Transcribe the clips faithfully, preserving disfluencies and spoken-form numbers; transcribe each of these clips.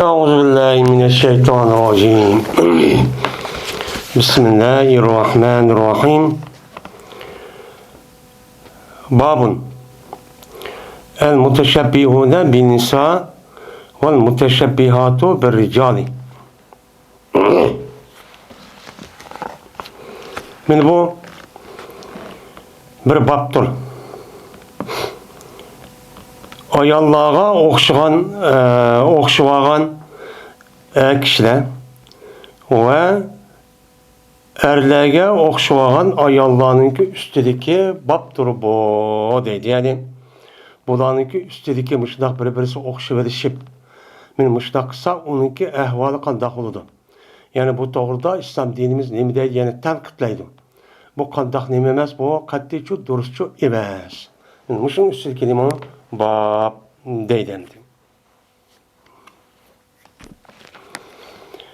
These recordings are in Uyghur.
أعوذ بالله من الشيطان الرجيم. بسم الله الرحمن الرحيم. باب المتشبهون بالنساء والمتشبهات بالرجال. مانا بۇ بىر بابتۇر. ئاياللارغا ئوخشىغان، ئە، ئوخشىۋالغان، ئە، كىشىلەر ۋە ئەرلەرگە ئوخشىۋالغان ئاياللارنىڭكى ئۈستىدىكى بابتۇر بۇ دەيدۇ. يەنى بۇلارنىڭكى ئۈستىدىكى مۇشۇنداق بىر-بىرسىگە ئوخشىۋېلىشىپ، مانا مۇشۇنداق قىلسا، ئۇنىڭكى ئەھۋالى قانداق بولىدۇ؟ يەنى بۇ توغرىدا ئىسلام دىنىمىز نېمە دەيدۇ؟ يەنى تەنقىدلەيدۇ. بۇ قانداق نېمە ئەمەس، بۇ قەتئىيچۇ، دۇرۇسچۇ ئەمەس. مۇشۇنىڭ ئۈستىدىكى نېمە؟ باب دەيدۇ ئەمدى.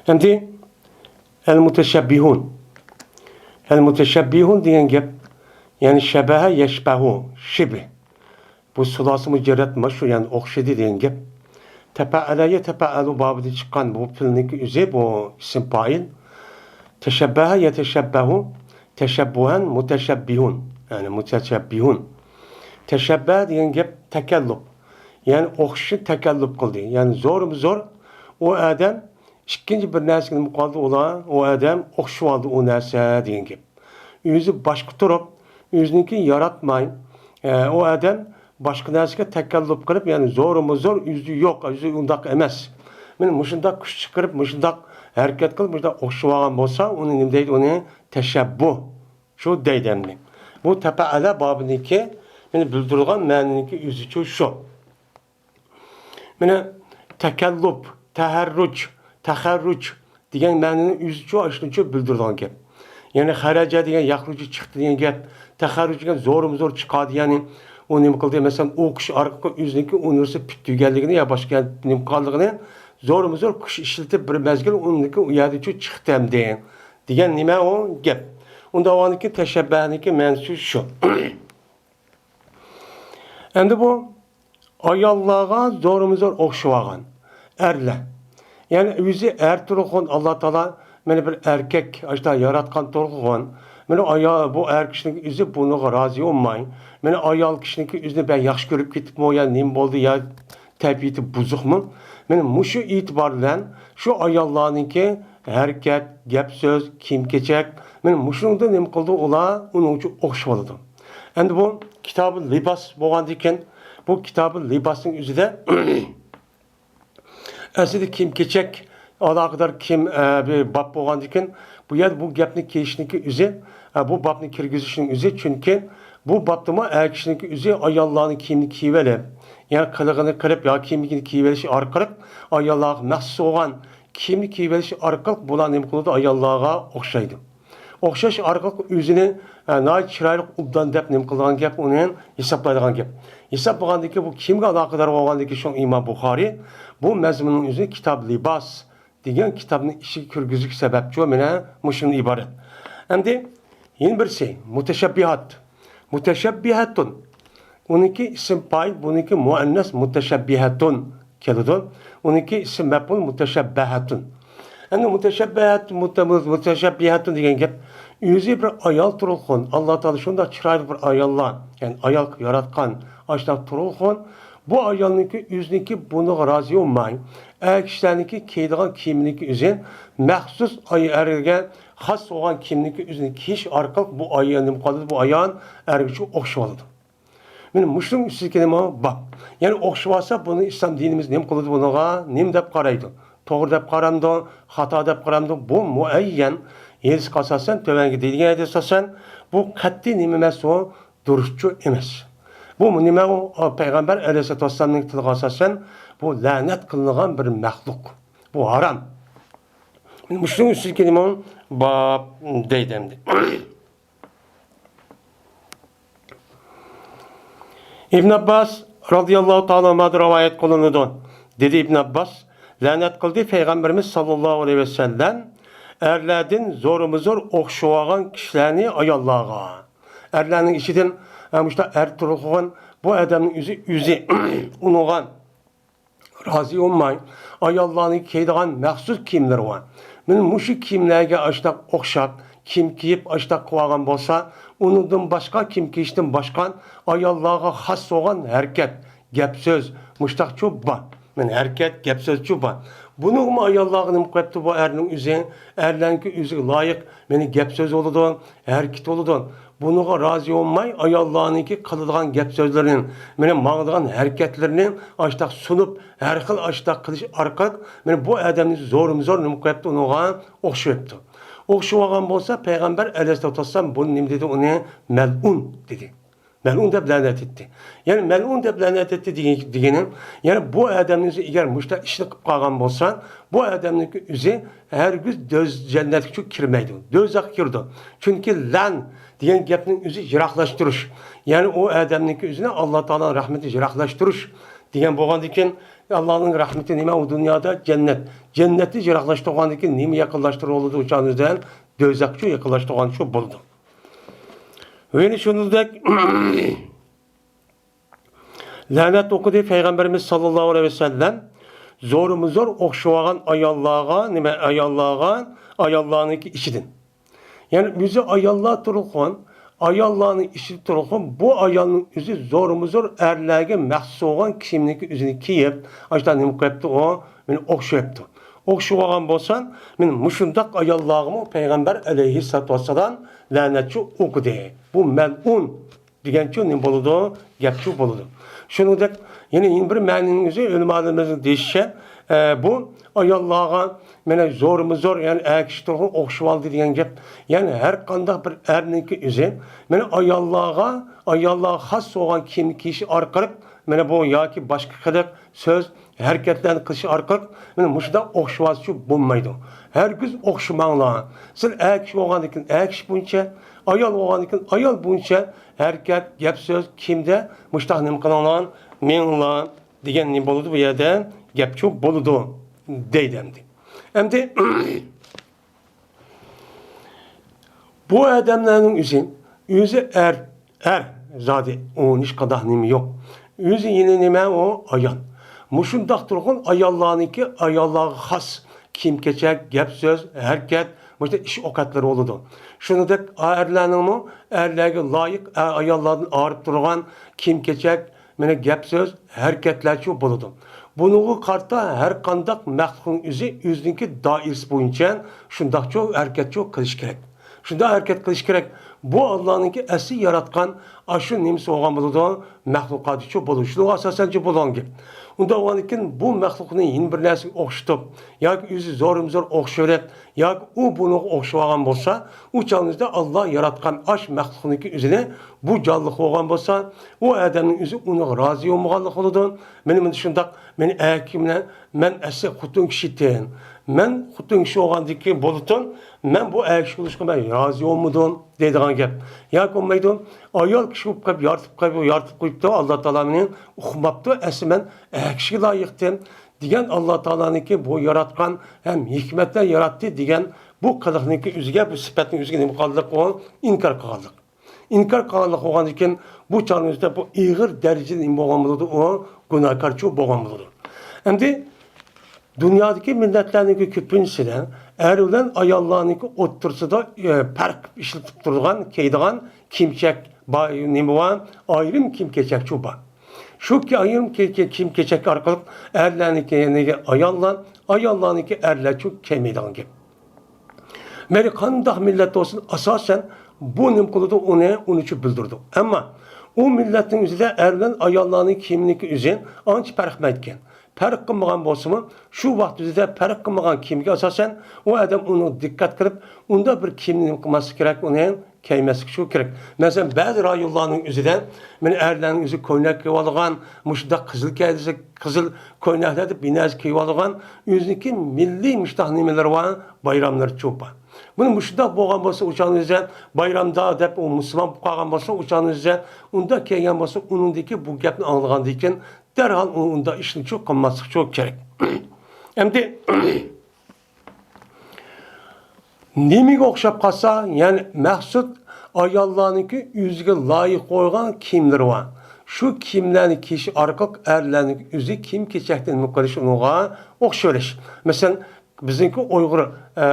ئەمدى ئەل مۇتەشەببىھۇن. ئەل مۇتەشەببىھۇن دېگەن گەپ، يەنى شەبەھە يەشبەھۇ، شىبھ. بۇ سۇلاسى مۇجەررەت مانا شۇ، يەنى ئوخشىدى دېگەن گەپ. تەپەئەلە يەتەپەئەلۇ بابىدىن چىققان بۇ پېئىلنىڭكى ئۆزى، بۇ ئىسىم پائىل. تەشەببەھە يەتەشەببەھۇ، تەشەببۇھەن مۇتەشەببىھۇن، يەنى مۇتەشەببىھۇن. تەشەببەھە دېگەن گەپ تەكەللۇپ، يەنى ئوخشىشنى تەكەللۇپ قىلدى. يەنى زورمۇ زور ئۇ ئادەم ئىككىنچى بىر نەرسىگە نېمە قىلدى ئۇلار، ئۇ ئادەم ئوخشىۋالدى ئۇ نەرسە دېگەن گەپ. ئۆزى باشقا تۇرۇپ، ئۆزىنىڭكى ياراتماي، ئە، ئۇ ئادەم باشقا نەرسىگە تەكەللۇپ قىلىپ، يەنى زورمۇ زور، ئۆزى يوق، ئۆزى ئۇنداق ئەمەس. مانا مۇشۇنداق كۈچ چىقىرىپ، مۇشۇنداق ھەرىكەت قىلىپ، مۇشۇنداق ئوخشىۋالغان بولسا، ئۇنى نېمە دەيدۇ؟ ئۇنى تەشەببۇھ. شۇ دەيدۇ ئەمدى. بۇ تەپەئەلە بابىنىڭكى، مانا بىلدۈرۈلگەن مەنىنىڭكى ئۆزىچۇ شۇ. مانا تەكەللۇپ، تەھەررۇج، تەخەررۇج دېگەن مەنىنى ئۆزىچۇ ئاشۇنىچۇ بىلدۈرىدىغان گەپ. يەنى خەرەجە دېگەن يەخرۇجۇ، چىقتى دېگەن گەپ. تەخەررۇج دېگەن زورمۇ زور چىقاردى، يەنى ئۇ نېمە قىلدى؟ مەسىلەن، ئوقۇش ئارقىلىق ئۆزىنىڭكى ئۇنىۋېرسىتېت پۈتتۈرگەنلىكىنى يا باشقا نېمە قىلغانلىقىنى زورمۇ زور كۈچ ئىشلىتىپ بىر مەزگىل ئۇنىڭكى ئۇ يەردىچۇ چىقتى ئەمدى دېگەن نېمە ئۇ گەپ. ئۇنداق بولغاندىكىن تەشەببەھنىڭكى مەنىسى شۇ. ئەمدى بۇ ئاياللارغا زورمۇ زور ئوخشىۋالغان ئەرلەر. يەنى ئۆزى ئەر تۇرغۇن، ئاللا تائالا مانا بىر ئەركەك ئاشۇنداق ياراتقان تۇرغۇن. مانا ئايال، بۇ ئەر كىشىنىڭ ئۆزى بۇنىڭغا رازى بولماي، مانا ئايال كىشىنىڭكى ئۆزىنى بەك ياخشى كۆرۈپ كېتىپمۇ يا نېمە بولدى يا تەبىئىتى بۇزۇقمۇ؟ مانا مۇشۇ ئېتىبار بىلەن شۇ ئاياللارنىڭكى ھەرىكەت، گەپ-سۆز، كىيىم-كېچەك، مانا مۇشۇنىڭدا نېمە قىلىدۇ؟ ئۇلار ئۇنىڭ ئۈچۈن ئوخشىۋالىدۇ. ئەمدى بۇ كىتابۇ لىباس بولغاندىكىن، بۇ كىتابۇ لىباسنىڭ ئۆزىدە ئەسلىدە كىيىم-كېچەك ئالاقىدار كىيىم، ئە، بىر باب بولغاندىكىن، بۇ يەردە بۇ گەپنى كىيىشنىڭكى ئۆزى، ئە، بۇ بابنى كىرگۈزۈشنىڭ ئۆزى، چۈنكى بۇ بابتىمۇ ئەر كىشىنىڭكى ئۆزى ئاياللارنىڭ كىيىمىنى كىيىۋېلىپ، يا قىلىقىنى قىلىپ، يا كىيىمىنى كىيىۋېلىش ئارقىلىق ئاياللارغا مەخسۇس بولغان كىيىمنى كىيىۋېلىش ئارقىلىق بۇلار نېمە قىلىدۇ؟ ئاياللارغا ئوخشايدۇ. ئوخشاش ئارقىلىق ئۆزىنى، ئە، ناھايىتى چىرايلىق، ئوبدان دەپ نېمە قىلىدىغان گەپ، ئۇنى ھېسابلايدىغان گەپ. ھېسابلىغاندىكى بۇ كىمگە ئالاقىدار بولغاندىكى شۇ ئىمام بۇخارىي بۇ مەزمۇننىڭ ئۆزىنى كىتاب لىباس دېگەن كىتابنى ئىچىگە كىرگۈزۈش سەۋەبچۇ مانا مۇشۇندىن ئىبارەت. ئەمدى يەنە بىرسى مۇتەشەببىھات. مۇتەشەببىھەتۇن. ئۇنىڭكى ئىسىم پائىل، بۇنىڭكى مۇئەننەس مۇتەشەببىھەتۇن كېلىدۇ. ئۇنىڭكى ئىسىم مەپئۇل مۇتەشەببەھەتۇن. ئەمدى مۇتەشەببەھەت، مۇتە-، مۇتەشەببىھەتۇن دېگەن گەپ ئۆزى بىر ئايال تۇرغۇن. ئاللا تائالا شۇنداق چىرايلىق بىر ئاياللار، يەنى ئايال قىلىپ ياراتقان ئاشۇنداق تۇرغۇن. بۇ ئايالنىڭكى ئۆزىنىڭكى بۇنىڭغا رازى بولماي، ئەر كىشىلەرنىڭكى كىيىدىغان كىيىمىنىڭكى ئۆزى مەخسۇس ئاي-، ئەرگە خاس بولغان كىيىمنىڭكى ئۆزىنى كىيىش ئارقىلىق بۇ ئايال نېمە قىلىدۇ؟ بۇ ئايال ئەرگە ئوخشىۋالىدۇ. مانا مۇشۇنىڭ ئۈستىدىكى نېمە؟ باب. يەنى ئوخشىۋالسا، بۇنى ئىسلام دىنىمىز نېمە قىلىدۇ بۇنىڭغا؟ نېمە دەپ قارايدۇ؟ توغرا دەپ قارامدۇ؟ خاتا دەپ قارامدۇ؟ بۇ مۇئەييەن ھەدىسكە ئاساسەن، تۆۋەنگە دېيىلگەن ھەدىسكە ئاساسەن، بۇ قەتئىي نېمە ئەمەس ئۇ؟ دۇرۇسچۇ ئەمەس. بۇ نېمە ئۇ؟ پەيغەمبەر ئەلەيھىسسالاتۇ ۋەسسالامنىڭ تىلىغا ئاساسەن، بۇ لەنەت قىلىنغان بىر مەخلۇق. بۇ ھارام. مۇشۇنىڭ ئۈستىدىكى نېمە؟ باب دەيدۇ ئەمدى. ئىبن ئابباس رازىياللاھۇ تائالا ئەنھۇدىن رىۋايەت قىلىنىدۇ. دېدى ئىبن ئابباس، لەنەت قىلدى پەيغەمبىرىمىز ساللاللاھۇ ئەلەيھى ۋەسەللەم ئەرلەردىن زورمۇزور ئوخشىۋالغان كىشىلەرنى ئاياللارغا. ئەرلەرنىڭ ئىچىدىن، ئە، مۇشۇنداق ئەر تۇرغۇن، بۇ ئادەمنىڭ ئۆزى، ئۆزى ئۇنىغان رازى بولماي، ئاياللارنىڭ كىيىدىغان مەخسۇس كىيىملىرى بار. مانا مۇشۇ كىيىملەرگە ئاشتاق ئوخشاپ كىيىم كىيىپ ئاشتاق قىلىۋالغان بولسا، ئۇنىڭدىن باشقا، كىيىم كىيىشتىن باشقا ئاياللارغا خاس بولغان ھەرىكەت، گەپ سۆز، مۇشتاقچۇ بار. مانا ھەرىكەت، گەپ سۆزچۇ بار. بۇنىڭمۇ ئاياللارغا نېمە قىلىپتۇ بۇ ئەرنىڭ ئۆزى؟ ئەرلەرنىڭكى ئۆزىگە لايىق، مانا گەپ سۆز بولىدۇ، ھەرىكىتى بولىدۇ. بۇنىڭغا رازى بولماي، ئاياللارنىڭكى قىلىدىغان گەپ سۆزلىرىنى، مانا ماڭىدىغان ھەرىكەتلىرىنى ئاشتاق سۇنۇپ، ھەر خىل ئاشتاق قىلىش ئارقىلىق، مانا بۇ ئادەمنى زورمۇ زور نېمە قىلىپتۇ، ئۇنىڭغا ئوخشىۋەپتۇ. ئوخشىۋالغان بولسا، پەيغەمبەر ئەلەيھىسسالاتۇ ۋەسسالام بۇنى نېمە دېدى؟ ئۇنى مەلئۇن دېدى. مەلئۇن دەپ لەنەت ئېتتى. يەنى مەلئۇن دەپ لەنەت ئېتتى دېگەن، دېگىنى، يەنى بۇ ئادەمنىڭ ئۆزى ئەگەر مۇشۇنداق ئىشنى قىلىپ قالغان بولسا، بۇ ئادەمنىڭكى ئۆزى ھەرگىز دۆز-، جەننەتكىچۇ كىرمەيدۇ، دوزاخقا كىرىدۇ. چۈنكى لەن دېگەن گەپنىڭ ئۆزى يىراقلاشتۇرۇش. يەنى ئۇ ئادەمنىڭكى ئۆزىنى ئاللا تائالانىڭ رەھمىتى يىراقلاشتۇرۇش دېگەن بولغاندىكىن، ئاللانىڭ رەھمىتى نېمە؟ ئۇ دۇنيادا جەننەت. جەننەتنى يىراقلاشتۇرغاندىن كېيىن نېمە يېقىنلاشتۇرۇۋالىدۇ؟ ئۇ چاغنىڭ ئۆزىدە دوزاخقىچۇ يېقىنلاشتۇرغانچۇ بولىدۇ. يەنە شۇنىڭدەك لەنەت ئوقۇدى پەيغەمبىرىمىز ساللاللاھۇ ئەلەيھى ۋەسەللەم زورمۇ زور ئوخشىۋالغان ئاياللارغا، نېمە، ئاياللارغا، ئاياللارنىڭكى ئىچىدىن. يەنى ئۆزى ئاياللار تۇرغان، ئاياللارنىڭ ئىچىدە تۇرغان بۇ ئايالنىڭ ئۆزى زورمۇ زور ئەرلەرگە مەخسۇس بولغان كىيىمنىڭكى ئۆزىنى كىيىپ، ئاشۇنداق نېمە قىلىپتۇ ئۇ، مانا ئوخشىۋەپتۇ. ئوخشىۋالغان بولسا، مانا مۇشۇنداق ئاياللارغىمۇ پەيغەمبەر ئەلەيھىسسالاتۇ ۋەسسالام لەنەتچۇ ئوقۇدى. بۇ مەلئۇن دېگەنچۇ نېمە بولىدۇ؟ گەپچۇ بولىدۇ. شۇنىڭدەك يەنە، يەنە بىر مەنىنىڭ ئۆزى ئۆلىمالىرىمىزنىڭ دېيىشىچە، ئە، بۇ ئاياللارغا مانا زورمۇ زور، يەنى ئەر كىشى تۇرغان ئوخشىۋالدى دېگەن گەپ. يەنى ھەر قانداق بىر ئەرنىڭكى ئۆزى مانا ئاياللارغا، ئاياللارغا خاس بولغان كىيىم كىيىش ئارقىلىق مانا بۇ ياكى باشقا قىلىق، سۆز، ھەرىكەتلەرنى قىلىش ئارقىلىق مانا مۇشۇنداق ئوخشىۋالسىچۇ بولمايدۇ. ھەرگىز ئوخشىماڭلار. سىلەر ئەر كىشى بولغاندىن كېيىن ئەر كىشى بويىچە، ئايال بولغاندىن كېيىن ئايال بويىچە ھەرىكەت، گەپ سۆز، كىيىمدە مۇشۇنداق نېمە قىلىڭلار، مېڭىڭلار دېگەن نېمە بولىدۇ بۇ يەردە؟ گەپچۇ بولىدۇ دەيدۇ ئەمدى. ئەمدى بۇ ئادەملەرنىڭ ئۆزى، ئۆزى ئەر، ئەر زادى، ئۇنىڭ ھېچقانداق نېمە يوق. ئۆزى يەنە نېمە ئۇ؟ ئايال. مۇشۇنداق تۇرغان ئاياللارنىڭكى ئاياللارغا خاس كىيىم-كېچەك، گەپ-سۆز، ھەرىكەت، مۇشۇنداق ئىش-ئوقەتلىرى بولىدۇ. شۇنىڭدەك ئەرلەرنىڭمۇ ئەرلەرگە لايىق، ئە-، ئاياللاردىن ئايرىپ تۇرغان كىيىم-كېچەك، مانا گەپ-سۆز، ھەرىكەتلەرچۇ بولىدۇ. بۇنىڭغا قارىتا ھەر قانداق مەخلۇقنىڭ ئۆزى ئۆزىنىڭكى دائىرىسى بويىچە شۇنداقچۇ ھەرىكەتچۇ قىلىش كېرەك. شۇنداق ھەرىكەت قىلىش كېرەك. بۇ ئاللانىڭكى ئەسلى ياراتقان ئاشۇ نېمىسى بولغان بولىدۇ، مەخلۇقاتىچۇ بولىدۇ. شۇنىڭغا ئاساسەنچۇ بولغان گەپ. ئۇنداق بولغاندىكىن بۇ مەخلۇقنى يەنە بىر نەرسىگە ئوخشىتىپ ياكى ئۆزى زورمۇ زور ئوخشىۋېلىپ، ياكى ئۇ بۇنىڭغا ئوخشىۋالغان بولسا، ئۇ چاغنىڭدا ئاللا ياراتقان ئاش مەخلۇقنىڭكى ئۆزىنى بۇ جانلىق بولغان بولسا، ئۇ ئادەمنىڭ ئۆزى ئۇنىڭغا رازى بولمىغانلىق بولىدۇ. مېنى، مېنى شۇنداق، مېنى ئەركىم بىلەن، مەن ئەسلى خوتۇن كىشى ئىدىم. مەن خوتۇن كىشى بولغاندىكى بولۇتۇن، مەن بۇ ئەر كىشى بولۇشقا مەن رازى بولمىدىم دەيدىغان گەپ. ياكى بولمايدۇ، ئايال كىشى بولۇپ قېلىپ، يارىتىپ قېلىپ، يارىتىپ قويۇپتۇ، ئاللا تائالا مېنى ئۇقماپتۇ، ئەسلى مەن ئەر كىشىگە لايىقتىم. دېگەن ئاللا تائالانىڭكى بۇ ياراتقان ھەم ھېكمەتلەر ياراتتى دېگەن بۇ قىلىقنىڭكى ئۆزىگە، بۇ سۈپەتنىڭ ئۆزىگە نېمە قىلغانلىق ئۇ؟ ئىنكار قىلغانلىق. ئىنكار قىلغانلىق بولغاندىن كېيىن بۇ چاغنىڭ ئۆزىدە بۇ ئېغىر دەرىجىدە نېمە بولغان بولىدۇ؟ ئۇ گۇناھكارچۇ بولغان بولىدۇ. ئەمدى دۇنيادىكى مىللەتلەرنىڭكى كۆپىنچىسىدە ئەر بىلەن ئاياللارنىڭكى ئوتتۇرىسىدا، ئە، پەرق ئىشلىتىپ تۇرىدىغان، كىيىدىغان كىيىم-كېچەك بار، نېمە بار؟ ئايرىم كىيىم-كېچەكچۇ بار. شۇ كى-، ئايرىم كى-، كى-، كىيىم-كېچەك ئارقىلىق ئەرلەرنىڭكى ئاياللار، ئاياللارنىڭكى ئەرلەرچۇ كىيمەيدىغان گەپ. مەيلى قانداق مىللەت بولسۇن، ئاساسەن بۇ نېمە قىلىدۇ، ئۇنى، ئۇنىچۇ بىلدۈرىدۇ. ئەمما ئۇ مىللەتنىڭ ئۆزىدە ئەر بىلەن ئاياللارنىڭ كىيىمىنىڭكى ئۆزى ئانچە پەرق قىلمايدىكەن. پەرق قىلمىغان بولسىمۇ، شۇ ۋاقىت ئۆزىدە پەرق قىلمىغان كىيىمگە ئاساسەن ئۇ ئادەم ئۇنىڭغا دىققەت قىلىپ، ئۇنداق بىر كىيىمنى نېمە قىلماسلىقى كېرەك، ئۇنى كىيمەسلىكى شۇ كېرەك. مەسىلەن، بەزى رايونلارنىڭ ئۆزىدە مانا ئەرلەرنىڭ ئۆزى كوينەك كىيىۋالغان، مۇشۇنداق قىزىل كەيدىسى، قىزىل كوينەكلەر دەپ بىنەزە كىيىۋالغان، ئۆزىنىڭكى مىللىي مۇشۇنداق نېمىلىرى بار، بايراملىرىچۇ بار. بۇنى مۇشۇنداق بولغان بولسا، ئۇ چاغنىڭ ئۆزىدە بايرامدا دەپ ئۇ مۇسۇلمان بولۇپ قالغان بولسا، ئۇ چاغنىڭ ئۆزىدە ئۇنداق كىيگەن بولسا، ئۇنىڭدىكى بۇ گەپنى ئاڭلىغاندىن كېيىن دەرھال ئۇ ئۇنداق ئىشنىچۇ قىلماسلىقچۇ كېرەك. ئەمدى نېمىگە ئوخشاپ قالسا، يەنى مەخسۇس ئاياللارنىڭكى ئۆزىگە لايىق قويغان كىيىملىرى بار. شۇ كىيىملەرنى كىيىش ئارقىلىق ئەرلەرنىڭ ئۆزى كىيىم-كېچەكتىن نېمە قىلىش، ئۇنىڭغا ئوخشىۋېلىش. مەسىلەن، بىزنىڭكى ئۇيغۇر، ئە،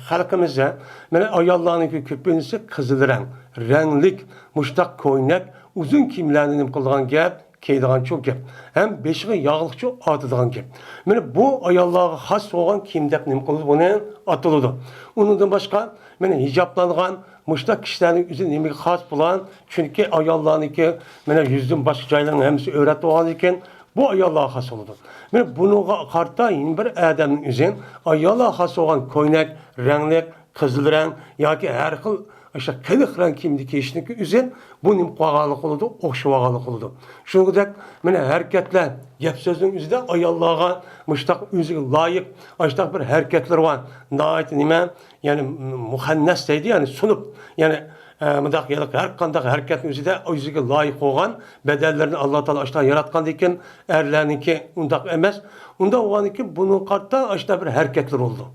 خەلقىمىزدە مانا ئاياللارنىڭكى كۆپىنچىسى قىزىل رەڭ، رەڭلىك، مۇشتاق كوينەك، ئۇزۇن كىيىملەرنى نېمە قىلىدىغان گەپ، كىيىدىغانچۇ گەپ. ھەم بېشىغا ياغلىقچۇ ئارتىدىغان گەپ. مانا بۇ ئاياللارغا خاس بولغان كىيىم دەپ نېمە قىلىدۇ، بۇنى ئاتىلىدۇ. ئۇنىڭدىن باشقا، مانا ھىجابلانغان مۇشتاق كىشىلەرنىڭ ئۆزى نېمىگە خاس بولغان؟ چۈنكى ئاياللارنىڭكى مانا يۈزىدىن باشقا جايلارنىڭ ھەممىسى ئۆرەتتە بولغاندىكىن، بۇ ئاياللارغا خاس بولىدۇ. مانا بۇنىڭغا قارىتا يەنە بىر ئادەمنىڭ ئۆزى ئاياللارغا خاس بولغان كوينەك، رەڭلىك، قىزىل رەڭ ياكى ھەر خىل ئاشۇ قېنىق رەڭ كىيىمنى كىيىشنىڭكى ئۆزى بۇ نېمە قىلغانلىق بولىدۇ؟ ئوخشىۋالغانلىق بولىدۇ. شۇنىڭدەك مانا ھەرىكەتلەر، گەپ سۆزنىڭ ئۆزىدە ئاياللارغا مۇشتاق ئۆزىگە لايىق ئاشۇنداق بىر ھەرىكەتلىرى بار. ناھايىتى نېمە، يەنى مۇخەننەس دەيدۇ، يەنى سۇنۇپ، يەنى، ئە، مۇنداق ھېلىقى ھەر قانداق ھەرىكەتنىڭ ئۆزىدە ئۆزىگە لايىق بولغان بەدەنلىرىنى ئاللا تائالا ئاشۇنداق ياراتقاندىكىن، ئەرلەرنىڭكى ئۇنداق ئەمەس. ئۇنداق بولغاندىكىن بۇنىڭغا قارىتا ئاشۇنداق بىر ھەرىكەتلىرى بولىدۇ.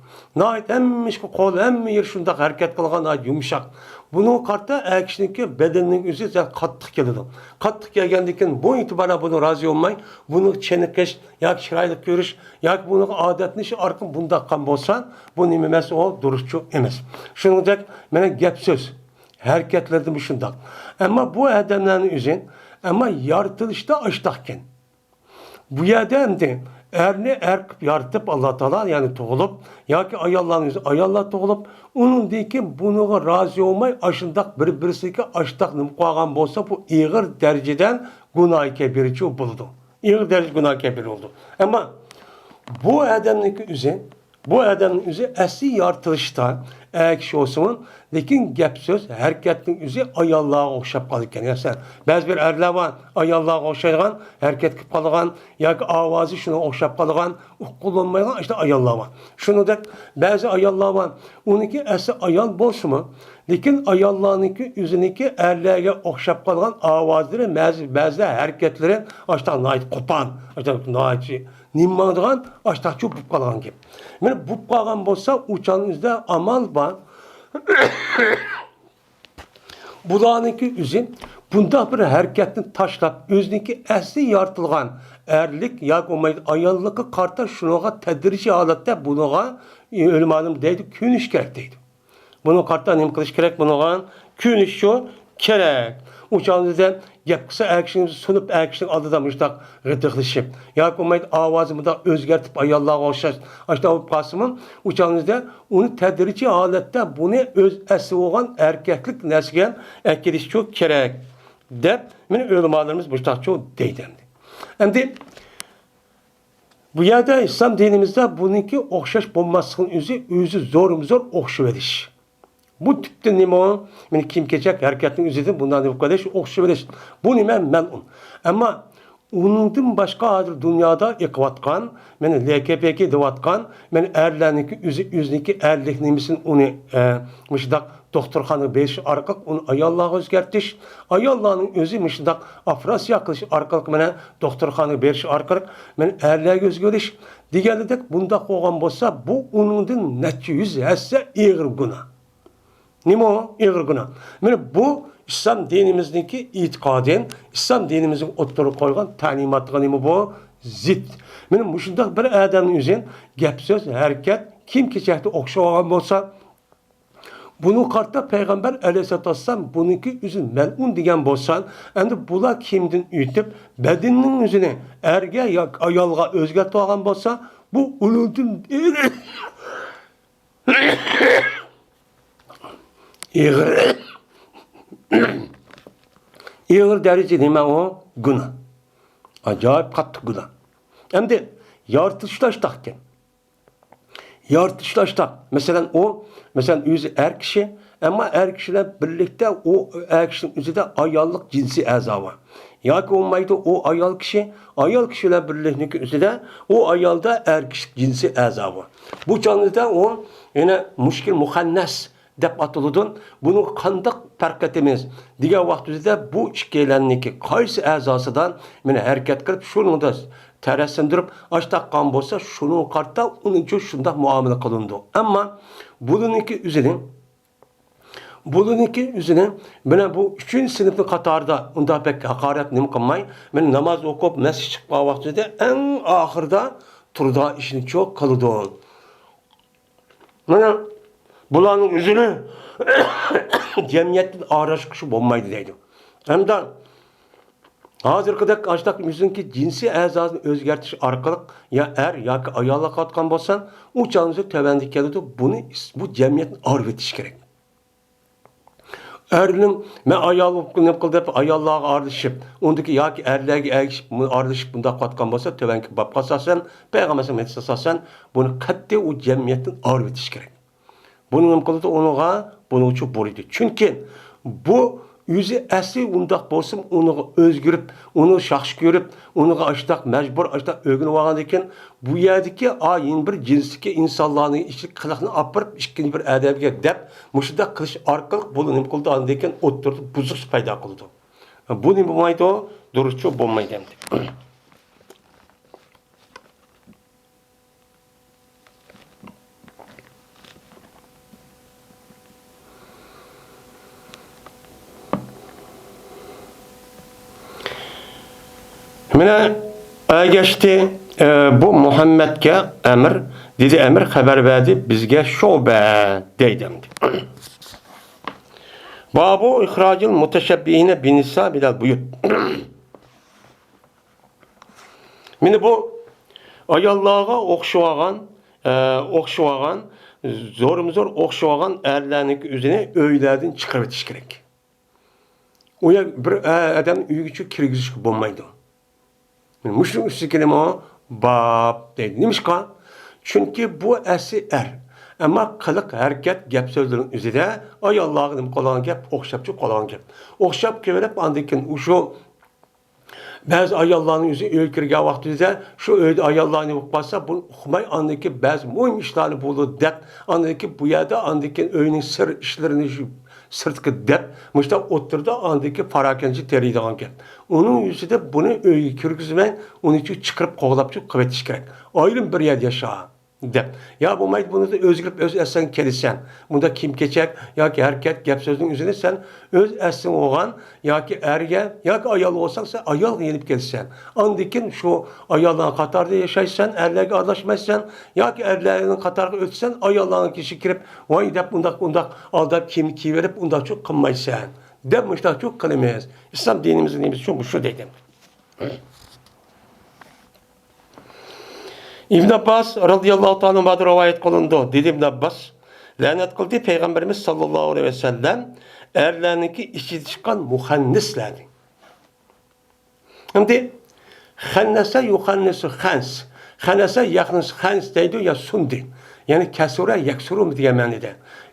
ناھايىتى ھەممە ئىشقا قول، ھەممە يېرى شۇنداق ھەرىكەت قىلغان، ناھايىتى يۇمشاق. بۇنىڭغا قارىتا ئەر كىشىنىڭكى بەدىنىنىڭ ئۆزى سەل قاتتىق كېلىدۇ. قاتتىق كەلگەندىكىن بۇ ئېتىبارەن بۇنىڭغا رازى بولماي، بۇنىڭغا چېنىقىش ياكى چىرايلىق كۆرۈش ياكى بۇنىڭغا ئادەتلىنىش ئارقىلىق بۇنداق قىلغان بولسا، بۇ نېمە ئەمەس، ئۇ دۇرۇسچۇ ئەمەس. شۇنىڭدەك مانا گەپ سۆز، ھەرىكەتلىرىدىمۇ شۇنداق. ئەمما بۇ ئادەملەرنىڭ ئۆزى، ئەمما يارىتىلىشتا ئاشتاقكەن. بۇ يەردە ئەمدى ئەرنى ئەر قىلىپ يارىتىپ ئاللا تائالا، يەنى تۇغۇلۇپ، ياكى ئاياللارنىڭ ئۆزى ئاياللار تۇغۇلۇپ، ئۇنىڭدىن كېيىن بۇنىڭغا رازى بولماي، ئاشۇنداق بىر-بىرسىگە ئاشتاق نېمە قىلغان بولسا، بۇ ئېغىر دەرىجىدە گۇناھى كەبىرىچۇ بولىدۇ. ئېغىر دەرىجە گۇناھى كەبىر بولىدۇ. ئەمما بۇ ئادەمنىڭكى ئۆزى، بۇ ئادەمنىڭ ئۆزى ئەسلى يارىتىلىشتا ئەر كىشى بولسىمۇ، لېكىن گەپ سۆز، ھەرىكەتنىڭ ئۆزى ئاياللارغا ئوخشاپ قالىدىكەن. مەسىلەن، بەزى بىر ئەرلەر بار، ئاياللارغا ئوخشايدىغان، ھەرىكەت قىلىپ قالىدىغان ياكى ئاۋازى شۇنىڭغا ئوخشاپ قالىدىغان، ئۇققۇلانمايدىغان ئاشۇنداق ئاياللار بار. شۇنىڭدەك بەزى ئاياللار بار، ئۇنىڭكى ئەسلى ئايال بولسىمۇ، لېكىن ئاياللارنىڭكى ئۆزىنىڭكى ئەرلەرگە ئوخشاپ قالغان ئاۋازلىرى، بەزى، بەزىدە ھەرىكەتلىرى ئاشۇنداق ناھايىتى قوپال، ئاشۇنداق ناھايىتى نېمە ماڭىدىغان، ئاشۇنداقچۇ بولۇپ قالغان گەپ. مانا بولۇپ قالغان بولسا، ئۇ چاغنىڭ ئۆزىدە ئامال بار. بۇلارنىڭكى ئۆزى بۇنداق بىر ھەرىكەتنى تاشلاپ، ئۆزىنىڭكى ئەسلى يارىتىلغان ئەرلىك ياكى بولمايدۇ ئاياللىققا قارىتا شۇنىڭغا تەدرىجىي ھالەتتە بۇنىڭغا، ئۆلىمالىرىمىز دەيدۇ، كۆنۈش كېرەك دەيدۇ. بۇنىڭغا قارىتا نېمە قىلىش كېرەك؟ بۇنىڭغا كۆنۈشۈشى كېرەك. ئۇ چاغدا گەپ قىلسا، ئەر كىشىنى سۇنۇپ، ئەر كىشىنىڭ ئالدىدا مۇشۇنداق غىدىقلىشىپ ياكى بولمايدۇ ئاۋازى مۇنداق ئۆزگەرتىپ، ئاياللارغا ئوخشاش ئاشۇنداق بولۇپ قالسىمۇ، ئۇ چاغدا ئۇنى تەدرىجىي ھالەتتە بۇنى ئۆز ئەسلى بولغان ئەركەكلىك نەرسىگە ئەكېلىشى كېرەك دەپ، مانا ئۆلىمالىرىمىز مۇشۇنداقچۇ دەيدۇ ئەمدى. ئەمدى بۇ يەردە ئىسلام دىنىمىزدا بۇنىڭكى ئوخشاش بولماسلىقىنىڭ ئۆزى، ئۆزى زورمۇ زور ئوخشىۋېلىش. بۇ تىپتىن نېمە ئۇ؟ مانا كىيىم-كېچەك ھەرىكەتنىڭ ئۆزىدىن بۇنداق نېمە قىلىش، ئوخشىۋېلىش. بۇ نېمە؟ مەلئۇن. ئەمما ئۇنىڭدىن باشقا ھازىر دۇنيادا ئېقىۋاتقان، مانا لېكەپىيەكى دەۋاتقان، مانا ئەرلەرنىڭكى ئۆزى، ئۆزىنىڭكى ئەرلىك نېمىسىنى ئۇنى، ئە، مۇشۇنداق دوختۇرخانىغا بېرىش ئارقىلىق ئۇنى ئاياللارغا ئۆزگەرتىش، ئاياللارنىڭ ئۆزى مۇشۇنداق ئوپېراتسىيە قىلىش ئارقىلىق، مانا دوختۇرخانىغا بېرىش ئارقىلىق، مانا ئەرلەرگە ئۆزگىرىش دېگەنلىكتەك بۇنداق بولغان بولسا، بۇ ئۇنىڭدىن نەچچە يۈز ھەسسە ئېغىر گۇناھ. نېمە ئۇ؟ ئېغىر گۇناھ. مانا بۇ ئىسلام دىنىمىزنىڭكى ئېتىقادى، ئىسلام دىنىمىزنىڭ ئوتتۇرىغا قويغان تەلىماتىغا نېمە بۇ؟ زىت. مانا مۇشۇنداق بىر ئادەمنىڭ ئۆزى گەپ سۆز، ھەرىكەت، كىيىم كېچەكتە ئوخشىۋالغان بولسا، بۇنىڭغا قارىتا پەيغەمبەر ئەلەيھىسسالاتۇ ۋەسسالام بۇنىڭكى ئۆزى مەلئۇن دېگەن بولسا، ئەمدى بۇلار كىيىمدىن ئۆتۈپ، بەدىنىنىڭ ئۆزىنى ئەرگە ياكى ئايالغا ئۆزگەرتىۋالغان بولسا، بۇ ئۇنىڭدىن ئېغىر، ئېغىر دەرىجە نېمە ئۇ؟ گۇناھ. ئاجايىپ قاتتىق گۇناھ. ئەمدى يارىتىلىشتا ئاشتاقكەن. يارىتىلىشتا ئاشتاق. مەسىلەن، ئۇ، مەسىلەن، ئۆزى ئەر كىشى، ئەمما ئەر كىشى بىلەن بىرلىكتە ئۇ ئەر كىشىنىڭ ئۆزىدە ئاياللىق جىنسىي ئەزا بار. ياكى بولمايدۇ، ئۇ ئايال كىشى، ئايال كىشى بىلەن بىرلىكنىڭكى ئۆزىدە ئۇ ئايالدا ئەر كىشىلىك جىنسىي ئەزا بار. بۇ چاغدا ئۇ يەنە مۇشكىل مۇخەننەس دەپ ئاتىلىدۇ. بۇنىڭغا قانداق پەرق ئېتىمىز دېگەن ۋاقتىمىزدا بۇ ئىككىيلەننىڭكى قايسى ئەزاسىدا مانا ھەرىكەت قىلىپ، شۇنىڭدا تەرەتسىندۈرۈپ ئاشتاققان بولسا، شۇنىڭغا قارىتا ئۇنىڭچۇ شۇنداق مۇئامىلە قىلىنىدۇ. ئەمما بۇنىڭكى ئۆزىنى بۇلارنىڭكى ئۆزىنى مانا بۇ ئۈچىنچى سىنىپنىڭ قاتارىدا ئۇنداق بەك ھاقارەت نېمە قىلماي، مانا ناماز ئوقۇپ، مەسچىتكە چىقىپ قالغان ۋاقتىدا ئەڭ ئاخىرىدا تۇرىدىغان ئىشىنىچۇ قىلىدۇ. مانا بۇلارنىڭ ئۆزىنى جەمئىيەتتىن ئايرىشقا بولمايدۇ دەيدۇ. ھەمدە ھازىرقىدەك ئاشتاق ئۆزۈڭكى جىنسىي ئەزاسىنى ئۆزگەرتىش ئارقىلىق يا ئەر ياكى ئاياللار قاتقان بولسا، ئۇ چاغدا تۆۋەندە كېلىدۇ. بۇنى، بۇ جەمئىيەتنى ئايرىۋېتىش كېرەك. ئەرنىڭ مەن ئايال بولۇپ نېمە قىل دەپ ئاياللارغا ئارىلىشىپ، ئۇندىكى ياكى ئەرلەرگە ئەگىشىپ، ئارىلىشىپ بۇنداق قاتقان بولسا، تۆۋەنكى بابقا ئاساسەن، پەيغەمبەر ئەلەيھىسسالام ھەدىسىگە ئاساسەن، بۇنى قەتئىي ئۇ جەمئىيەتتىن ئايرىۋېتىش كېرەك. بۇنى نېمە قىلىدۇ؟ ئۇنىڭغا، بۇنىڭ ئۈچۈن بۇرىدى. چۈنكى بۇ ئۆزى ئەسلى ئۇنداق بولسىمۇ، ئۇنىڭغا ئۆزگىرىپ، ئۇنى ياخشى كۆرۈپ، ئۇنىڭغا ئاشتاق مەجبۇر، ئاشتاق ئۆگىنىپ ئالغاندىن كېيىن، بۇ يەردىكى ئا، يەنە بىر جىنستىكى ئىنسانلارنىڭ ئىچىدىكى قىلىقنى ئاپىرىپ، ئىككىنچى بىر ئادەمگە دەپ، مۇشۇنداق قىلىش ئارقىلىق بۇنى نېمە قىلىدۇ؟ ئاندىن كېيىن ئوتتۇرىدا بۇزۇقلۇق پەيدا قىلىدۇ. بۇ نېمە بولمايدۇ؟ دۇرۇسچۇ بولمايدۇ ئەمدى. مانا ئەگەشتى، ئە، بۇ مۇھەممەدكە ئەمىر، دېدى ئەمىر خەۋەر بەردى بىزگە شۇبە دەيدۇ ئەمدى. بابۇ ئىخراجىل مۇتەشەببىھىنە بىنىسا مىنەل بۇيۇت. مانا بۇ ئاياللارغا ئوخشىۋالغان، ئە، ئوخشىۋالغان، زورمۇزور ئوخشىۋالغان ئەرلەرنىڭكى ئۆزىنى ئۆيلەردىن چىقىرىۋېتىش كېرەك. ئۇ يەر بىر ئە-، ئادەمنى ئۆيگىچە كىرگۈزۈشكە بولمايدۇ. مۇشۇنىڭ ئۈستىگە كېلىمۇ باب دەيدۇ. نېمىشقا؟ چۈنكى بۇ ئەسلى ئەر. ئەمما قىلىق، ھەرىكەت، گەپ سۆزلىرىنىڭ ئۆزىدە ئاياللارغا نېمە قىلغان گەپ؟ ئوخشاپچۇ قالغان گەپ. ئوخشاپ كېلىپ، ئاندىن كېيىن ئۇ شۇ بەزى ئاياللارنىڭ ئۆزى ئۆيگە كىرگەن ۋاقتىدا شۇ ئۆيدە ئاياللار نېمە بولۇپ قالسا، بۇنى ئۇقماي، ئاندىن كېيىن بەزى مۇھىم ئىشلارنى بولىدۇ دەپ، ئاندىن كېيىن بۇ يەردە ئاندىن كېيىن ئۆينىڭ سىر ئىشلىرىنى شۇ سىرتقا دەپ، مۇشۇنداق ئوتتۇرىدا ئاندىن كېيىن پاراكەندىچى تېرىيدىغان گەپ. ئۇنىڭ يۈزىدە بۇنى ئۆيگە كىرگۈزمەي، ئۇنى چىقىرىپ قوغلاپ قىلىۋېتىش كېرەك. ئايرىم بىر يەردە ياشا. دەپ. يا بولمايدۇ، بۇنى ئۆزگىرىپ ئۆز ئەسلىڭگە كېلىسەن. بۇنداق كىيىم-كېچەك ياكى ھەرىكەت، گەپ-سۆزنىڭ ئۆزىنى سەن ئۆز ئەسلىڭ بولغان ياكى ئەرگە ياكى ئايال بولساڭ، سەن ئايالغا يېنىپ كېلىسەن. ئاندىن كېيىن شۇ ئاياللار قاتارىدا ياشايسەن، ئەرلەرگە ئارىلاشمايسەن ياكى ئەرلەرنىڭ قاتارىغا ئۆتسەن، ئاياللارنىڭ كىشى كىرىپ، ۋاي دەپ، ئۇنداق، ئۇنداق ئالداپ كىيىم كىيىۋېلىپ، ئۇنداقچۇ قىلمايسەن. دەپ مۇشۇنداقچۇ قىلىمىز. ئىسلام دىنىمىزنىڭ نېمىسى شۇ، مۇشۇ دەيدۇ. ئىبن ئابباس رازىياللاھۇ تائالا ئەنھۇدىن رىۋايەت قىلىنىدۇ. دېدى ئىبن ئابباس، لەنەت قىلدى پەيغەمبىرىمىز ساللاللاھۇ ئەلەيھى ۋەسەللەم ئەرلەرنىڭكى ئىچىدە چىققان مۇخەننەسلەرنى. ئەمدى خەننەسە يۇخەننىسۇ خەنس. خەنەسە يەخنىسۇ خەنس دەيدۇ يا سۇندى. يەنى كەسۇرە يەكسۇرۇمۇ دېگەن مەنىدە.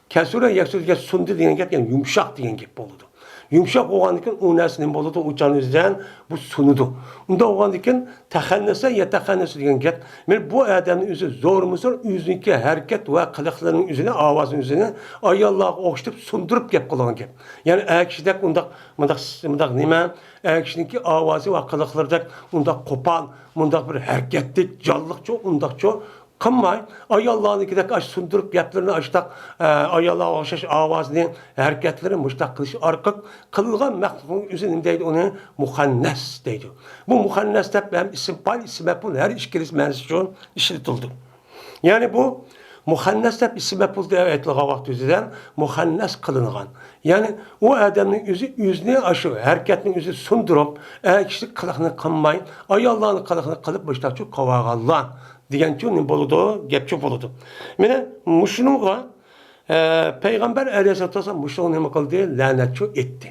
كەسۇرە يەكسۇرۇ دېگەن سۇندى دېگەن گەپ، يەنى يۇمشاق دېگەن گەپ بولىدۇ. يۇمشاق بولغاندىن كېيىن ئۇ نەرسە نېمە بولىدۇ؟ ئۇ چاغنىڭ ئۆزىدە بۇ سۇنىدۇ. ئۇنداق بولغاندىن كېيىن تەخەننەسە يەتەخەننەسۇ دېگەن گەپ. مانا بۇ ئادەمنىڭ ئۆزى زورمۇزور ئۆزىنىڭكى ھەرىكەت ۋە قىلىقلىرىنىڭ ئۆزىنى، ئاۋازىنىڭ ئۆزىنى ئاياللارغا ئوخشىتىپ سۇندۇرۇپ گەپ قىلغان گەپ. يەنى ئەر كىشىدەك ئۇنداق، مۇنداق، مۇنداق نېمە، ئەر كىشىنىڭكى ئاۋازى ۋە قىلىقلىرىدەك ئۇنداق قوپال، مۇنداق بىر ھەرىكەتلىك، جانلىقچۇ، ئۇنداقچۇ قىلماي، ئاياللارنىڭكىدەك ئاشۇ سۇندۇرۇپ گەپلىرىنى ئاشۇنداق، ئە، ئاياللارغا ئوخشاش ئاۋازنى، ھەرىكەتلىرىنى مۇشۇنداق قىلىش ئارقىلىق قىلغان مەخلۇقنىڭ ئۆزى نېمە دەيدۇ ئۇنى؟ مۇخەننەس دەيدۇ. بۇ مۇخەننەس دەپ ھەم ئىسىم پائىل، ئىسىم مەپئۇل ھەر ئىككىلىسى مەنىسى ئۈچۈن ئىشلىتىلىدۇ. يەنى بۇ مۇخەننەس دەپ ئىسىم مەپئۇل دەپ ئېيتىلغان ۋاقىت ئۆزىدە مۇخەننەس قىلىنغان. يەنى ئۇ ئادەمنىڭ ئۆزى ئۆزىنى ئاشۇ ھەرىكەتنىڭ ئۆزى سۇندۇرۇپ، ئەر كىشىلىك قىلىقنى قىلماي، ئاياللارنىڭ قىلىقىنى قىلىپ مۇشۇنداقچۇ قىلىۋالغانلار. دېگەنچۇ نېمە بولىدۇ؟ گەپچۇ بولىدۇ. مانا مۇشۇنىڭغا، ئە، پەيغەمبەر ئەلەيھىسسالاتۇ ۋەسسالام مۇشۇنىڭغا نېمە قىلدى؟ لەنەتچۇ ئېيتتى.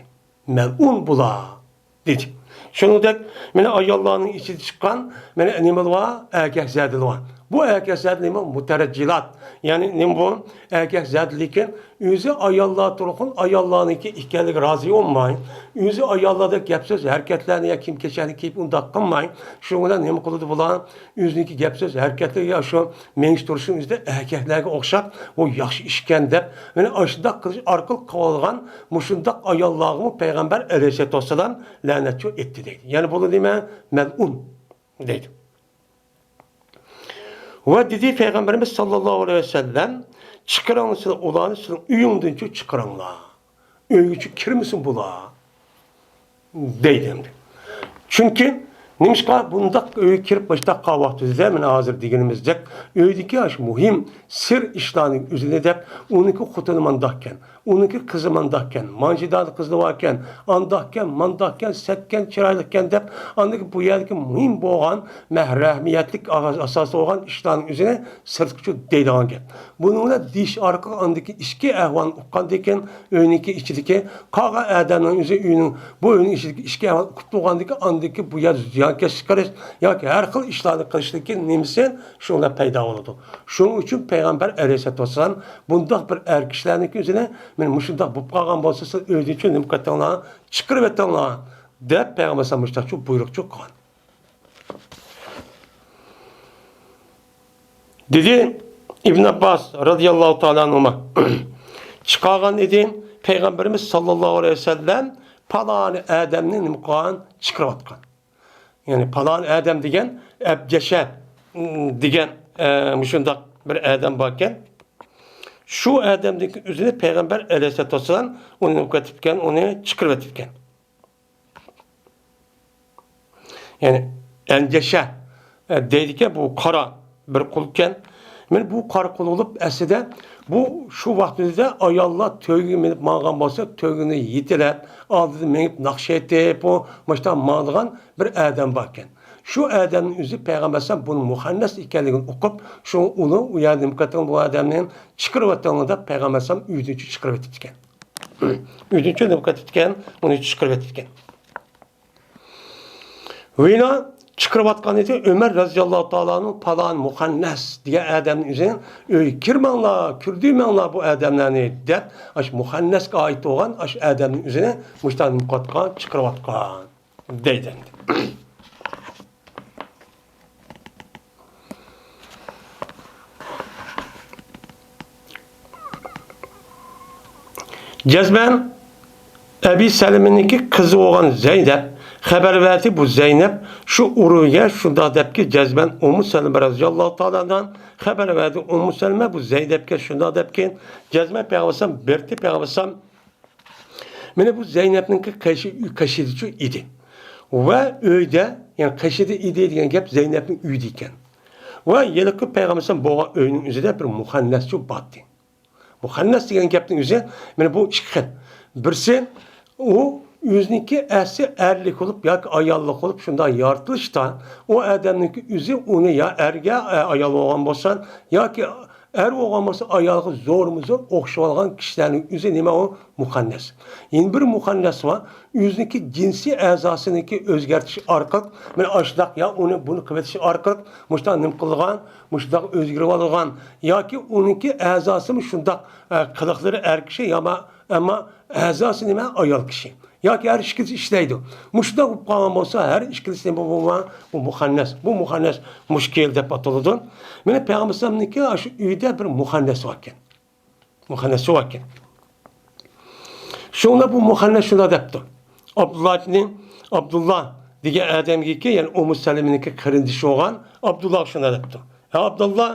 مەلئۇن بۇلار دېدى. شۇنىڭدەك مانا ئاياللارنىڭ ئىچىدە چىققان مانا نېمىلەر بار؟ ئەركەك زادىلەر بار. بۇ ئەركەك زادىلەر نېمە؟ مۇتەرەججىلات. يەنى نېمە بۇ؟ ئەركەك زادىلىكىن ئۆزى ئاياللار تۇرغۇن ئاياللارنىڭكى ئىكەنلىكىگە رازى بولماي، ئۆزى ئاياللاردەك گەپ سۆز ھەرىكەتلەرنى يا كىيىم كېچەكنى كىيىپ ئۇنداق قىلماي، شۇنىڭ بىلەن نېمە قىلىدۇ بۇلار؟ ئۆزىنىڭكى گەپ سۆز ھەرىكەتلىرىگە شۇ مېڭىشتۇرۇشنىڭ ئۆزىدە ئەركەكلەرگە ئوخشاپ، بۇ ياخشى ئىشكەن دەپ، مانا ئاشۇنداق قىلىش ئارقىلىق قىلىۋالغان مۇشۇنداق ئاياللارغىمۇ پەيغەمبەر ئەلەيھىسسالاتۇ ۋەسسالام لەنەتچۇ ئېيتتى دەيدۇ. يەنى بۇلار نېمە؟ مەلئۇن دەيدۇ. ۋە دېدى پەيغەمبىرىمىز ساللاللاھۇ ئەلەيھى ۋەسەللەم، چىقىرىڭلار سىلەر ئۇلارنى سىلەر ئۆيۈڭدىنچۇ چىقىرىڭلار. ئۆيگىچۇ كىرمىسۇن بۇلار دەيدۇ ئەمدى. چۈنكى نېمىشقا بۇنداق ئۆيگە كىرىپ مۇشۇنداق قالغان ۋاقتىدا، مانا ھازىر دېگىنىمىزدەك، ئۆيدىكى ئاشۇ مۇھىم سىر ئىشلارنىڭ ئۆزىنى دەپ، ئۇنىڭكى خوتۇنى مانداقكەن، ئۇنىڭكى قىزى مانداقكەن، مانچىدانە قىزى باركەن، ئانداقكەن، مانداقكەن، سەتكەن، چىرايلىقكەن دەپ، ئاندىكى بۇ يەردىكى مۇھىم بولغان، مەھ-، ئەھمىيەتلىك ئاساس بولغان ئىشلارنىڭ ئۆزىنى سىرتقىچۇ دەيدىغان گەپ. بۇنىڭ بىلەن دېيىش ئارقىلىق ئاندىكى ئىچكى ئەھۋالنى ئۇققاندىن كېيىن، ئۆينىڭكى ئىچىدىكى قالغان ئادەمنىڭ ئۆزى ئۆينىڭ، بۇ ئۆينىڭ ئىچىدىكى ئىچكى ئەھۋالنى ئۇقۇپ تۇرغاندىن كېيىن، ئاندىكى بۇ يەردە زىيانكەشلىك قىلىش ياكى ھەر خىل ئىشلارنى قىلىشتىن كېيىن نېمىسى شۇنداق پەيدا بولىدۇ. شۇنىڭ ئۈچۈن پەيغەمبەر ئەلەيھىسسالاتۇ ۋەسسالام بۇنداق بىر ئەر كىشىلەرنىڭكى ئۆزىنى، مانا مۇشۇنداق بولۇپ قالغان بولسا، سىز ئۆيدىنچۇ نېمە قىلىۋېتىڭلار، چىقىرىۋېتىڭلار دەپ پەيغەمبەر ئەلەيھىسسالام مۇشۇنداقچۇ بۇيرۇقچۇ قىلغان. دېدى ئىبن ئابباس رازىياللاھۇ تائالا ئەنھۇما، چىقارغان ئىدى پەيغەمبىرىمىز ساللاللاھۇ ئەلەيھى ۋەسەللەم پالانى ئادەمنى نېمە قىلغان، چىقىرىۋاتقان. يەنى پالانى ئادەم دېگەن ئەبجەشە دېگەن، ئە، مۇشۇنداق بىر ئادەم باركەن. شۇ ئادەمدىكى ئۆزىنى پەيغەمبەر ئەلەيھىسسالاتۇ ۋەسسالام ئۇنى نېمە قىلىۋېتىپكەن، ئۇنى چىقىرىۋېتىپكەن. يەنى ئەنجەشە، ئە، دەيدىكەن، بۇ قارا بىر قۇلكەن. مانا بۇ قارا قۇل بولۇپ، ئەسلىدە بۇ شۇ ۋاقتىدا ئاياللار تۆگىگە مىنىپ ماڭغان بولسا، تۆگىنى يېتىلەپ، ئالدىدا مېڭىپ ناخشا ئېيتىپ، ئۇ مۇشۇنداق ماڭىدىغان بىر ئادەم باركەن. شۇ ئادەمنىڭ ئۆزى پەيغەمبەر ئەلەيھىسسالام بۇنىڭ مۇخەننەس ئىكەنلىكىنى ئۇقۇپ، شۇ ئۇنى ئۇ يەردە نېمە قىلىۋېتىڭ، بۇ ئادەمنى چىقىرىۋېتىڭلار دەپ پەيغەمبەر ئەلەيھىسسالام ئۆيدىن چىقىرىۋېتىپتىكەن. ئۆيدىن چىقىرىۋېتىپتىكەن، ئۇنى چىقىرىۋېتىپتىكەن. ۋىنا چىقىرىۋاتقان ئىدى، ئۆمەر رەزىياللاھۇ تائالانىڭ پالان مۇخەننەس دېگەن ئادەمنىڭ ئۆزىنى، ئۆيگە كىرمەڭلار، كىردۈرمەڭلار بۇ ئادەملەرنى دەپ، ئاشۇ مۇخەننەسكە ئائىت بولغان ئاشۇ ئادەمنىڭ ئۆزىنى مۇشۇنداق نېمە قىلىۋاتقان، چىقىرىۋاتقان دەيدۇ ئەمدى. جەزمەن ئەبى سەلىمىنىڭكى قىزى بولغان زەينەپ خەۋەر بەردى. بۇ زەينەپ شۇ ئۇرۇۋىگە شۇنداق دەپكى، جەزمەن ئۇممۇ سەلىمە رەزىياللاھۇ تائالا ئەنھا خەۋەر بەردى. ئۇممۇ سەلىمە بۇ زەينەپكە شۇنداق دەپكى، جەزمەن پەيغەمبەر بىرتى پەيغەمبەر مانا بۇ زەينەپنىڭكى قېشى، قېشىدىچۇ ئىدى. ۋە ئۆيدە، يەنى قېشىدا ئىدى دېگەن گەپ زەينەپنىڭ ئۆيىدە ئىكەن. ۋە ھېلىقى پەيغەمبەر بولغان ئۆينىڭ ئۆزىدە بىر مۇخەننەسچۇ بارتى. مۇخەننەس دېگەن گەپنىڭ ئۆزى، مانا بۇ ئىككى خىل. بىرسى، ئۇ ئۆزىنىڭكى ئەسلى ئەرلىك بولۇپ ياكى ئاياللىق بولۇپ شۇنداق يارىتىلىشتا، ئۇ ئادەمنىڭكى ئۆزى ئۇنى يا ئەرگە، ئايال بولغان بولسا ياكى ئەر بولغان بولسا ئايالغا زورمۇ زور ئوخشىۋالغان كىشىلەرنىڭ ئۆزى نېمە ئۇ؟ مۇخەننەس. يەنە بىر مۇخەننەس بار، ئۆزىنىڭكى جىنسىي ئەزاسىنىڭكى ئۆزگەرتىش ئارقىلىق، مانا ئاشۇنداق يا ئۇنى بۇنى قىلىۋېتىش ئارقىلىق مۇشۇنداق نېمە قىلىدىغان، مۇشۇنداق ئۆزگىرىۋالىدىغان ياكى ئۇنىڭكى ئەزاسىمۇ شۇنداق، ئە، قىلىقلىرى ئەر كىشى، يا ما-، ئەمما ئەزاسى نېمە؟ ئايال كىشى. ياكى ھەر ئىككىلىسى ئىشلەيدۇ. مۇشۇنداق بولۇپ قالغان بولسا، ھەر ئىككىلىسى نېمە بولغان؟ بۇ مۇخەننەس. بۇ مۇخەننەس مۇشكىل دەپ ئاتىلىدۇ. مانا پەيغەمبەر ئەلەيھىسسالامنىڭكى شۇ ئۆيدە بىر مۇخەننەس باركەن. مۇخەننەس باركەن. شۇڭا بۇ مۇخەننەس شۇنداق دەپتۇ. ئابدۇللا ئىبنى، ئابدۇللا دېگەن ئادەمگىكى، يەنى ئۇممۇ سەلىمىنىڭكى قېرىندىشى بولغان ئابدۇللاغا شۇنداق دەپتۇ. ھە ئابدۇللا،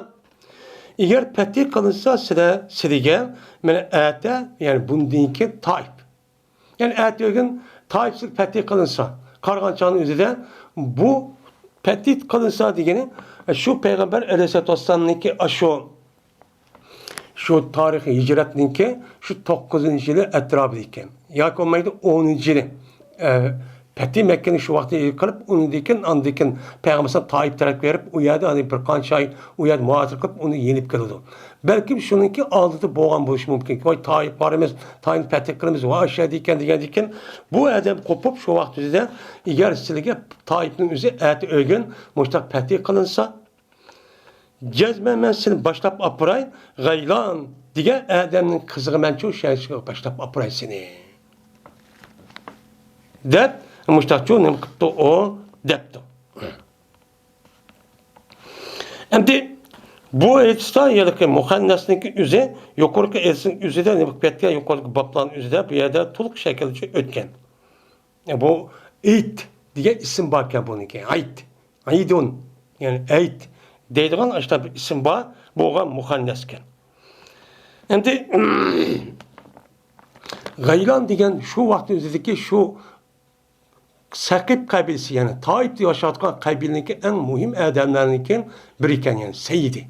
ئەگەر پەتھى قىلىنسا سىلە، سىلىگە، مانا ئەتە، يەنى بۇندىن كېيىن تائىپ. يەنى ئەتە ئۆگۈن تائىپ سىلىگە پەتھى قىلىنسا، قارىغانچاغنىڭ ئۆزىدە بۇ پەتھى قىلىنسا دېگىنى، شۇ پەيغەمبەر ئەلەيھىسسالاتۇ ۋەسسالامنىڭكى ئاشۇ، شۇ تارىخى ھىجرەتنىڭكى شۇ توققۇزىنچى يىلى ئەتراپىدا ئىكەن. ياكى بولمايدۇ ئونىنچى يىلى. ئە، پەتھى مەككىنى شۇ ۋاقىتتا قىلىپ، ئۇنىڭدىن كېيىن، ئاندىن كېيىن پەيغەمبەر تائىپ تەرەپكە بېرىپ، ئۇ يەردە ئاندىن بىر قانچە ئاي ئۇ يەردە مۇھاجىرە قىلىپ، ئۇنى يېنىپ كېلىدۇ. بەلكىم شۇنىڭكى ئالدىدا بولغان بولۇشى مۇمكىن. ۋاي، تائىپ بارىمىز، تائىپنى پەتھى قىلىمىز، ۋاي، ئاشۇ يەردە ئىكەن دېگەندىن كېيىن، بۇ ئادەم قوپۇپ، شۇ ۋاقىت ئۆزىدە، ئەگەر سىلىگە تائىپنىڭ ئۆزى ئەتە ئۆگۈن مۇشۇنداق پەتھى قىلىنسا، جەزمەن مەن سېنى باشلاپ ئاپىراي، غەيلان دېگەن ئادەمنىڭ قىزىغا مەنچۇ شەيشىغا باشلاپ ئاپىراي سېنى، دەپ، مۇشتاقچۇ نېمە قىپتۇ ئۇ، دەپتۇ. ئەمدى بۇ ئېيتىشتا ھېلىقى مۇخەننەسنىڭكى ئۆزى يۇقىرىقى ئېيتىشنىڭ ئۆزىدە نېمە قىلىپ كەتكەن، يۇقىرىقى بابلارنىڭ ئۆزىدە بۇ يەردە تولۇق شەكىلدە ئۆتكەن. بۇ ئېيت دېگەن ئىسىم باركەن بۇنىڭكى. ئەيت. ئەيدۇن، يەنى ئەيت دەيدىغان ئاشۇنداق بىر ئىسىم بار، بولغان مۇخەننەسكەن. ئەمدى غەيلان دېگەن شۇ ۋاقىتنىڭ ئۆزىدىكى شۇ سەقىپ قەبىلىسى، يەنى تائىپتا ياشاۋاتقان قەبىلىنىڭكى ئەڭ مۇھىم ئادەملەرنىڭكى بىرى ئىكەن، يەنى سەييىدى.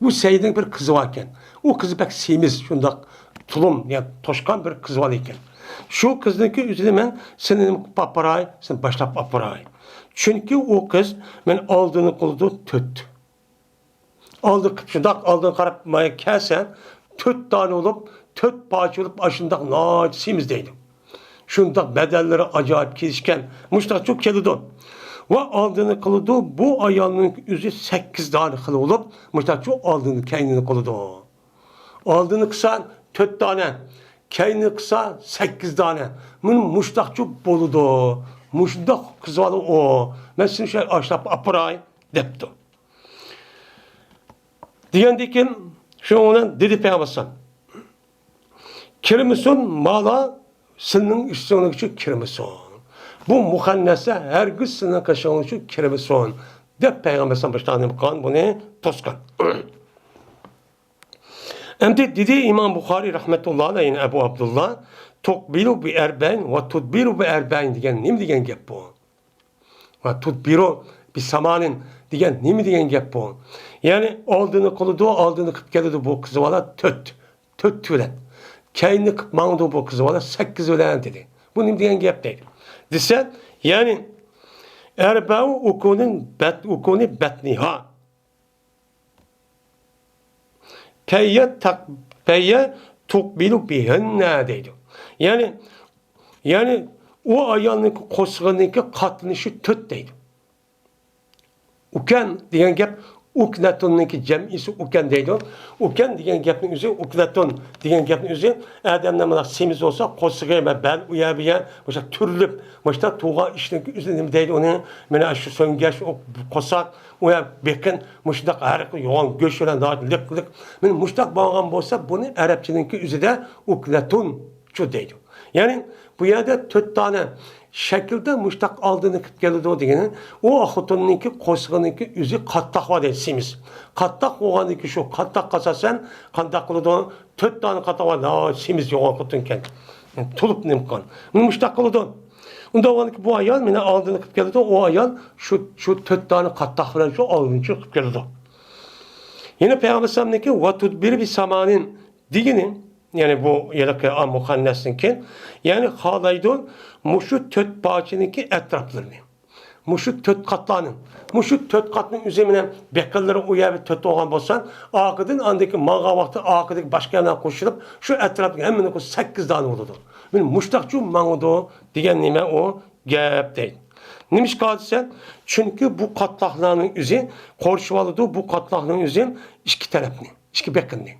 بۇ سەييىدنىڭ بىر قىزى بار ئىكەن. ئۇ قىزى بەك سېمىز، شۇنداق تۇلۇم، يەنى توشقان بىر قىزى بار ئىكەن. شۇ قىزنىڭكى ئۆزىنى مەن سېنى نېمە قىلىپ ئاپىراي، سېنى باشلاپ ئاپىراي. چۈنكى ئۇ قىز مەن ئالدىنى قىلىدۇ تۆت. ئالدى قىپ شۇنداق ئالدىغا قاراپ مايا كەلسە، تۆت دانە بولۇپ، تۆت پارچە بولۇپ، ئاشۇنداق ناھايىتى سېمىز دەيدۇ. شۇنداق بەدەنلىرى ئاجايىپ كېلىشكەن، مۇشتاقچۇ كېلىدۇ. ۋە ئالدىنى قىلىدۇ، بۇ ئايالنىڭ ئۆزى سەككىز دانە خىل بولۇپ، مۇشتاقچۇ ئالدىنى كەينىنى قىلىدۇ. ئالدىنى قىلسا تۆت دانە، كەينىنى قىلسا سەككىز دانە. مۇنى مۇشتاقچۇ بولىدۇ. مۇشۇنداق قىز بالا ئۇ. مەن سېنى شۇ ئاشلاپ ئاپىراي، دەپتۇ. دېگەندىن كېيىن شۇنىڭ بىلەن دېدى پەيغەمبەر ئەلەيھىسسالام، كىرمىسۇن، مالا سېنىڭ ئۈستۈڭلۈكچە كىرمىسۇن. بۇ مۇخەننەسلەر ھەرگىز سېنىڭ قېشىڭلىكچە كىرمىسۇن، دەپ پەيغەمبەر ئەلەيھىسسالام باشتا نېمە قىلغان، بۇنى توسقان. ئەمدى دېدى ئىمام بۇخارىي رەھمەتۇللا ئەلەيھى، ئەبۇ ئابدۇللا، تۇقبىلۇ بىئەربەئىن ۋە تۇدبىرۇ بىئەربەئىن دېگەن نېمە دېگەن گەپ بۇ؟ ۋە تۇدبىرۇ بىسامانىن دېگەن نېمە دېگەن گەپ بۇ؟ يەنى ئالدىنى قىلىدۇ، ئالدىنى قىلىپ كېلىدۇ بۇ قىز بالا تۆت، تۆت بىلەن. كەينىنى قىلىپ ماڭىدۇ بۇ قىز بالا سەككىز بىلەن دېدى. بۇ نېمە دېگەن گەپ دەيدۇ. دېسە، يەنى ئەربەئۇ ئۇكۇنىن بەت-، ئۇكۇنى بەتنىھا. پەييە تەق-، پەييە تۇقبىلۇ بىھىننە دەيدۇ. يەنى، يەنى ئۇ ئايالنىڭكى قورسىقىنىڭكى قاتلىنىشى تۆت دەيدۇ. ئۇكەن دېگەن گەپ ئۇكنەتۇننىڭكى جەمئىسى ئۇكەن دەيدۇ. ئۇكەن دېگەن گەپنىڭ ئۆزى، ئۇكنەتۇن دېگەن گەپنىڭ ئۆزى ئادەملەر مانا سېمىز بولسا قورسىقى ۋە بەل ئۇ يەر بۇ يەر مۇشۇ تۈرۈلۈپ، مۇشۇ تۇغان ئىشنىڭكى ئۆزى نېمە دەيدۇ ئۇنى؟ مانا شۇ سۆڭگەچ، ئۇ قورساق، ئۇ يەر بېقىن، مۇشۇنداق ھەر خىل يوغان گۆش بىلەن ناھايىتى لىق لىق. مانا مۇشۇنداق بولغان بولسا بۇنى ئەرەبچىنىڭكى ئۆزىدە ئۇكنەتۇنچۇ دەيدۇ. يەنى بۇ يەردە تۆت دانە شەكىلدە مۇشۇنداق ئالدىنى قىلىپ كېلىدۇ دېگىنى، ئۇ خوتۇننىڭكى قورسىقىنىڭكى ئۆزى قاتتاق بار دەيدۇ، سېمىز. قاتتاق بولغاندىكى شۇ قاتتاق ئاساسەن قانداق قىلىدۇ؟ تۆت دانە قاتتاق بار، ناھايىتى سېمىز يوغان خوتۇنكەن. تولۇپ نېمە قىلغان. مۇشۇنداق قىلىدۇ. ئۇنداق بولغاندىكى بۇ ئايال مانا ئالدىنى قىلىپ كېلىدۇ، ئۇ ئايال شۇ، شۇ تۆت دانە قاتتاق بىلەن شۇ ئالدىنچى قىلىپ كېلىدۇ. يەنە پەيغەمبەر ئەلەيھىسسالامنىڭكى ۋە تۇدبىرۇ بىسامانىن دېگىنى، يەنى بۇ ھېلىقى مۇخەننەسنىڭكى، يەنى خالايدۇ مۇشۇ تۆت پارچىنىڭكى ئەتراپلىرىنى. مۇشۇ تۆت قاتلارنىڭ، مۇشۇ تۆت قاتنىڭ ئۆزى مېنىڭ بېقىنلىرى ئۇ يەردە تۆت بولغان بولسا، ئارقىدىن ئاندىكى ماڭغان ۋاقتى ئارقىدىكى باشقا يەرلەر قوشۇلۇپ، شۇ ئەتراپتىكى ھەممىنى قوشسا سەككىز دانە بولىدۇ. مانا مۇشتاقچۇ ماڭىدۇ دېگەن نېمە ئۇ گەپ دەيدۇ. نېمىشقا دېسە، چۈنكى بۇ قاتلاقلارنىڭ ئۆزى قورشىۋالىدۇ، بۇ قاتلاقنىڭ ئۆزى ئىككى تەرەپنى، ئىككى بېقىننى.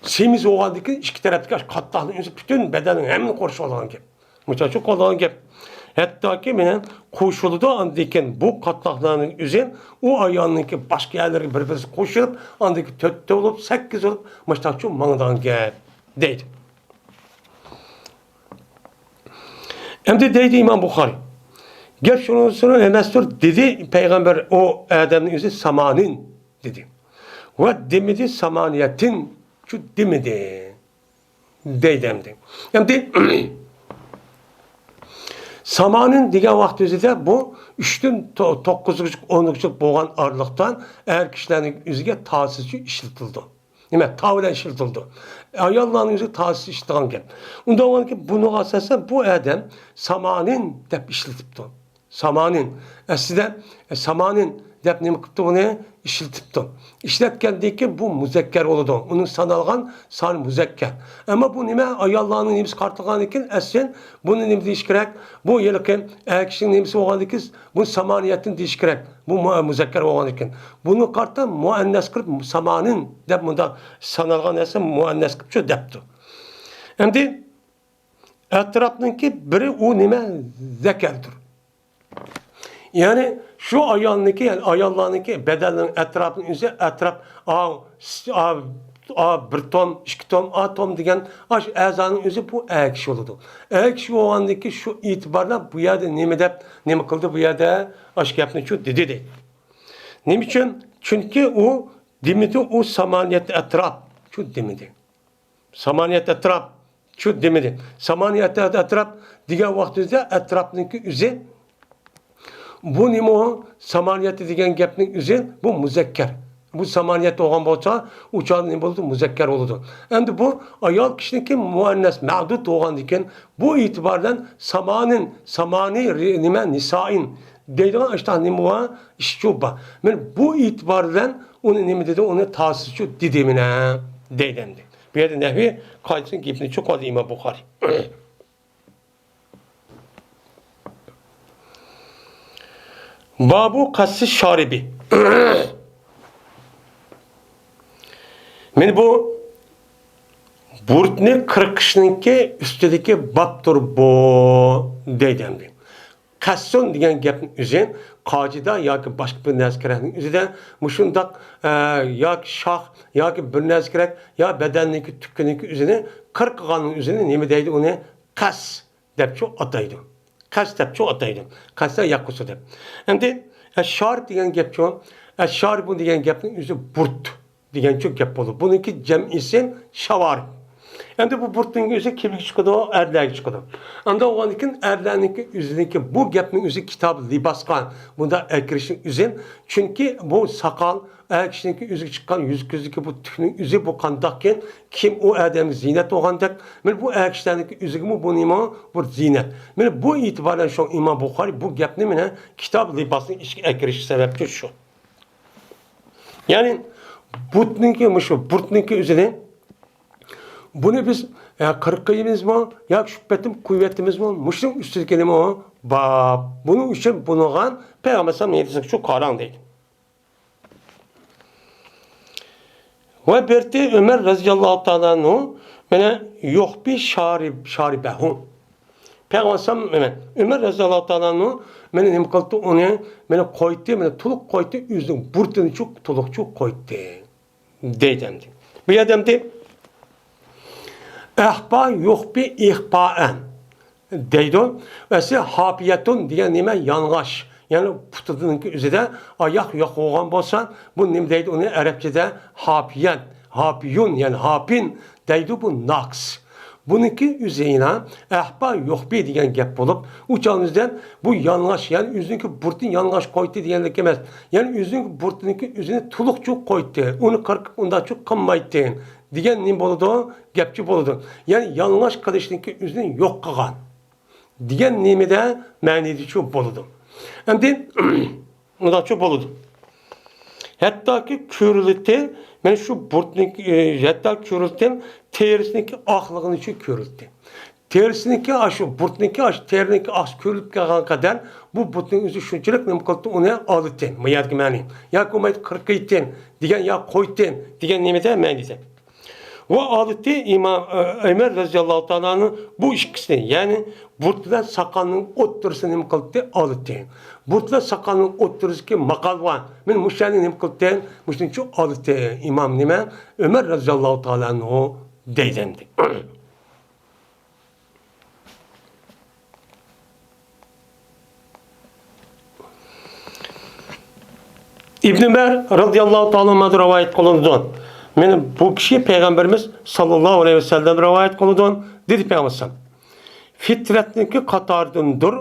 سېمىز بولغاندىكىن ئىككى تەرەپتىكى ئاشۇ قاتلاقنىڭ ئۆزى پۈتۈن بەدەننىڭ ھەممىنى قورشىۋالغان گەپ. مۇشۇنچە قالىدىغان گەپ. ھەتتاكى مېنىڭ قوشۇلىدۇ ئاندىكىن بۇ قاتلاقلارنىڭ ئۆزى ئۇ ئايالنىڭكى باشقا يەرلىرىگە بىر-بىرسى قوشۇلۇپ، ئاندىكى تۆتتە بولۇپ، سەككىز بولۇپ، مۇشۇنداقچۇ ماڭىدىغان گەپ دەيدۇ. ئەمدى دەيدۇ ئىمام بۇخارىي، گەپ شۇنىڭ ئۈچۈن ئەمەستۇر، دېدى پەيغەمبەر، ئۇ ئادەمنىڭ ئۆزى سامانىن دېدى. ۋە دېمىدى سامانىيەتىن، شۇ دېمىدى. دەيدۇ ئەمدى. ئەمدى سامانىن دېگەن ۋاقىت ئۆزىدە بۇ ئۈچتىن تو-، توققۇزغىچە، ئونغىچە بولغان ئارىلىقتا ئەر كىشىلەرنىڭ ئۆزىگە تاسىسى ئىشلىتىلىدۇ. نېمە؟ تا بىلەن ئىشلىتىلىدۇ. ئاياللارنىڭ ئۆزىگە تاسىسى ئىشلىتىدىغان گەپ. ئۇنداق بولغاندىكىن بۇنىڭغا ئاساسەن بۇ ئادەم سامانىن دەپ ئىشلىتىپتۇ. سامانىن. ئەسلىدە، ئە، سامانىن دەپ نېمە قىپتۇ بۇنى؟ ئىشلىتىپتۇ. ئىشلەتكەندىن كېيىن بۇ مۇزەككەر بولىدۇ. ئۇنىڭ سانالغان سانى مۇزەككەر. ئەمما بۇ نېمە؟ ئاياللارنىڭ نېمىسى قارىتىلغاندىن كېيىن ئەسلى بۇنى نېمە دېيىش كېرەك؟ بۇ ھېلىقى ئەر كىشىنىڭ نېمىسى بولغاندىن كېيىن بۇ سامانىيەتتىن دېيىش كېرەك. بۇ مۇ-، مۇزەككەر بولغاندىن كېيىن. بۇنى قارىتا مۇئەننەس قىلىپ سامانىن دەپ مۇنداق سانالغان نەرسە مۇئەننەس قىلىپچۇ دەپتۇ. ئەمدى ئەتراپنىڭكى بىرى ئۇ نېمە؟ زەكەردۇر. يەنى شۇ ئايالنىڭكى، يەنى ئاياللارنىڭكى بەدەنلىرىنىڭ ئەتراپىنىڭ ئۆزى ئەتراپ، ئاۋ، ئاۋ، ئاۋ بىر توم، ئىككى توم، ئا توم دېگەن ئاش ئەزانىڭ ئۆزى بۇ ئەر كىشى بولىدۇ. ئەر كىشى بولغاندىكى شۇ ئېتىباردا بۇ يەردە نېمە دەپ، نېمە قىلدى بۇ يەردە؟ ئاش گەپنى شۇ دېدى دەيدۇ. نېمە ئۈچۈن؟ چۈنكى ئۇ دېمىدى، ئۇ سامانىيەت ئەتراپ شۇ دېمىدى. سامانىيەت ئەتراپ شۇ دېمىدى. سامانىيەتتە ئەتراپ دېگەن ۋاقتىمىزدا ئەتراپنىڭكى ئۆزى، بۇ نېمە ئۇ؟ سامانىيەتتە دېگەن گەپنىڭ ئۆزى بۇ مۇزەككەر. بۇ سامانىيەتتە بولغان بولسا، ئۇ چاغدا نېمە بولىدۇ؟ مۇزەككەر بولىدۇ. ئەمدى بۇ ئايال كىشىنىڭكى مۇئەننەس مەدۇد بولغاندىن كېيىن، بۇ ئېتىبار بىلەن سامانىن، سامانى، رى-، نېمە، نىسائىن دەيدىغان ئاشۇنداق نېمە بار؟ ئىشچۇ بار. مانا بۇ ئېتىبار بىلەن ئۇنى نېمە دېدى؟ ئۇنى تاسىزچۇ دېدى مانا دەيدۇ ئەمدى. بۇ يەردە نەھۋى قائىدىسىنىڭ گېپىنى چوقۇم ئىمام بۇخارىي. بابۇ قەسسى شارىبى. مانا بۇ بۇرۇتنى قىرقىشنىڭكى ئۈستىدىكى بابتۇر بۇ دەيدۇ ئەمدى. قەسسۇن دېگەن گەپنىڭ ئۆزى قاجىدا ياكى باشقا بىر نەرسە كېرەكنىڭ ئۆزىدە مۇشۇنداق، ئە، ياكى شاخ ياكى بىر نەرسە كېرەك يا بەدەننىڭكى تۈكىنىڭكى ئۆزىنى قىرقىغاننىڭ ئۆزىنى نېمە دەيدۇ؟ ئۇنى قەس دەپچۇ ئاتايدۇ. قەس دەپچۇ ئاتايدۇ. قەسسە ياققۇسى دەپ. ئەمدى ئەششارىب دېگەن گەپچۇ؟ ئەششارىبۇ دېگەن گەپنىڭ ئۆزى بۇرت دېگەنچۇ گەپ بولىدۇ. بۇنىڭكى جەمئىسى شاۋارىب. ئەمدى بۇ بۇرتنىڭ ئۆزى كىمگە چىقىدۇ؟ ئەرلەرگە چىقىدۇ. ئانداق بولغاندىن كېيىن ئەرلەرنىڭكى ئۆزىنىڭكى بۇ گەپنىڭ ئۆزى كىتاب لىباسقا بۇنداق ئەكىرىشنىڭ ئۆزى. چۈنكى بۇ ساقال ئەر كىشىنىڭكى ئۆزىگە چىققان يۈز كۆزدىكى بۇ تۈكنىڭ ئۆزى بۇ قانداقكىن، كىم ئۇ ئادەمگە زىينەت بولغاندەك، مانا بۇ ئەر كىشىلەرنىڭكى ئۆزىگىمۇ بۇ نېمە؟ بۇ زىينەت. مانا بۇ ئېتىبار بىلەن شۇ ئىمام بۇخارىي بۇ گەپنى مانا كىتاب لىباسنىڭ ئىچىگە ئەكىرىشى سەۋەبچۇ شۇ. يەنى بۇتنىڭكى، مۇشۇ بۇرتنىڭكى ئۆزىنى بۇنى بىز، ئە، قىرقىمىزمۇ ياكى شۇ پېتىم قويۇۋېتىمىزمۇ؟ مۇشۇنىڭ ئۈستىدىكى نېمە ئۇ؟ باب. بۇنىڭ ئۈچۈن بۇنىڭغا پەيغەمبەر ئەلەيھىسسالام نېمە دېسە شۇ قاراڭ دەيدۇ. ۋە بىرتى ئۆمەر رەزىياللاھۇ تائالا ئەنھۇ مانا يۇخبى شارىب-، شارىبەھۇ. پەيغەمبەر ئەلەيھىسسالام، مانا ئۆمەر رەزىياللاھۇ تائالا ئەنھۇ مانا نېمە قىلدى؟ ئۇنى مانا قويدى، مانا تولۇق قويدى، ئۆزىنىڭ بۇرتىنىچۇ تولۇقچۇ قويدى. دەيدۇ ئەمدى. بۇ يەردە ئەمدى ئەھپا يۇخبى ئىخپائەن دەيدۇ. ئەسلى ھاپىيەتۇن دېگەن نېمە؟ يالىڭاچ. يەنى پۇتىنىڭكى ئۆزىدە ئاياق يوق بولغان بولسا، بۇ نېمە دەيدۇ ئۇنى ئەرەبچىدە؟ ھاپىيەن، ھاپىيۇن، يەنى ھاپىن دەيدۇ، بۇ ناقىس. بۇنىڭكى ئۆزى يەنە ئەھپا يۇخبى دېگەن گەپ بولۇپ، ئۇ چاغنىڭ ئۆزىدە بۇ يالىڭاچ، يەنى ئۆزىنىڭكى بۇرتىنى يالىڭاچ قويدى دېگەنلىك ئەمەس. يەنى ئۆزىنىڭكى بۇرتىنىڭكى ئۆزىنى تولۇقچۇ قويدى. ئۇنى قىرقىپ ئۇنداقچۇ قىلمايتتى دېگەن نېمە بولىدۇ؟ گەپچۇ بولىدۇ. يەنى يالىڭاچ قىلىشنىڭكى ئۆزىنى يوق قىلغان دېگەن نېمىدە مەنىدىچۇ بولىدۇ. ئەمدى مۇنداقچۇ بولىدۇ. ھەتتاكى كۆرۈلتى، مانا شۇ بۇرتنىڭكى، ئى، ھەتتا كۆرۈلتى تېرىسىنىڭكى ئاقلىقىنىچۇ كۆرۈلتى. تېرىسىنىڭكى ئاشۇ، بۇرتنىڭكى ئاشۇ، تېرىنىڭكى ئاقسى كۆرۈلۈپ كەلگەن قەدەر بۇ بۇرتنىڭ ئۆزى شۇنچىلىك نېمە قىلىپتۇ، ئۇنى ئالىتى. بۇ يەردىكى مەنى. ياكى بولمايدۇ قىرقىتى دېگەن يا قويتى دېگەن نېمىدە مەنىدە. ۋە ئالىتى ئىمام، ئۆمەر رەزىياللاھۇ تائالا ئەنھۇ بۇ ئىككىسىنى، يەنى بۇرۇت بىلەن ساقالنىڭ ئوتتۇرىسىنى نېمە قىلدى؟ ئالىتى. بۇرۇت بىلەن ساقالنىڭ ئوتتۇرىسىدىكى ماقال بار. مانا مۇشۇلارنى نېمە قىلدى؟ مۇشۇنىڭچۇ ئالىتى ئىمام نېمە؟ ئۆمەر رەزىياللاھۇ تائالا ئەنھۇ دەيدۇ ئەمدى. ئىبن ئۆمەر رەزىياللاھۇ تائالا ئەنھۇدىن رىۋايەت قىلىنىدۇ. مانا بۇ كىشى پەيغەمبىرىمىز ساللاللاھۇ ئەلەيھى ۋەسەللەم رىۋايەت قىلىدۇ، دېدى پەيغەمبەر ئەلەيھىسسالام. فىترەتنىڭكى قاتارىدىندۇر،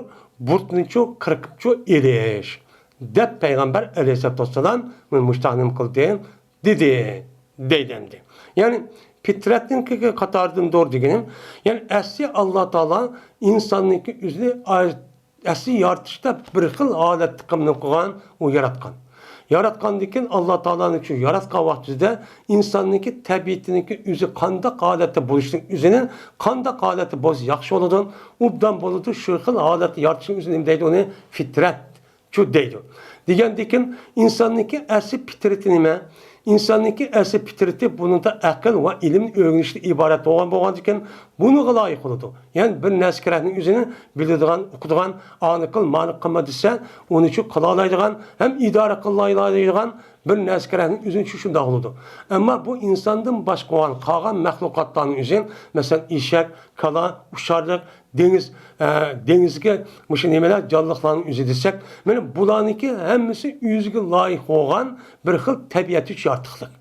بۇرۇتنىچۇ قىرقىپچۇ ئېلىش، دەپ پەيغەمبەر ئەلەيھىسسالاتۇ ۋەسسالام مۇشۇنداق نېمە قىلدى؟ دېدى، دەيدۇ ئەمدى. يەنى پىترەتنىڭكى قاتارىدىندۇر دېگىنىم، يەنى ئەسلى ئاللا تائالا ئىنساننىڭكى ئۆزىنى ئەسلى يارىتىشتا بىر خىل ھالەتتە قىلمىدىن قىلغان، ئۇ ياراتقان. ياراتقاندىن كېيىن ئاللا تائالانىڭ شۇ ياراتقان ۋاقتىدا ئىنساننىڭكى تەبىئىتىنىڭكى ئۆزى قانداق ھالەتتە بولۇشنىڭ ئۆزىنى، قانداق ھالەتتە بولسا ياخشى بولىدۇ، ئوبدان بولىدۇ، شۇ خىل ھالەتتە يارىتىشنىڭ ئۆزىنى نېمە دەيدۇ؟ ئۇنى فىترەت. شۇ دەيدۇ. دېگەندىكىن، ئىنساننىڭكى ئەسلى پىترىتى نېمە؟ ئىنساننىڭكى ئەسلى پىترىتى بۇنىڭدا ئەقىل ۋە ئىلىمنى ئۆگىنىشتىن ئىبارەت بولغان بولغاندىكىن، بۇنىڭغا لايىق بولىدۇ. يەنى بىر نەرسە كېرەكنىڭ ئۆزىنى بىلىدىغان، ئۇقىدىغان، ئانى قىل، مانى قىلما دېسە، ئۇنى شۇ قىلالايدىغان ھەم ئىدارە قىلالايدىغان بىر نەرسە كېرەكنىڭ ئۆزىنى شۇ شۇنداق بولىدۇ. ئەمما بۇ ئىنساندىن باشقا بولغان قالغان مەخلۇقاتلارنىڭ ئۆزى، مەسىلەن، ئېشەك، كالا، ئۇچارلىق، دېڭىز، ئە، دېڭىزگە مۇشۇ نېمىلەر، جانلىقلارنىڭ ئۆزى دېسەك، مانا بۇلارنىڭكى ھەممىسى ئۆزىگە لايىق بولغان بىر خىل تەبىئەت يارىتىقلىق.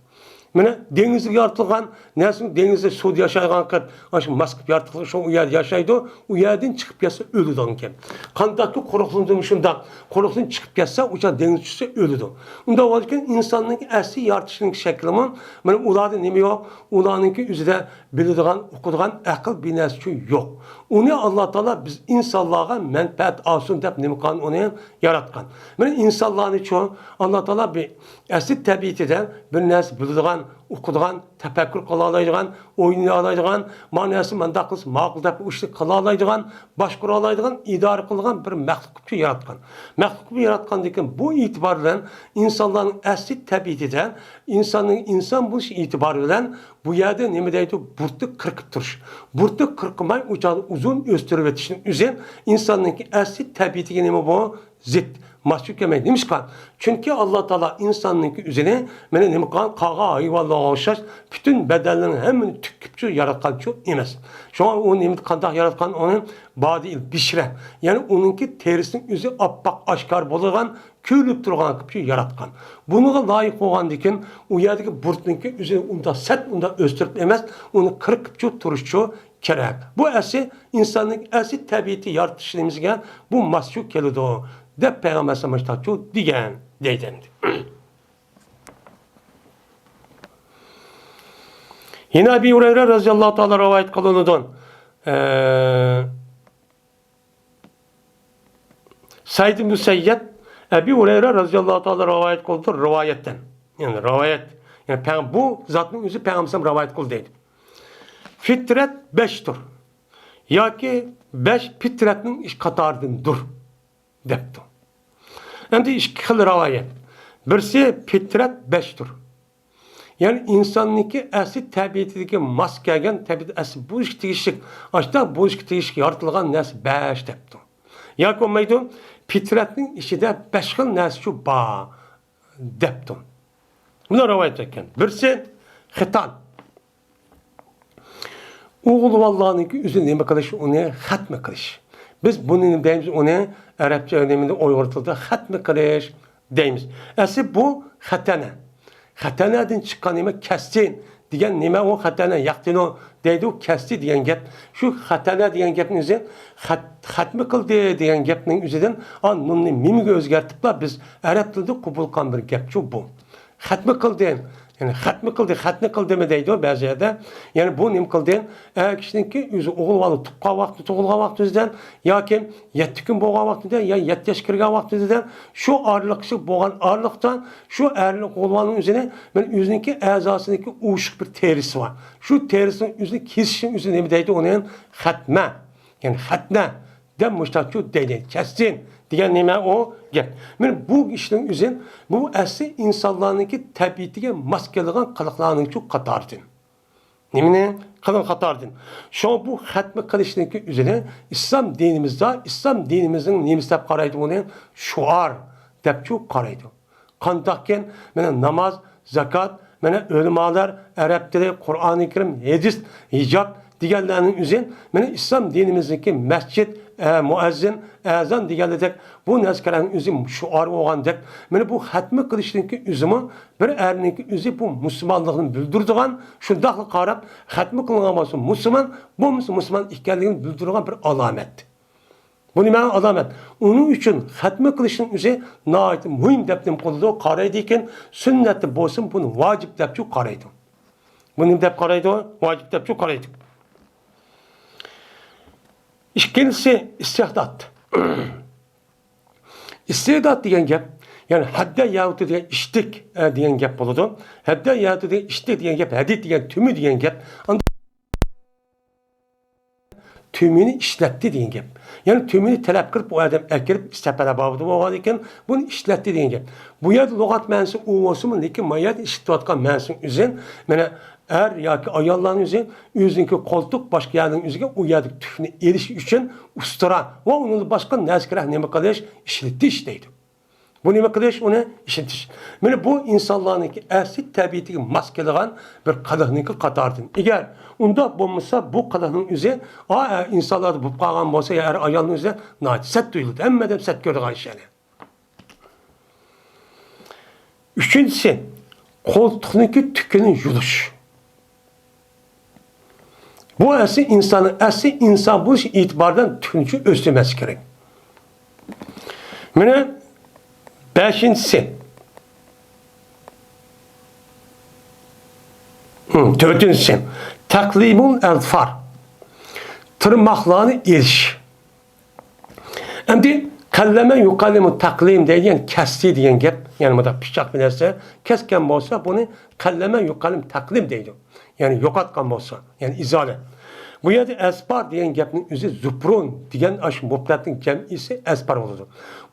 مانا دېڭىزگە يارىتىلغان نەرسىنى، دېڭىزدا، سۇدا ياشايدىغان قىلىپ، ئاشۇ ماس قىلىپ يارىتىلغان، شۇ ئۇ يەردە ياشايدۇ، ئۇ يەردىن چىقىپ كەتسە ئۆلىدىغان گەپ. قانداقكى قۇرۇقلۇقتىمۇ شۇنداق، قۇرۇقلۇقتىن چىقىپ كەتسە، ئۇ چاغ دېڭىزغا چۈشسە ئۆلىدۇ. ئۇنداق بولغاندىكىن ئىنساننىڭ ئەسلى يارىتىشنىڭ شەكلىمۇ، مانا ئۇلاردا نېمە يوق؟ ئۇلارنىڭكى ئۆزىدە بىلىدىغان، ئۇقىدىغان ئەقىل بىر نەرسىچۇ يوق. ئۇنى ئاللا تائالا بىز ئىنسانلارغا مەنپەئەت ئالسۇن دەپ نېمە قىلغان، ئۇنى ياراتقان. مانا ئىنسانلارنىچۇ ئاللا تائالا بىر ئەسلى تەبىئىتىدە بىر نەرسە بىلىدىغان، ئۇقىدىغان، تەپەككۇر قىلالايدىغان، ئوينىيالايدىغان، مانا نەرسە مۇنداق قىلسا ماقۇل دەپ ئۇ ئىشنى قىلالايدىغان، باشقۇرالايدىغان، ئىدارە قىلىدىغان بىر مەخلۇق قىلىپ ياراتقان. مەخلۇق قىلىپ ياراتقاندىن كېيىن بۇ ئېتىبار بىلەن ئىنسانلارنىڭ ئەسلى تەبىئىتىدە ئىنساننىڭ ئىنسان بولۇش ئېتىبارى بىلەن بۇ يەردە نېمە دەيدۇ؟ بۇرۇتنى قىرقىپ تۇرۇش. بۇرۇتنى قىرقىماي ئۇ چاغدا ئۇزۇن ئۆستۈرۈۋېتىشنىڭ ئۆزى ئىنساننىڭكى ئەسلى تەبىئىتىگە نېمە بۇ؟ زىت، ماس كەلمەيدۇ. نېمىشقا؟ چۈنكى ئاللا تائالا ئىنساننىڭكى ئۆزىنى مانا نېمە قىلغان، قالغان ھايۋانلارغا ئوخشاش پۈتۈن بەدەنلىرىنىڭ ھەممىنى تۈككۈپچۇ ياراتقانچۇ ئەمەس. شۇڭا ئۇ نېمە، قانداق ياراتقان ئۇنى؟ بادىئىل بىشرە، يەنى ئۇنىڭكى تېرىسىنىڭ ئۆزى ئاپئاق ئاشكارا بولىدىغان، كۆرۈلۈپ تۇرغان قىلىپچۇ ياراتقان. بۇنىڭغا لايىق بولغاندىكىن ئۇ يەردىكى بۇرۇتنىڭكى ئۆزىنى ئۇنداق سەت ئۇنداق ئۆستۈرۈپ ئەمەس، ئۇنى قىرقىپچۇ تۇرۇشچۇ كېرەك. بۇ ئەسلى ئىنساننىڭ ئەسلى تەبىئىتى يارىتىش نېمىسىگە بۇ ماسچۇ كېلىدۇ، دەپ پەيغەمبەر ئەلەيھىسسالام مۇشۇنداقچۇ دېگەن، دەيدۇ ئەمدى. يەنە ئەبى ھۇرەيرە رەزىياللاھۇ تائالا رىۋايەت قىلىنىدۇ. ئە، سەئىد ئىبن مۇسەييەب ئەبى ھۇرەيرە رەزىياللاھۇ تائالا رىۋايەت قىلدى، رىۋايەتتىن. يەنى رىۋايەت. يەنى پەيغەم-، بۇ زاتنىڭ ئۆزى پەيغەمبەر رىۋايەت قىلدى دەيدۇ. فىترەت بەشتۇر. ياكى بەش پىترەتنىڭ ئىش قاتارىدىندۇر، دەپتۇ. ئەمدى ئىككى خىل رىۋايەت. بىرسى پىترەت بەشتۇر. يەنى ئىنساننىڭكى ئەسلى تەبىئىتىدىكى ماس كەلگەن تەبىئەت ئەسلى بولۇشقا تېگىشلىك، ئاشۇنداق بولۇشقا تېگىشلىك يارىتىلغان نەرسە بەش دەپتۇ. ياكى بولمايدۇ، پىترەتنىڭ ئىچىدە بەش خىل نەرسىچۇ بار دەپتۇ. بۇنى رىۋايەت ئەتكەن. بىرسى خىتان. ئوغۇل بالىلارنىڭكى ئۆزى نېمە قىلىش، ئۇنى خەتمە قىلىش. بىز بۇنى نېمە دەيمىز، ئۇنى ئەرەبچە نېمىدە، ئۇيغۇر تىلىدا خەتمە قىلىش دەيمىز. ئەسلى بۇ خەتەنە. خەتەنەدىن چىققان نېمە، كەستىن دېگەن نېمە ئۇ؟ خەتەنە يەقتىنۇ دەيدۇ، كەستى دېگەن گەپ. شۇ خەتەنە دېگەن گەپنىڭ ئۆزى خەت-، خەتمە قىلدى دېگەن گەپنىڭ ئۆزىدىن، ئا، نۇننى مىمگە ئۆزگەرتىپلا بىز ئەرەب تىلىدا قوبۇل قىلغان بىر گەپچۇ بۇ. خەتمە قىلدى. يەنى خەتمە قىلدى، خەتنە قىلدىمۇ دەيدۇ بەزى يەردە. يەنى بۇ نېمە قىلدى؟ ئەر كىشىنىڭكى ئۆزى ئوغۇل بالا تۇغقان ۋاقتى، تۇغۇلغان ۋاقتى ئۆزىدىن ياكى يەتتە كۈن بولغان ۋاقتىدا يا يەتتە ياشقا كىرگەن ۋاقتىدا، شۇ ئارىلىق كىشى بولغان ئارىلىقتا شۇ ئەرنىڭ، ئوغۇل بالىنىڭ ئۆزىنى، مانا، ئۆزىنىڭكى ئەزاسىنىڭكى ئوشۇق بىر تېرىسى بار. شۇ تېرىسىنىڭ ئۆزىنى كېسىشنىڭ ئۆزىنى نېمە دەيدۇ؟ ئۇنى خەتمە. يەنى خەتنە دەپ مۇشتاچۇ دەيدۇ. كەسسىن دېگەن نېمە ئۇ گەپ. مانا بۇ ئىشنىڭ ئۆزى، بۇ ئەسلى ئىنسانلارنىڭكى تەبىئىتىگە ماس كېلىدىغان قىلىقلارنىڭچۇ قاتارىدىن. نېمىنى؟ قىلىق قاتارىدىن. شۇڭا بۇ خەتمە قىلىشنىڭكى ئۆزىنى ئىسلام دىنىمىزدا، ئىسلام دىنىمىزنىڭ نېمىسى دەپ قارايدۇ بۇنى؟ شوئار دەپچۇ قارايدۇ. قانداقكەن، مانا ناماز، زاكات، مانا ئۆلىمالار، ئەرەب تىلى، قۇرئانى كەرىم، ھەدىس، ھىجاب دېگەنلەرنىڭ ئۆزى، مانا ئىسلام دىنىمىزدىكى مەسچىت، ئە، مۇئەززىن، ئەزان دېگەنلىدەك بۇ نەرسىلەرنىڭ ئۆزى شوئار بولغاندەك، مانا بۇ خەتمە قىلىشنىڭكى ئۆزىمۇ بىر ئەرنىڭكى ئۆزى بۇ مۇسۇلمانلىقنى بىلدۈرىدىغان، شۇنداقلا قاراپ، خەتمە قىلىنغان بولسا مۇسۇلمان، بولمىسا مۇسۇلمان ئىكەنلىكىنى بىلدۈرىدىغان بىر ئالامەت. بۇ نېمە ئالامەت؟ ئۇنىڭ ئۈچۈن خەتمە قىلىشنىڭ ئۆزى ناھايىتى مۇھىم دەپ نېمە قىلىدۇ؟ قارايدىكەن، سۈننەتتە بولسۇن، بۇنى ۋاجىپ دەپچۇ قارايدۇ. بۇ نېمە دەپ قارايدۇ؟ ۋاجىپ دەپچۇ قارايدۇ. ئىككىنچىسى، ئىستىئداد. ئىستىئداد دېگەن گەپ، يەنى ھەددە يەھۇتى دېگەن ئىشتىك، ئە، دېگەن گەپ بولىدۇ. ھەددە يەھۇتى دېگەن ئىشتىك دېگەن گەپ، ھەدىد دېگەن تۈمۈ دېگەن گەپ. ئاندىن تۈمىنى ئىشلەتتى دېگەن گەپ. يەنى تۈمىنى تەلەپ قىلىپ، ئۇ ئادەم ئەكىرىپ، سەپەرە بابىدا بولغاندىكىن، بۇنى ئىشلەتتى دېگەن گەپ. بۇ يەردە لۇغەت مەنىسى ئۇ بولسىمۇ، لېكىن ما يەردە ئىشلىتىۋاتقان مەنىسىنىڭ ئۆزى، مانا، ئەر ياكى ئاياللارنىڭ ئۆزى ئۆزىنىڭكى قولتۇق باشقا يەرنىڭ ئۆزىگە ئۇ يەردىكى تۈكنى ئېلىش ئۈچۈن ئۇستىرا ۋە ئۇنىڭدىن باشقا نەرسە كېرەك نېمە قىلىش، ئىشلىتىش دەيدۇ. بۇ نېمە قىلىش؟ ئۇنى ئىشلىتىش. مانا بۇ ئىنسانلارنىڭكى ئەسلى تەبىئىتىگە ماس كېلىدىغان بىر قىلىقنىڭكى قاتارىدىن. ئەگەر ئۇنداق بولمىسا، بۇ قىلىقنىڭ ئۆزى، ئا، ئە، ئىنسانلاردا بولۇپ قالغان بولسا، يا ئەر ئايالنىڭ ئۆزى ناھايىتى سەت تۇيۇلىدۇ. ھەممە ئادەم سەت كۆرىدىغان ئىش يەنى. ئۈچىنچىسى، قولتۇقنىڭكى تۈكىنى يۇلۇش. بۇ ئەسلى ئىنساننىڭ ئەسلى ئىنسان بولۇش ئېتىبارىدىن تۈكنىچە ئۆستۈرمەسلىك كېرەك. مانا بەشىنچىسى. ھم، تۆتىنچىسى. تەقلىمۇل ئەزفار. تىرماقلارنى ئېلىش. ئەمدى قەللەمە يۇقەللىمۇ تەقلىم دەيدۇ، يەنى كەستى دېگەن گەپ. يەنى مۇنداق پىچاق بىلەن كەسكەن بولسا، بۇنى قەللەمە يۇقەللىم تەقلىم دەيدۇ. يەنى يوقاتقان بولسا، يەنى ئىزالە. بۇ يەردە ئەسپار دېگەن گەپنىڭ ئۆزى زۇپرۇن دېگەن ئاشۇ مۇپرەتنىڭ جەمئىسى ئەسپار بولىدۇ.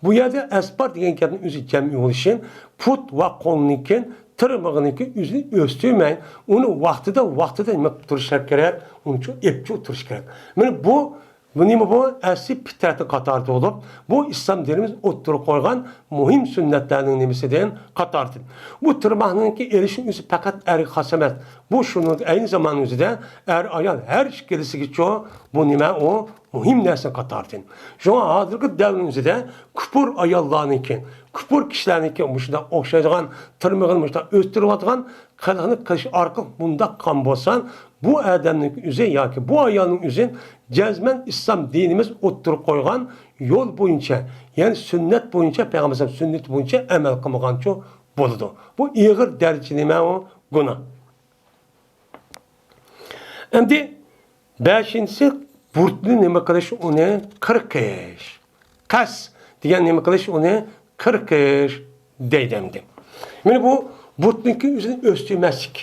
بۇ يەردە ئەسپار دېگەن گەپنىڭ ئۆزى جەمئىي بولۇشى، پۇت ۋە قولنىڭكى، تىرمىغىنىڭكى ئۆزىنى ئۆستۈرمەي، ئۇنى ۋاقتىدا، ۋاقتىدا نېمە قىلىپ تۇرۇشلار كېرەك، ئۇنچە ئېپچىل تۇرۇش كېرەك. مانا بۇ بۇ نېمە بۇ؟ ئەسلى پىترەتنىڭ قاتارىدا بولۇپ، بۇ ئىسلام دىنىمىز ئوتتۇرىغا قويغان مۇھىم سۈننەتلەرنىڭ نېمىسىدىن قاتارىدىن. بۇ تىرماقنىڭكى ئېلىشنىڭ ئۆزى پەقەت ئەرگە خاس ئەمەس. بۇ شۇنىڭ ئەينى زاماننىڭ ئۆزىدە ئەر-ئايال ھەر ئىككىلىسىگىچۇ بۇ نېمە ئۇ مۇھىم نەرسىنىڭ قاتارىدىن. شۇڭا ھازىرقى دەۋرنىڭ ئۆزىدە كۇپۇر ئاياللارنىڭكى، كۇپۇر كىشىلەرنىڭكى مۇشۇنداق ئوخشايدىغان، تىرمىغىنى مۇشۇنداق ئۆستۈرۈۋاتىدىغان قىلىقنى قىلىش ئارقىلىق بۇنداق قىلغان بولسا، بۇ ئادەمنىڭ ئۆزى ياكى بۇ ئايالنىڭ ئۆزى جەزمەن ئىسلام دىنىمىز ئوتتۇرىغا قويغان يول بويىچە، يەنى سۈننەت بويىچە، پەيغەمبەر ئەلەيھىسسالام سۈننىتى بويىچە ئەمەل قىلمىغانچۇ بولىدۇ. بۇ ئېغىر دەرىجىدە نېمە ئۇ؟ گۇناھ. ئەمدى بەشىنچىسى، بۇرۇتنى نېمە قىلىش؟ ئۇنى قىرقىش. قەس دېگەن نېمە قىلىش؟ ئۇنى قىرقىش دەيدۇ ئەمدى. مانا بۇ بۇرۇتنىڭكى ئۆزىنى ئۆستۈرمەسلىك.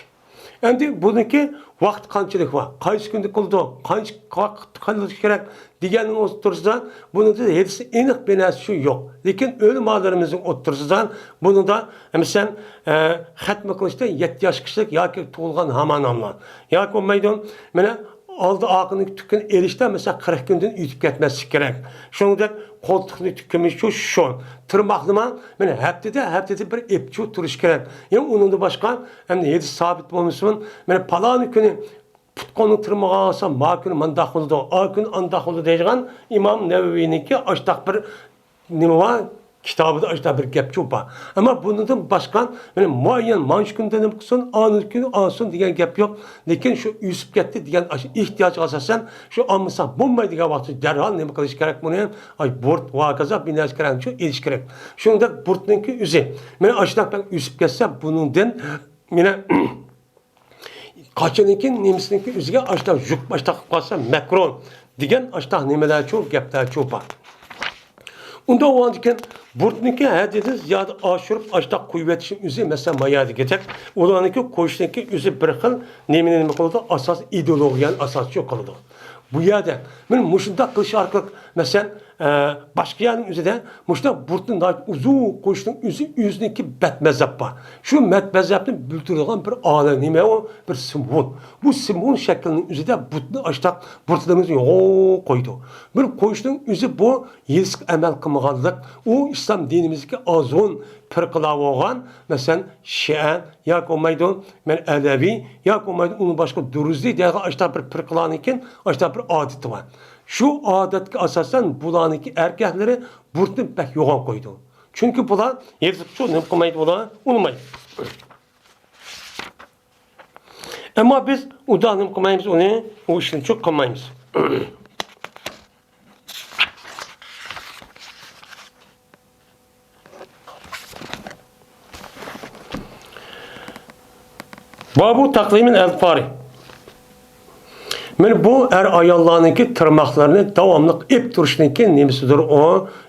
ئەمدى بۇنىڭكى ۋاقتى قانچىلىك بار؟ قايسى كۈندە قىلىدۇ؟ قانچە ۋاقىت قىلىش كېرەك؟ دېگەننىڭ ئوتتۇرىسىدا بۇنىڭدا ھېچ ئېنىق بىر نەرسە شۇ يوق. لېكىن ئۆلىمالىرىمىزنىڭ ئوتتۇرىسىدا بۇنىڭدا، مەسىلەن، ئە، خەتمە قىلىشتا يەتتە ياشقىچىلىك ياكى تۇغۇلغان ھامان ئانىلار ياكى بولمايدۇ، مانا ئالدى ئارقىنىڭ تۈكىنى ئېلىشتا، مەسىلەن، قىرىق كۈندىن ئۆتۈپ كەتمەسلىك كېرەك. شۇنىڭدەك قولتۇقنى تۈكىمىز شۇ، شۇ. تىرماقنىمۇ، مانا ھەپتىدە، ھەپتىدە بىر ئېپچۇ تۇرۇش كېرەك. يەنى ئۇنىڭدىن باشقا، ئەمدى ھېدىس سابىت بولمىسۇن، مانا پالانى كۈنى پۇت-قولنى تىرمىغان بولسا، ما كۈنى مانداق بولىدۇ، ئا كۈنى ئانداق بولىدۇ دەيدىغان ئىمام نەۋەۋىينىڭكى ئاشتاق بىر نېمە بار؟ كىتابىدا ئاشتاق بىر گەپچۇ بار. ئەمما بۇنىڭدىن باشقا، مانا مۇئەييەن مانچە كۈندە نېمە قىلسۇن، ئانىڭ كۈنى ئالسۇن دېگەن گەپ يوق. لېكىن شۇ ئۆسۈپ كەتتى دېگەن ئاشۇ ئېھتىياجغا ئاساسەن، شۇ ئالمىسا بولمايدىغان ۋاقىتتا دەرھال نېمە قىلىش كېرەك بۇنى؟ ئاي، بۇرۇت ۋاكازا بىر نەرسە كېرەك، شۇ ئېلىش كېرەك. شۇنىڭدەك بۇرۇتنىڭكى ئۆزى، مانا ئاشۇنداق بەك ئۆسۈپ كەتسە، بۇنىڭدىن مانا قاچىنىكى نېمىسىنىكى ئۆزىگە ئاشتا يۈك باشتا قىلىپ قالسا مەكرۇ دېگەن ئاشتا نېمىلەرچۇ، گەپلەرچۇ بار. ئۇنداق بولغاندىكىن بۇرۇتنىكى ھەددىدىن زىيادە ئاشۇرۇپ ئاشتا قويۇۋېتىشنىڭ ئۆزى، مەسىلەن، ما يەردىكىدەك ئۇلارنىڭكى قويۇشنىڭكى ئۆزى بىر خىل نېمىنى نېمە قىلىدۇ؟ ئاساس، ئىدېئولوگىيەنى ئاساسچۇ قىلىدۇ. بۇ يەردە مانا مۇشۇنداق قىلىش ئارقىلىق، مەسىلەن، ئە، باشقا يەرنىڭ ئۆزىدە مۇشۇنداق بۇرۇتنى ناھايىتى ئۇزۇن قويۇشنىڭ ئۆزى، ئۆزىنىڭكى بەت مەزھەپ بار. شۇ بەت مەزھەپنى بىلدۈرىدىغان بىر ئالەم نېمە ئۇ؟ بىر سىمۋول. بۇ سىمۋول شەكلىنىڭ ئۆزىدە بۇرۇتنى ئاشتاق، بۇرۇتلىرىمىزنى يوغان قويىدۇ. بىر قويۇشنىڭ ئۆزى بۇ يېزىققا ئەمەل قىلمىغانلىق، ئۇ ئىسلام دىنىمىزدىكى ئازغۇن پىرقىلار بولغان، مەسىلەن، شىئە ياكى بولمايدۇ، مەن ئەلەۋى ياكى بولمايدۇ، ئۇنىڭ باشقا دۇرۇزى دېگەن ئاشتاق بىر پىرقىلارنىڭكى ئاشتاق بىر ئادىتى بار. شۇ ئادەتكە ئاساسەن بۇلارنىڭكى ئەركەكلىرى بۇرۇتنى بەك يوغان قويىدۇ. چۈنكى بۇلار يېزىقچۇ نېمە قىلمايدۇ، بۇلار ئۇنىمايدۇ. ئەمما بىز ئۇدا نېمە قىلمايمىز ئۇنى، ئۇ ئىشنىچۇ قىلمايمىز. بابۇ تەقلىمىل ئەزفارى. مانا بۇ ئەر-ئاياللارنىڭكى تىرماقلىرىنى داۋاملىق ئېپ تۇرۇشنىڭكى نېمىسىدۇر ئۇ،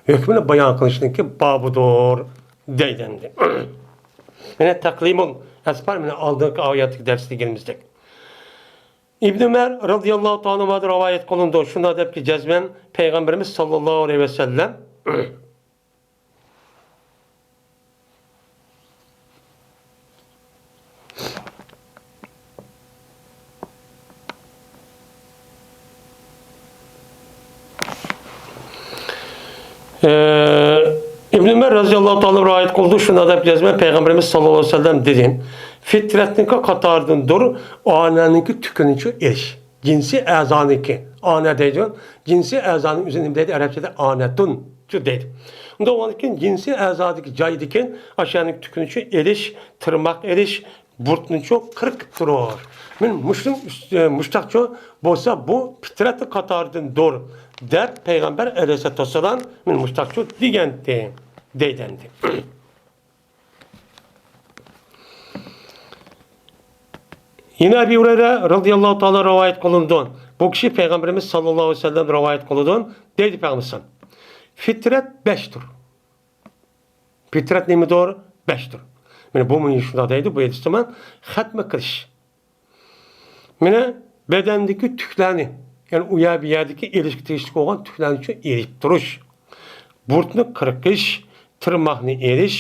ھۆكمىنى بايان قىلىشنىڭكى بابىدۇر دەيدۇ ئەمدى. مانا تەقلىمۇل ئەزفار، مانا ئالدىنقى ئايەتتىكى دەرستە دېگىنىمىزدەك. ئىبن ئۆمەر رازىياللاھۇ تائالا ئەنھۇدىن رىۋايەت قىلىنىدۇ. شۇنداق دەپكى، جەزمەن پەيغەمبىرىمىز ساللاللاھۇ ئەلەيھى ۋەسەللەم ئى، ئىبن ئۆمەر رازىياللاھۇ تائالا رىۋايەت قىلدى، شۇنداق دەپ يازىمەن، پەيغەمبىرىمىز ساللاللاھۇ ئەلەيھى ۋەسەللەم دېدى، فىترەتنىڭكى قاتارىدىندۇر ئانانىڭكى تۈكىنىچۇ ئېلىش. جىنسىي ئەزانىڭكى، ئانا دەيدۇ، جىنسىي ئەزانىڭ ئۆزى نېمە دەيدۇ؟ ئەرەبچىدە ئانەتۇن دەيدۇ. ئۇنداق بولغاندىكىن جىنسىي ئەزادىكى جايدىكى ئاشۇ يەرنىڭ تۈكىنىچۇ ئېلىش، تىرماق ئېلىش، بۇرۇتنىچۇ قىرقىپ تۇرۇش. مەن مۇشۇنىڭ ئۈستى، مۇشتاقچۇ بولسا، بۇ پىترەت قاتارىدىندۇر، دەپ پەيغەمبەر ئەلەيھىسسالاتۇ ۋەسسالام مەن مۇشتاقچۇ دېگەنتى، دەيدۇ ئەمدى. يەنە ئەبى ھۇرەيرە رەزىياللاھۇ تائالا رىۋايەت قىلىنىدۇ. بۇ كىشى پەيغەمبىرىمىز ساللاللاھۇ ئەلەيھى ۋەسەللەم رىۋايەت قىلىدۇ، دەيدۇ پەيغەمبىرىمىز. پىترەت بەشتۇر. پىترەت نېمىدۇر؟ بەشتۇر. مانا بۇ مۇنى شۇنداق دەيدۇ، بۇ ھەدىستە مەن خەتمە قىلىش. مانا بەدەندىكى تۈكلەرنى، يەنى ئۇ يەر بۇ يەردىكى ئېلىشقا تېگىشلىك بولغان تۈكلەرنى شۇ ئېلىپ تۇرۇش. بۇرۇتنى قىرقىش، تىرماقنى ئېلىش،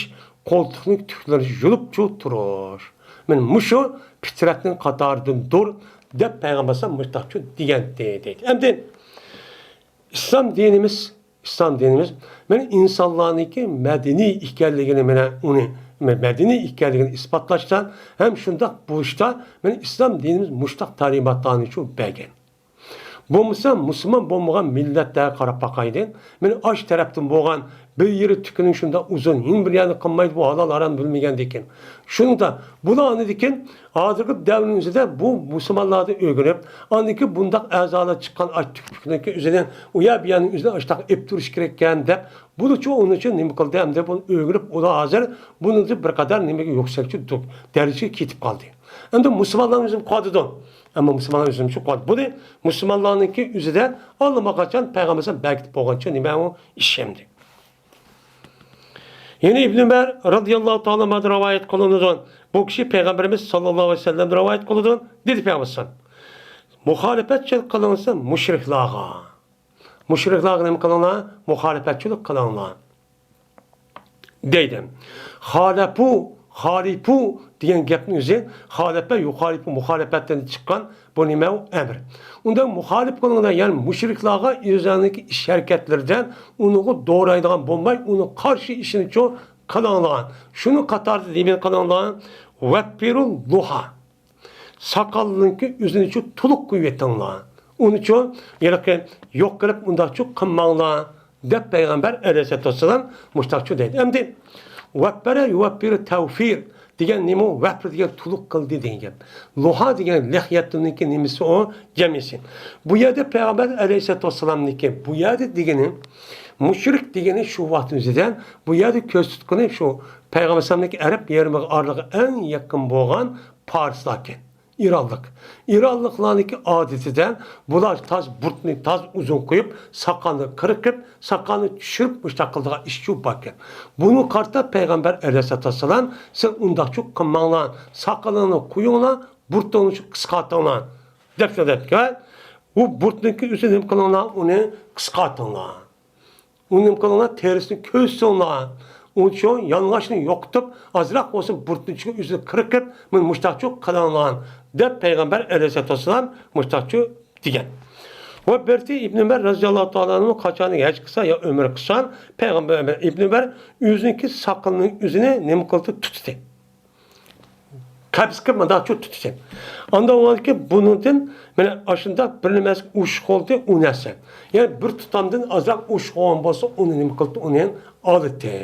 قولتۇقنى تۈكلىرىنى يۇلۇپ شۇ تۇرۇش. مانا مۇشۇ پىترەتنىڭ قاتارىدىندۇر، دەپ پەيغەمبەر ئەلەيھىسسالام مۇشتاقچۇ دېگەنتى، دەيدۇ. ئەمدى ئىسلام دىنىمىز، ئىسلام دىنىمىز مانا ئىنسانلارنىڭكى مەدەنىي ئىكەنلىكىنى، مانا ئۇنى مەدەنىي ئىكەنلىكىنى ئىسپاتلاشتا ھەم شۇنداق بولۇشتا مانا ئىسلام دىنىمىز مۇشتاق تەلىماتلارنى شۇ بەرگەن. بولمىسا مۇسۇلمان بولمىغان مىللەتلەرگە قاراپ باقايلى. مانا ئاش تەرەپتىن بولغان بىر يېرى تۈكىنىڭ شۇنداق ئۇزۇن، ھېچ بىر يەرنى قىلمايدۇ، بۇ ھالال ھارام بىلمىگەندىكىن. شۇنىڭدا بۇلار ئاندىكىن ھازىرقى دەۋرنىڭ ئۆزىدە بۇ مۇسۇلمانلاردىن ئۆگىنىپ، ئاندىكى بۇنداق ئەزالار چىققان ئاش تۈك-، تۈكنىڭكى ئۆزىنى ئۇ يەر بۇ يەرنىڭ ئۆزىنى ئاشتاق ئېلىپ تۇرۇش كېرەككەن دەپ، بۇنىچۇ ئۇنىچۇ نېمە قىلدى، ئەمدى بۇنى ئۆگىنىپ، ئۇلار ھازىر بۇنىڭدىن بىر قەدەر نېمىگە يۈكسەكچە دەرىجىگە كېتىپ قالدى. ئەمدى مۇسۇلمانلارنىڭ ئۆزىمۇ قالدىدۇ. ئەمما مۇسۇلمانلار ئۆزىمۇ قالدى. بۇنى مۇسۇلمانلارنىڭكى ئۆزىدە ئاللىماقاچان پەيغەمبەر ئەلەيھىسسالام بەرگىتىپ بولغانچۇ نېمە ئۇ ئىش ئەمدى. يەنە ئىبن ئۆمەر رازىياللاھۇ تائالا ئانھۇدىن رىۋايەت قىلىنىدۇ. بۇ كىشى پەيغەمبىرىمىز ساللاللاھۇ ئەلەيھى ۋەسەللەمدىن رىۋايەت قىلىدۇ. دېدى پەيغەمبىرىمىز، مۇخالىپەتچىلىك قىلىڭلار مۇشرىكلارغا. مۇشرىكلارغا نېمە قىلىڭلار؟ مۇخالىپەتچىلىك قىلىڭلار. دەيدۇ. خالەپۇ، خالىپۇ دېگەن گەپنىڭ ئۆزى خالەپە، يۇخالىپۇ، مۇخالىپەتتىن چىققان بۇ نېمە ئۇ؟ ئەمر. ئۇندا مۇخالىپ قىلىڭلار، يەنى مۇشرىكلارغا ئۆزلەرنىڭكى ئىش ھەرىكەتلىرىدە ئۇنىڭغا دورايدىغان بولماي، ئۇنىڭ قارشى ئىشىنىچۇ قىلىڭلار. شۇنىڭ قاتارىدا نېمىنى قىلىڭلار؟ ۋەپپىرۇل لۇھا. ساقالنىڭكى ئۆزىنىچۇ تولۇق قويۇۋېتىڭلار. ئۇنىچۇ ھېلىقى يوق قىلىپ ئۇنداقچۇ قىلماڭلار، دەپ پەيغەمبەر ئەلەيھىسسالاتۇ ۋەسسالام مۇشتاقچۇ دەيدۇ. ئەمدى ۋەپپەرە يۇۋەپپىرۇ تەۋفىر دېگەن نېمە ئۇ؟ ۋەپپىر دېگەن تولۇق قىلدى دېگەن گەپ. لۇھا دېگەن لەخيەتنىڭكى نېمىسى ئۇ؟ جەمئىسى. بۇ يەردە پەيغەمبەر ئەلەيھىسسالاتۇ ۋەسسالامنىڭكى بۇ يەردە دېگىنى، مۇشرىك دېگىنى شۇ ۋاقىت ئۆزىدە بۇ يەردە كۆرسەتكىنى شۇ پەيغەمبەر ئەلەيھىسسالامنىڭكى ئەرەب يېرىمىغا ئارىلىقى ئەڭ يېقىن بولغان پارسلاركەن. ئىرانلىق. ئىرانلىقلارنىڭكى ئادىتىدە بۇلار تاز بۇرۇتنى تاز ئۇزۇن قويۇپ، ساقالنى قىرقىپ، ساقالنى چۈشۈرۈپ مۇشتاق قىلىدىغان ئىشچۇ باركەن. بۇنى قارىتا پەيغەمبەر ئەلەيھىسسالاتۇ ۋەسسالام، سىز ئۇنداقچۇ قىلماڭلار، ساقىلىڭنى قويۇڭلار، بۇرۇتۇڭنى شۇ قىسقارتىڭلار، دەپ شۇنداق دەپتىكەن. بۇ بۇرۇتنىڭكى ئۆزىنى نېمە قىلىڭلار، ئۇنى قىسقارتىڭلار. ئۇنى نېمە قىلىڭلار؟ تېرىسىنى كۆزسۇڭلار. ئۇنچۇ يالىڭاچنى يوقىتىپ، ئازراق بولسا بۇرۇتنىڭ ئىچىگە ئۆزىنى قىرقىپ، مانا مۇشتاقچۇ قىلىڭلار، دەپ پەيغەمبەر ئەلەيھىسسالاتۇ ۋەسسالام مۇشتاقچۇ دېگەن. ۋە بىرسى ئىبن ئۆمەر رازىياللاھۇ تائالا ئەنھۇ قاچان ھەج قىلسا يا ئۆمرە قىلسا، پەيغەمبەر ئىبن ئۆمەر ئۆزىنىڭكى ساقىلىنىڭ ئۆزىنى نېمە قىلدى؟ تۇتتى. قەبزە قىلىپ مۇنداقچۇ تۇتىسەن. ئاندىن ئۇنىڭدىن كېيىن بۇنىڭدىن مانا ئاشۇنداق بىر نېمەسى ئوشۇق بولدى، ئۇ نەرسە. يەنى بىر تۇتامدىن ئازراق ئوشۇق بولغان بولسا، ئۇنى نېمە قىلدى؟ ئۇنى ئالدى.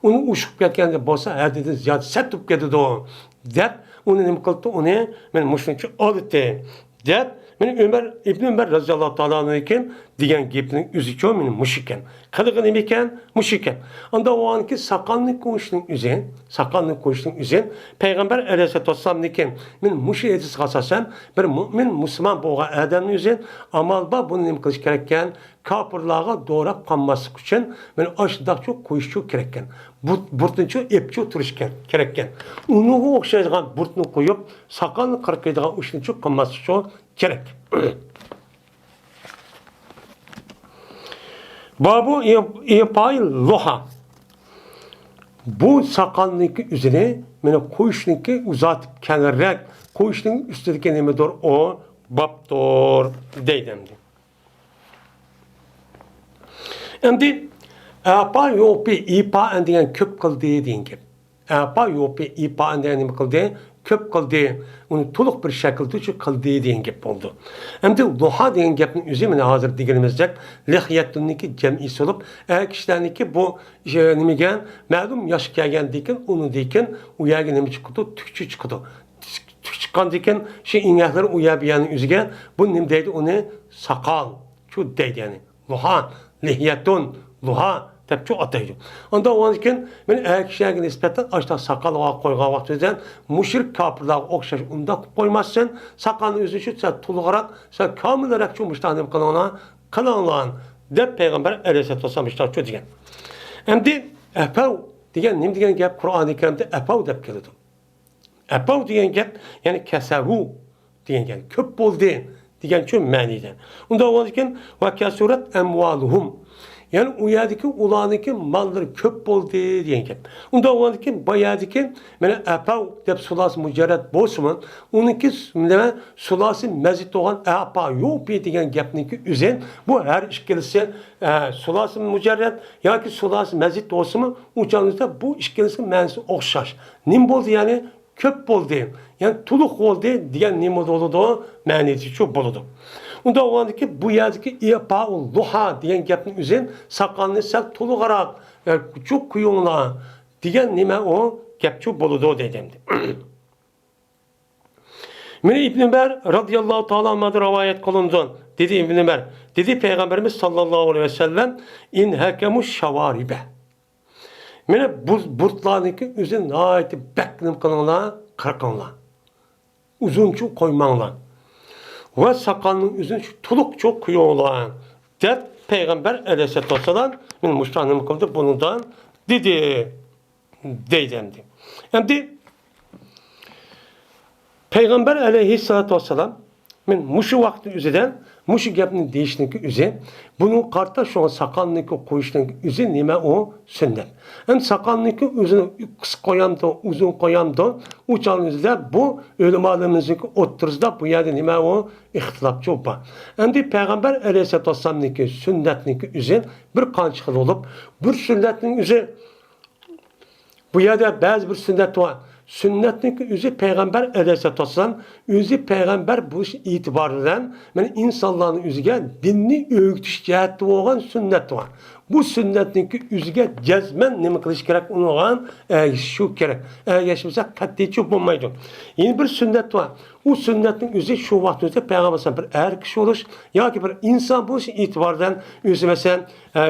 ئۇنى ئوشۇق كەتكەندە بولسا، ھەددىدىن زىيادە سەت بولۇپ كېتىدۇ، دەپ، ئۇنى نېمە قىلدى؟ ئۇنى مانا مۇشۇنچە ئالدى. دەپ، مانا ئۆمەر، ئىبن ئۆمەر رازىياللاھۇ تائالا ئەنھۇ دېگەن گېپىنىڭ ئۆزىچۇ مانا مۇشۇ ئىكەن. قىلىقى نېمە ئىكەن؟ مۇشۇ ئىكەن. ئاندا ئۇنىڭكى ساقالنى قويۇشنىڭ ئۆزى، ساقالنى قويۇشنىڭ ئۆزى پەيغەمبەر ئەلەيھىسسالاتۇ ۋەسسالامنىڭكى مانا مۇشۇ ھەدىسكە ئاساسەن بىر مۆمىن مۇسۇلمان بولغان ئادەمنىڭ ئۆزى ئامال بار بۇنى نېمە قىلىش كېرەككەن؟ كاپىرلارغا دوراپ قالماسلىق ئۈچۈن مانا ئاشۇنداقچۇ قويۇشچۇ كېرەككەن. بۇرۇتنىچۇ ئېپچۇ تۇرۇش كېرەككەن. ئۇنىڭغا ئوخشايدىغان بۇرۇتنى قويۇپ، ساقالنى قىرقىيدىغان ئىشنىچۇ قىلماسلىقچۇ كېرەك. بابۇ ئىپاي لۇھا. بۇ ساقالنىڭكى ئۆزىنى مانا قويۇشنىڭكى ئۇزارتىپ كەڭرەك قويۇشنىڭ ئۈستىدىكى نېمىدۇر؟ ئۇ بابتۇر دەيدۇ ئەمدى. ئەمدى ئەپا يوپى ئىپائەن دېگەن كۆپ قىلدى دېگەن گەپ. ئەپا يوپى ئىپائەن دېگەن نېمە قىلدى؟ كۆپ قىلدى، ئۇنى تولۇق بىر شەكىلدە شۇ قىلدى دېگەن گەپ بولىدۇ. ئەمدى لۇھا دېگەن گەپنىڭ ئۆزى، مانا ھازىر دېگىنىمىزدەك، لىھيەتۇننىڭكى جەمئىسى بولۇپ، ئەر كىشىلەرنىڭكى بۇ، ئىش-، نېمىگە، مەلۇم ياشقا كەلگەندىن كېيىن، ئۇنىڭدىن كېيىن ئۇ يەرگە نېمە چىقىدۇ؟ تۈكچە چىقىدۇ. تۈك چىققاندىن كېيىن، شۇ ئېڭەكلىرى ئۇ يەر بۇ يەرنىڭ ئۆزىگە، بۇ نېمە دەيدۇ ئۇنى؟ ساقال. شۇ دەيدۇ يەنى. لۇھا، لىھيەتۇن، لۇھا دەپچۇ ئاتايدۇ. ئاندىن ئۇنىڭدىن كېيىن مەن ئەر كىشىلەرگە نىسبەتەن ئاشتا ساقال قويغان ۋاقتىدا مۇشرىك كاپىرلارغا ئوخشاش ئۇنداق قىلىپ قويماسسەن، ساقالنى ئۆزى شۇ سەل تولۇقراق، سەل كامىلراق شۇ مۇشتاق نېمە قىلىڭلار، قىلىڭلار دەپ پەيغەمبەر ئەلەيھىسسالاتۇ ۋەسسالام مۇشتاقچۇ دېگەن. ئەمدى ئەپەۋ دېگەن نېمە دېگەن گەپ؟ قۇرئانى كەرىمدە ئەپەۋ دەپ كېلىدۇ. ئەپەۋ دېگەن گەپ، يەنى كەسەرۇ دېگەن گەپ، كۆپ بولدى دېگەنچۇ مەنىدە. ئۇنداق بولغاندىكىن، ۋە كەسۇرەت ئەمۋالۇھۇم. يەنى ئۇ يەردىكى ئۇلارنىڭكى ماللىرى كۆپ بولدى دېگەن گەپ. ئۇنداق بولغاندىكىن، بۇ يەردىكى مانا ئەپەۋ دەپ سۇلاسى مۇجەررەت بولسىمۇ، ئۇنىڭكى نېمە، سۇلاسى مەزىد بولغان ئەپا يوپى دېگەن گەپنىڭكى ئۆزى، بۇ ھەر ئىككىلىسى، ئە، سۇلاسى مۇجەررەت ياكى سۇلاسى مەزىد بولسىمۇ، ئۇ چاغدا بۇ ئىككىلىسىنىڭ مەنىسى ئوخشاش. نېمە بولدى يەنى؟ كۆپ بولدى، يەنى تولۇق بولدى دېگەن نېمە بولىدۇ؟ مەنىسى شۇ بولىدۇ. ئۇنداق بولغاندىكى، بۇ يەردىكى ئىپائۇ لۇھا دېگەن گەپنىڭ ئۆزى، ساقالنى سەل تولۇقراق، يەنى چوق قويۇڭلار دېگەن نېمە ئۇ گەپچۇ بولىدۇ دەيدۇ ئەمدى. مانا ئىبن ئۆمەر رازىياللاھۇ تائالا ئەنھۇدىن رىۋايەت قىلىنىدۇ. دېدى ئىبن ئۆمەر، دېدى پەيغەمبىرىمىز ساللاللاھۇ ئەلەيھى ۋەسەللەم، ئىنھەكەمۇ شاۋارىبە. مانا بۇ بۇرۇتلارنىڭكى ئۆزى ناھايىتى بەك نېمە قىلىڭلار، قىرقىڭلار. ئۇزۇنچە قويماڭلار. ۋە ساقالنىڭ ئۆزىنى شۇ تولۇقچە قويۇڭلار، دەپ پەيغەمبەر ئەلەيھىسسالاتۇ ۋەسسالام مانا مۇشۇنداق نېمە قىلدى، بۇنىڭدىن دېدى، دەيدۇ ئەمدى. ئەمدى پەيغەمبەر ئەلەيھىسسالاتۇ ۋەسسالام مەن مۇشۇ ۋاقىتنىڭ ئۆزىدە مۇشۇ گەپنى دېيىشنىڭكى ئۆزى، بۇنىڭغا قارىتا شۇڭا ساقالنىڭكى قويۇشنىڭكى ئۆزى نېمە ئۇ؟ سۈننەت. ئەمدى ساقالنىڭكى ئۆزىنى قىسقا قويامدۇ، ئۇزۇن قويامدۇ؟ ئۇ چاغنىڭ ئۆزىدە بۇ ئۆلىمالىرىمىزنىڭكى ئوتتۇرىسىدا بۇ يەردە نېمە ئۇ؟ ئىختىلاپچۇ بار. ئەمدى پەيغەمبەر ئەلەيھىسسالاتۇ ۋەسسالامنىڭكى سۈننەتنىڭكى ئۆزى بىر قانچە خىل بولۇپ، بىر سۈننەتنىڭ ئۆزى بۇ يەردە بەزى بىر سۈننەت بار. سۈننەتنىڭكى ئۆزى پەيغەمبەر ئەلەيھىسسالاتۇ ۋەسسالام ئۆزى پەيغەمبەر بولۇش ئېتىبارى بىلەن مانا ئىنسانلارنىڭ ئۆزىگە دىننى ئۆگىتىش جەھەتتە بولغان سۈننەت بار. بۇ سۈننەتنىڭكى ئۆزىگە جەزمەن نېمە قىلىش كېرەك؟ ئۇنىڭغا ئەگىشىش كېرەك. ئەگەشمىسە قەتئىيچە بولمايدۇ. يەنە بىر سۈننەت بار. ئۇ سۈننەتنىڭ ئۆزى شۇ ۋاقىت ئۆزىدە پەيغەمبەر بىر ئەر كىشى بولۇش ياكى بىر ئىنسان بولۇش ئېتىبارى بىلەن ئۆزى مەسىلەن، ئە،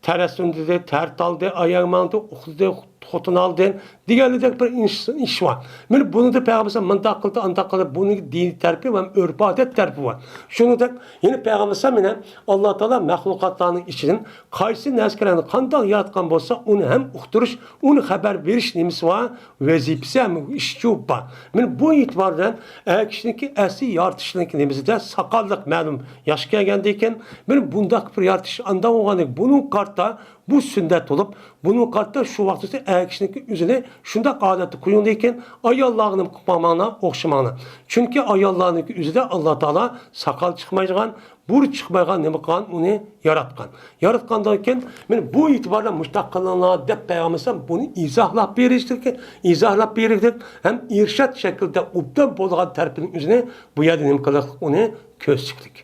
تەرەسسۇندى، تەرت ئالدى، ئاياغ ماڭدى، ئۇخلىدى، خوتۇن ئالدى دېگەنلىدەك بىر ئىش، ئىش بار. مانا بۇنىڭدا پەيغەمبەر مۇنداق قىلدى، ئانداق قىلدى، بۇنىڭ دىنىي تەرىپى ۋە ئۆرپ-ئادەت تەرىپى بار. شۇنىڭدەك يەنە پەيغەمبەر مانا ئاللا تائالا مەخلۇقاتلارنىڭ ئىچىدىن قايسى نەرسىلەرنى قانداق ياراتقان بولسا، ئۇنى ھەم ئۇقتۇرۇش، ئۇنى خەۋەر بېرىش نېمىسى بار؟ ۋەزىپىسى ھەم ئىشى بار. مانا بۇ ئېتىبار بىلەن ئەر كىشىنىڭكى ئەسلى يارىتىشنىڭكى نېمىسىدە ساقاللىق مەلۇم ياشقا كەلگەندىن كېيىن، مانا بۇنداق بىر يارىتىش ئانداق بولغاندىن كېيىن، بۇنىڭغا قارىتا بۇ سۈننەت بولۇپ، بۇنىڭغا قارىتا شۇ ۋاقىتتا ئەر كىشىنىڭكى ئۆزىنى شۇنداق ھالەتتە قويۇڭدىن كېيىن، ئاياللارغا نېمە قىلماڭلار، ئوخشىماڭلار. چۈنكى ئاياللارنىڭكى ئۆزىدە ئاللا تائالا ساقال چىقمايدىغان، بۇرۇت چىقمايدىغان نېمە قىلغان، ئۇنى ياراتقان. ياراتقاندىن كېيىن، مانا بۇ ئېتىبار بىلەن مۇشۇنداق قىلىڭلار دەپ پەيغەمبەر بۇنى ئىزاھلاپ بېرىشلىك، ئىزاھلاپ بېرىشلىك ھەم ئىرشاد شەكلىدە ئوبدان بولىدىغان تەرىپىنىڭ ئۆزىنى بۇ يەردە نېمە قىلىشلىق، ئۇنى كۆرسىتىشلىك.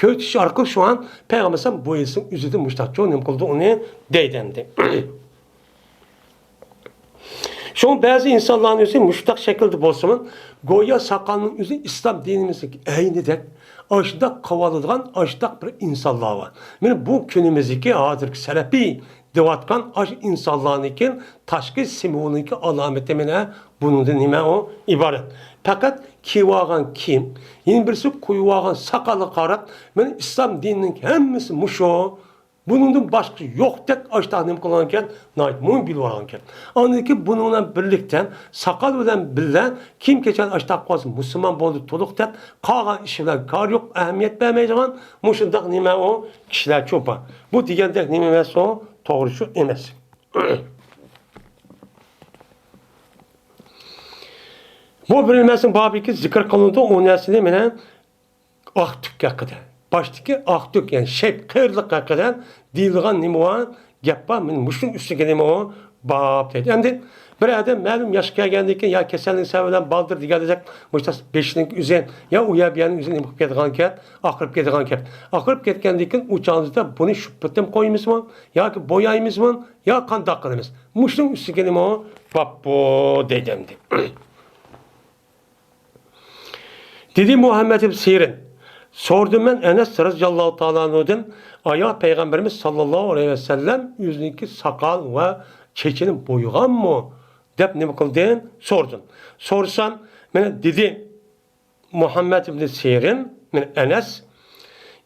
كۆرسىتىش ئارقىلىق شۇڭا پەيغەمبەر بۇ ھەدىسنىڭ ئۆزىدە مۇشۇنداقچۇ نېمە قىلدى، ئۇنى دەيدۇ ئەمدى. شۇڭا بەزى ئىنسانلارنىڭ ئۆزى مۇشۇنداق شەكىلدە بولسىمۇ، گويا ساقالنىڭ ئۆزى ئىسلام دىنىمىزدىكى ئەينىدەك ئاشۇنداق قىلىۋالىدىغان ئاشۇنداق بىر ئىنسانلار بار. مانا بۇ كۈنىمىزدىكى ھازىرقى سەلەپىي دەۋاتقان ئاشۇ ئىنسانلارنىڭكى تاشقى سىمۋولىنىڭكى ئالامىتى مانا بۇنىڭدىن نېمە ئۇ ئىبارەت. پەقەت كىيىۋالغان كىيىم، يەنە بىرسى قويۇۋالغان ساقالغا قاراپ، مانا ئىسلام دىنىنىڭ ھەممىسى مۇشۇ. بۇنىڭدىن باشقىسى يوقتەك ئاشتاق نېمە قىلغانكەن، ناھايىتى مۇھىم بىلىۋالغانكەن. ئاندىن كېيىن بۇنىڭ بىلەن بىرلىكتە، ساقال بىلەن بىللە كىيىم كېچەن ئاشتاق قىلسا مۇسۇلمان بولدى تولۇق دەپ، قالغان ئىش بىلەن كارى يوق، ئەھمىيەت بەرمەيدىغان مۇشۇنداق نېمە ئۇ كىشىلەرچۇ بار. بۇ دېگەندەك نېمە ئەمەس ئۇ، توغرىچۇ ئەمەس. بۇ بىر ئەمەسنىڭ بابىكى زىكىر قىلىنىدۇ، ئۇ نەرسىنى مانا ئاق تۈك ھەققىدە، باشتىكى ئاق تۈك، يەنى شەيپ قېرىلىق ھەققىدە دېيىلغان نېمە بار؟ گەپ بار. مانا مۇشۇنىڭ ئۈستىگە نېمە بار؟ باب دەيدۇ. ئەمدى بىر ئادەم مەلۇم ياشقا كەلگەندىن كېيىن يا كېسەلنىڭ سەۋەبى بىلەن بالدۇر دېگەندەك، مۇشۇ بېشىنىڭ ئۆزى يا ئۇ يەر بۇ يەرنىڭ ئۆزى نېمە قىلىپ كېتىدىغان گەپ، ئاقىرىپ كېتىدىغان گەپ. ئاقىرىپ كەتكەندىن كېيىن ئۇ چاغدا بۇنى شۇ پېتىم قويىمىزمۇ ياكى بويايمىزمۇ يا قانداق قىلىمىز؟ مۇشۇنىڭ ئۈستىگە نېمە بارمۇ دەيدۇ ئەمدى. دېدى مۇھەممەد ئىبن سىرىن، سورىدىم مەن ئەنەس رەزىياللاھۇ تائالا ئەنھۇدىن، ئايا پەيغەمبىرىمىز ساللاللاھۇ ئەلەيھى ۋەسەللەم ئۆزىنىڭكى ساقال ۋە چېچىنى بويىغانمۇ؟ دەپ نېمە قىلدىم؟ سورىدىم. سورىسام، مانا دېدى مۇھەممەد ئىبن سىرىن، مانا ئەنەس،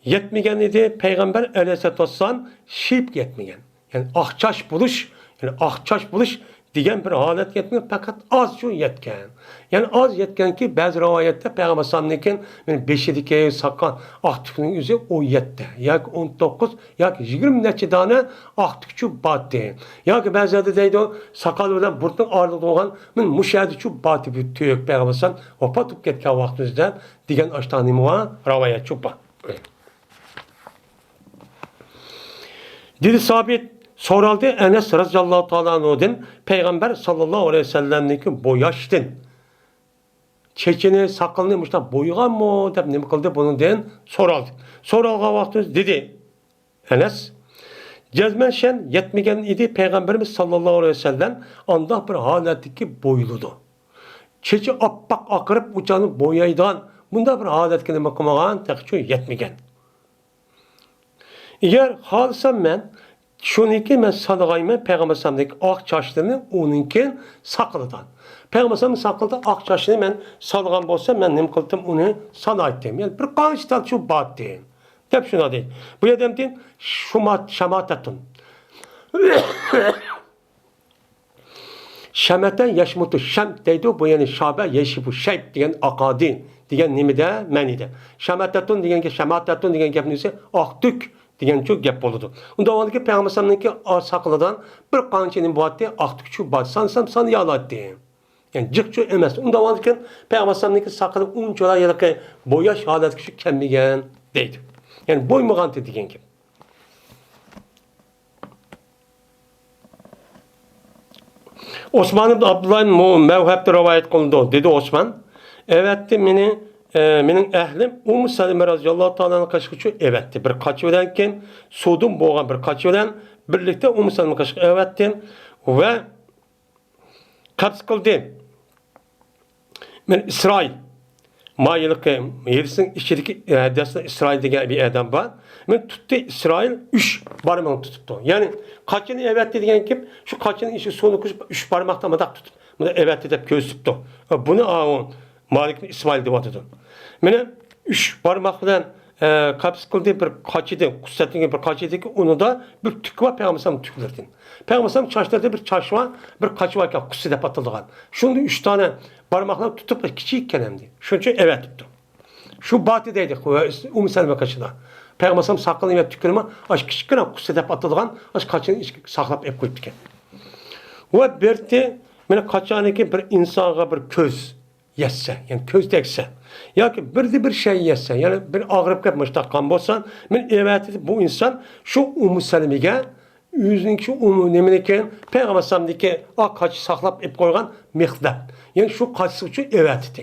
يەتمىگەن ئىدى، پەيغەمبەر ئەلەيھىسسالاتۇ ۋەسسالام شىيىپ يەتمىگەن. يەنى ئاق چاچ بولۇش، يەنى ئاق چاچ بولۇش دېگەن بىر ھالەتكە يەتمىگەن، پەقەت ئازچۇ يەتكەن. يەنى ئاز يەتكەنكى، بەزى رىۋايەتتە پەيغەمبەر ئەلەيھىسسالامنىڭكى مانا بېشىدىكى ساقال ئاق تۈكنىڭ ئۆزى ئون يەتتە ياكى ئون توققۇز ياكى يىگىرمە نەچچە دانە ئاق تۈكچۇ بارتى. ياكى بەزىلەردە دەيدۇ، ساقال بىلەن بۇرۇتنىڭ ئارىلىقىدا بولغان مانا مۇشۇ يەردىچۇ بارتى بۇ تۈك، پەيغەمبەر ئەلەيھىسسالام ۋاپات بولۇپ كەتكەن ۋاقتىمىزدا دېگەن ئاشۇنداق نېمە بار؟ رىۋايەتچۇ بار. دېدى سابىت، سورالدى ئەنەس رەزىياللاھۇ تائالا ئەنھۇدىن پەيغەمبەر ساللاللاھۇ ئەلەيھى ۋەسەللەمنىڭكى بوياشتىن، چېچىنى، ساقىلىنى مۇشۇنداق بويىغانمۇ دەپ نېمە قىلدى، بۇنىڭدىن سورالدى. سورالغان ۋاقتىمىز دېدى ئەنەس، جەزمەن شەن يەتمىگەن ئىدى، پەيغەمبىرىمىز ساللاللاھۇ ئەلەيھى ۋەسەللەم ئانداق بىر ھالەتتىكى بويىلىدۇ. چېچى ئاپئاق ئاقىرىپ، ئۇچانى بويايدىغان بۇنداق بىر ھالەتكە نېمە قىلمىغان، تېخىچۇ يەتمىگەن. ئەگەر خالىسام مەن شۇنىڭكى مەن سالغايمەن پەيغەمبەر ئەلەيھىسسالامدىكى ئاق چاچلىرىنى ئۇنىڭكى ساقىلىدىن. پەيغەمبەر ئەلەيھىسسالام ساقىلىدا ئاق چاچنى مەن سالغان بولسام، مەن نېمە قىلدىم، ئۇنى سالايتتىم. يەنى بىر قانچە تال شۇ بارتى. دەپ شۇنداق دەيدۇ. بۇ يەردە نېمە دېدى؟ شۇمات، شاماتەتۇن. شەمەتە يەشمۇتۇ شەم دەيدۇ، بۇ يەنى شابە يەشىبۇ شەيب دېگەن ئاقادى دېگەن نېمىدە مەنىدە. شەمەتەتۇن دېگەنگە، شەماتەتۇن دېگەن گەپنىڭ ئۆزى ئاق تۈك دېگەنچۇ گەپ بولىدۇ. ئۇنداق بولغاندىكىن پەيغەمبەر ئەلەيھىسسالامنىڭكى ساقىلىدا بىر قانچە نېمە بارتى، ئاق تۈكچۇ بار، سانىسام سانىيالايتتى. يەنى جىقچۇ ئەمەس. ئۇنداق بولغاندىكىن پەيغەمبەر ئەلەيھىسسالامنىڭكى ساقىلى ئۇنچىۋالا ھېلىقى بوياش ھالەتكە چۈشۈپ كەلمىگەن دەيدۇ. يەنى بويىمىغانتى دېگەن گەپ. ئوسمان ئىبن ئابدۇللا مۇ-، مەۋھەبتە رىۋايەت قىلىنىدۇ. دېدى ئوسمان، ئەۋەتتى مېنى، ئە، مېنىڭ ئەھلىم ئۇممۇ سەلىمە رەزىياللاھۇ تائالا ئەنھا قېشىغىچۇ ئەۋەتتى. بىر قاچا بىلەن كېيىن سۇدۇن بولغان بىر قاچا بىلەن بىرلىكتە ئۇممۇ سەلىمە قېشىغا ئەۋەتتىم ۋە قەبز قىلدى. مەن ئىسرائىل، ما ھېلىقى يېرىسىنىڭ ئىچىدىكى، ئە، ھەددەسىدە ئىسرائىل دېگەن بىر ئادەم بار. مەن تۇتتى، ئىسرائىل ئۈچ بارمىقىنى تۇتۇپتۇ. يەنى قاچىنى ئەۋەتتى دېگەن گەپ، شۇ قاچىنىڭ ئىچىگە سۇنى قۇيۇپ، ئۈچ بارماقتا مۇنداق تۇتۇپ، مۇنداق ئەۋەتتى دەپ كۆرسىتىپتۇ. بۇنى، ئاۋۇ، مالىك ئىسمائىل دەۋاتىدۇ. مانا ئۈچ بارماق بىلەن، ئە، قەبز قىلدى، بىر قاچىدىن، قۇس سەتلىگەن بىر قاچىدىكى ئۇنىدا بىر تۈك بار، پەيغەمبەر ئەلەيھىسسالام تۈكلىرىدىن. پەيغەمبەر ئەلەيھىسسالام چاچلىرىدا بىر چاچ بار، قۇسسە دەپ ئاتىلىدىغان. شۇنىڭدا ئۈچ دانە بارماقلار تۇتۇپ، كىچىككەن ئەمدى. شۇنىڭ ئۈچۈن ئەۋەتىپتۇ. شۇ باتى دەيدۇ، ئۇممۇ سەلىمە قېشىدا. پەيغەمبەر ئەلەيھىسسالام ساقىلىنى ۋە تۈكلىرىنى ئاشۇ كىچىككىنە قۇسسە دەپ ئاتىلىدىغان ئاشۇ قاچىنىڭ ئىچىگە ساقلاپ ئېلىپ قويۇپتىكەن. ۋە بېرىپتى، مانا قاچانكى بىر ئىنسانغا بىر كۆز يەتسە، يەنى كۆز تەگسە، ياكى بىردە بىر شەي يەتسە، يەنى بىر ئاغرىپ كەپ مۇشتاق قان بولسا، مەن ئەۋەتىدۇ بۇ ئىنسان شۇ ئۇممۇ سەلىمىگە ئۆزىنىڭكى شۇ ئۇممۇ نېمىنىكى، پەيغەمبەر ئەلەيھىسسالامدىكى ئاق قاچا ساقلاپ ئېلىپ قويغان مىخدەپ، يەنى شۇ قاچىسى ئۈچۈن ئەۋەتىدۇ.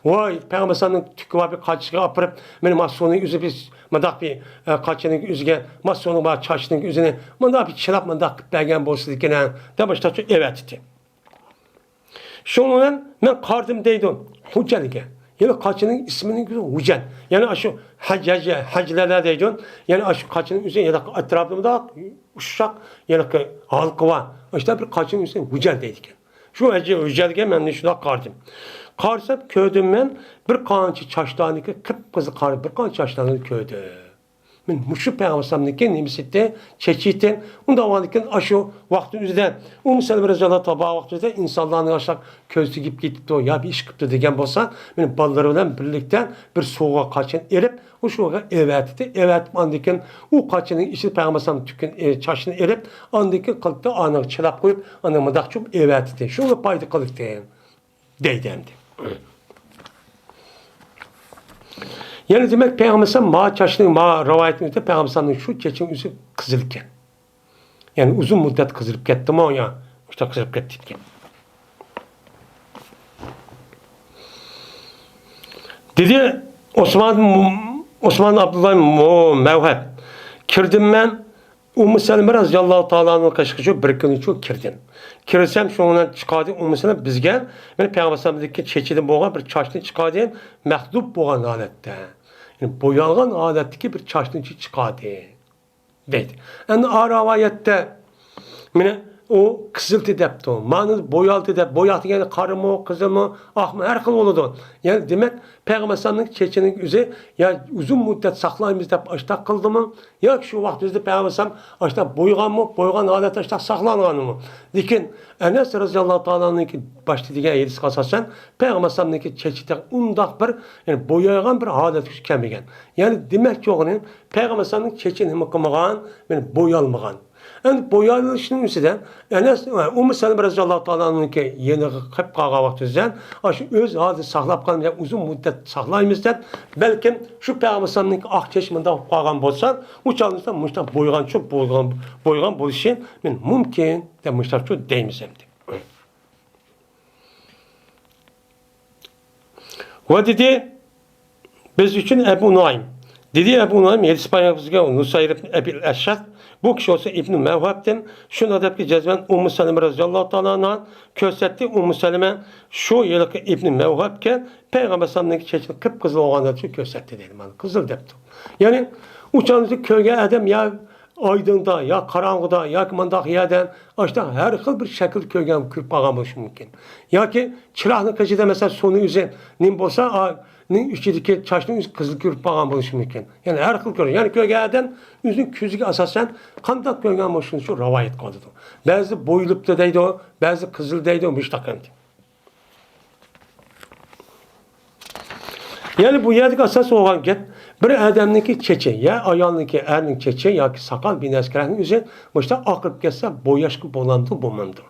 ۋاي، پەيغەمبەر ئەلەيھىسسالامنىڭ تۈكى بار بىر قاچىسىغا ئاپىرىپ، مېنى ما سۇنىڭ ئۆزى بىز مۇنداق بىر، ئە، قاچىنىڭ ئۆزىگە، ما سۇنىڭ بار چاچنىڭ ئۆزىنى مۇنداق بىر چىلاپ مۇنداق قىلىپ بەرگەن بولسىدىكىن، دەپ مۇشتاق ئەۋەتىدۇ. شۇنىڭ بىلەن مەن قارىدىم دەيدۇ، ھۇجەنگە. يەنى قاچىنىڭ ئىسمىنىڭ ئۆزى ھۇجەن. يەنى ئاشۇ ھەج، ھەج، ھەجلەلەر دەيدۇ. يەنى ئاشۇ قاچىنىڭ ئۆزى، يەنى ئەتراپىدا ئۇششاق، يەنى ھالقا بار. ئاشۇنداق بىر قاچىنىڭ ئۆزى ھۇجەن دەيدىكەن. شۇ ھەج، ھۇجەنگە مەن شۇنداق قارىدىم. قارىسام، كۆردۈم مەن بىر قانچە چاچلارنىڭكى قىپقىزىل قارا بىر قانچە چاچلارنى كۆردۈم. مەن مۇشۇ پەيغەمبەر ئەلەيھىسسالامنىڭكى نېمىسى ئىدى، چېچى ئىدى. ئۇنداق بولغاندىكىن ئاشۇ ۋاقىتنىڭ ئۆزىدە ئۇممۇ سەلىمە رەزىياللاھۇ تائالا بار ۋاقتىدا ئىنسانلارنىڭ ئاشۇنداق كۆزى تېگىپ كېتىپتۇ يا بىر ئىش قىپتۇ دېگەن بولسا، مەن بالىلىرى بىلەن بىرلىكتە بىر سۇغا قاچىنى ئېلىپ، ئۇ سۇغا ئەۋەتتى. ئەۋەتىپ ئاندىن كېيىن ئۇ قاچىنىڭ ئىچىدە پەيغەمبەر ئەلەيھىسسالام تۈككەن، ئە، چاچنى ئېلىپ، ئاندىن كېيىن قىلىپتۇ، ئانىغا چىلاپ قويۇپ، ئاندىن مۇنداق چوپ ئەۋەتتى. شۇنىڭغا پايدا قىلدى. دەيدۇ ئەمدى. يەنى دېمەك، پەيغەمبەر ئەلەيھىسسالام ما چاچنىڭ، ما رىۋايەتنىڭ ئۆزىدە پەيغەمبەر ئەلەيھىسسالامنىڭ شۇ چېچىنىڭ ئۆزى قىزىلكەن. يەنى ئۇزۇن مۇددەت قىزىرىپ كەتتىمۇ يا مۇشۇنداق قىزىرىپ كەتتىكەن. دېدى ئوسمان، ئوسمان ئابدۇللا مۇ-، مەۋھەب. كىردىم مەن ئۇممۇ سەلىمە رەزىياللاھۇ تائالا ئەنھۇ قېشىغىچۇ بىر كۈنىچۇ كىردىم. كىرسەم شۇنىڭ بىلەن چىقاردى ئۇممۇ سەلىمە بىزگە، يەنى پەيغەمبەر ئەلەيھىسسالامدىكى چېچىدىن بولغان بىر چاچنى چىقاردى، مەخلۇپ بولغان ھالەتتە. يەنى بويالغان ھالەتتىكى بىر چاچنى چىقاردى. دەيدۇ. ئەمدى ئا رىۋايەتتە مانا ئۇ قىزىلتى دەپتۇ. مانا بويالتى دەپ، بوياق دېگەن قارىمۇ، قىزىلمۇ، ئاقمۇ، ھەر خىل بولىدۇ. يەنى دېمەك، پەيغەمبەر ئەلەيھىسسالامنىڭ چېچىنىڭ ئۆزى يا ئۇزۇن مۇددەت ساقلايمىز دەپ ئاشتاق قىلدىمۇ، ياكى شۇ ۋاقىت ئۆزىدە پەيغەمبەر ئەلەيھىسسالام ئاشتاق بويىغانمۇ، بويىغان ھالەتتە ئاشتاق ساقلانغانمۇ؟ لېكىن ئەنەس رەزىياللاھۇ تائالا ئەنھۇنىڭكى باشتا دېگەن ھەدىسكە ئاساسەن، پەيغەمبەر ئەلەيھىسسالامنىڭكى چېچى تېخى ئۇنداق بىر، يەنى بويايغان بىر ھالەتكە كەلمىگەن. يەنى دېمەكچى بولغىنى، پەيغەمبەر ئەلەيھىسسالامنىڭ چېچىنى نېمە قىلمىغان؟ مانا بويالمىغان. ئەمدى بويالىشنىڭ ئۈستىدە ئەنەس، ئۇممۇ سەلىمە رەزىياللاھۇ تائالا ئەنھۇنىڭكى يېنىغا قېلىپ قالغان ۋاقتىدا ئاشۇ ئۆز ھالىدا ساقلاپ قالمىغان، ئۇزۇن مۇددەت ساقلايمىز دەپ، بەلكىم شۇ پەيغەمبەر ئەلەيھىسسالامنىڭكى ئاق چېچى مۇنداق بولۇپ قالغان بولسا، ئۇ چاغدا مۇشۇنداق بويىغانچۇ بولغان، بويىغان بولۇشى مانا مۇمكىن دەپ مۇشۇنداقچۇ دەيمىز ئەمدى. ۋە دېدى، بىز ئۈچۈن ئەبۇ نۇئايم. دېدى ئەبۇ نۇئايم، ھەدىس بايان قىلغۇچى نۇسەير ئىبن ئەبىل ئەشئەس، بۇ كىشى بولسا ئىبنى مەۋھەبتىن، شۇنداق دەپكى جەزمەن ئۇممۇ سەلىمە رەزىياللاھۇ تائالا ئەنھا كۆرسەتتى. ئۇممۇ سەلىمە شۇ ھېلىقى ئىبنى مەۋھەبكە پەيغەمبەر ئەلەيھىسسالامنىڭكى چېچىنى قىپقىزىل بولغان دەپ شۇ كۆرسەتتى دەيدۇ. مانا قىزىل دەپتۇ. يەنى ئۇ چاغدا كۆرگەن ئادەم يا ئايدىڭدا، يا قاراڭغۇدا، ياكى مانداق يەردە ئاشۇنداق ھەر خىل بىر شەكىلدە كۆرگەن، كۆرۈپ قالغان بولۇشى مۇمكىن. ياكى چىراغنىڭ قېشىدا، مەسىلەن، سۇنىڭ ئۆزى نېمە بولسا، ئا، نىڭ ئىچىدىكى چاچنىڭ ئۆزى قىزىل كۆرۈپ قالغان بولۇشى مۇمكىن. يەنى ھەر خىل كۆرۈش. يەنى كۆرگەن ئادەم ئۆزىنىڭ كۆزىگە ئاساسەن قانداق كۆرگەن بولۇشىنى شۇ رىۋايەت قىلىدۇ. بەزى بويىلىپتۇ دەيدۇ، بەزى قىزىل دەيدۇ، مۇشۇنداق ئەمدى. يەنى بۇ يەردىكى ئاساس بولغان گەپ، بىر ئادەمنىڭكى چېچى، يا ئايالنىڭكى، ئەرنىڭ چېچى ياكى ساقال بىنەسكىرەكنىڭ ئۆزى مۇشۇنداق ئاقىرىپ كەتسە، بوياشقا بولامدۇ، بولمامدۇ؟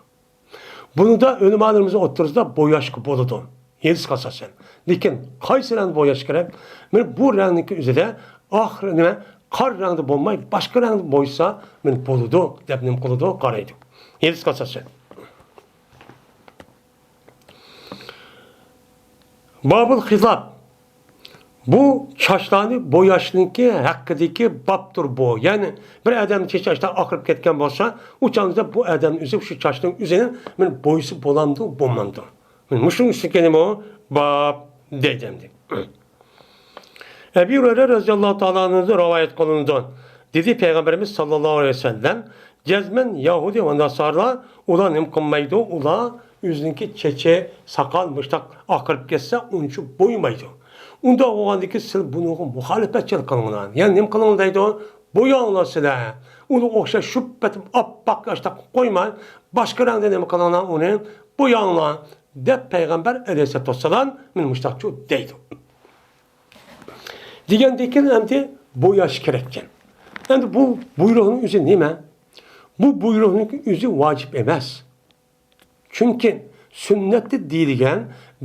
بۇنىڭدا ئۆلىمالىرىمىزنىڭ ئوتتۇرىسىدا بوياشقا بولىدۇ، ھەدىسكە ئاساسەن. لېكىن قايسى رەڭدە بوياش كېرەك؟ مانا بۇ رەڭنىڭكى ئۆزىدە ئاخىر نېمە، قارا رەڭدە بولماي، باشقا رەڭدە بويىسا، مانا بولىدۇ دەپ نېمە قىلىدۇ، قارايدۇ. ھەدىسكە ئاساسەن. بابۇل خىزاب. بۇ چاچلارنى بوياشنىڭكى ھەققىدىكى بابتۇر بۇ. يەنى بىر ئادەمنىڭ چېچى ئاشتا ئاقىرىپ كەتكەن بولسا، ئۇ چاغدا بۇ ئادەمنىڭ ئۆزى شۇ چاچنىڭ ئۆزىنى مانا بويىسا بولامدۇ، بولمامدۇ؟ مانا مۇشۇنىڭ ئۈستىگە نېمە باب دەيدۇ ئەمدى. ئەبى ھۇرەيرە رەزىياللاھۇ تائالا ئەنھۇدىن رىۋايەت قىلىنىدۇ. دېدى پەيغەمبىرىمىز ساللاللاھۇ ئەلەيھى ۋەسەللەم، جەزمەن يەھۇدىي ۋە ناسارىلار ئۇلار نېمە قىلمايدۇ، ئۇلار ئۆزىنىڭكى چېچى، ساقال مۇشتاق ئاقىرىپ كەتسە، ئۇنچە بويىمايدۇ. ئۇنداق بولغاندىكىن سىلەر بۇنىڭغا مۇخالىپەتچىلىك قىلىڭلار. يەنى نېمە قىلىڭلار دەيدۇ؟ بوياڭلار سىلەر. ئۇنى ئوخشاش شۇ پېتىم ئاپئاق ئاشتاق قويماي، باشقا رەڭدە نېمە قىلىڭلار، ئۇنى بوياڭلار، دەپ پەيغەمبەر ئەلەيھىسسالاتۇ ۋەسسالام مانا مۇشتاقچۇ دەيدۇ. دېگەندىن كېيىن ئەمدى بوياش كېرەككەن. ئەمدى بۇ بۇيرۇقنىڭ ئۆزى نېمە؟ بۇ بۇيرۇقنىڭ ئۆزى ۋاجىپ ئەمەس. چۈنكى سۈننەتتە دېيىلگەن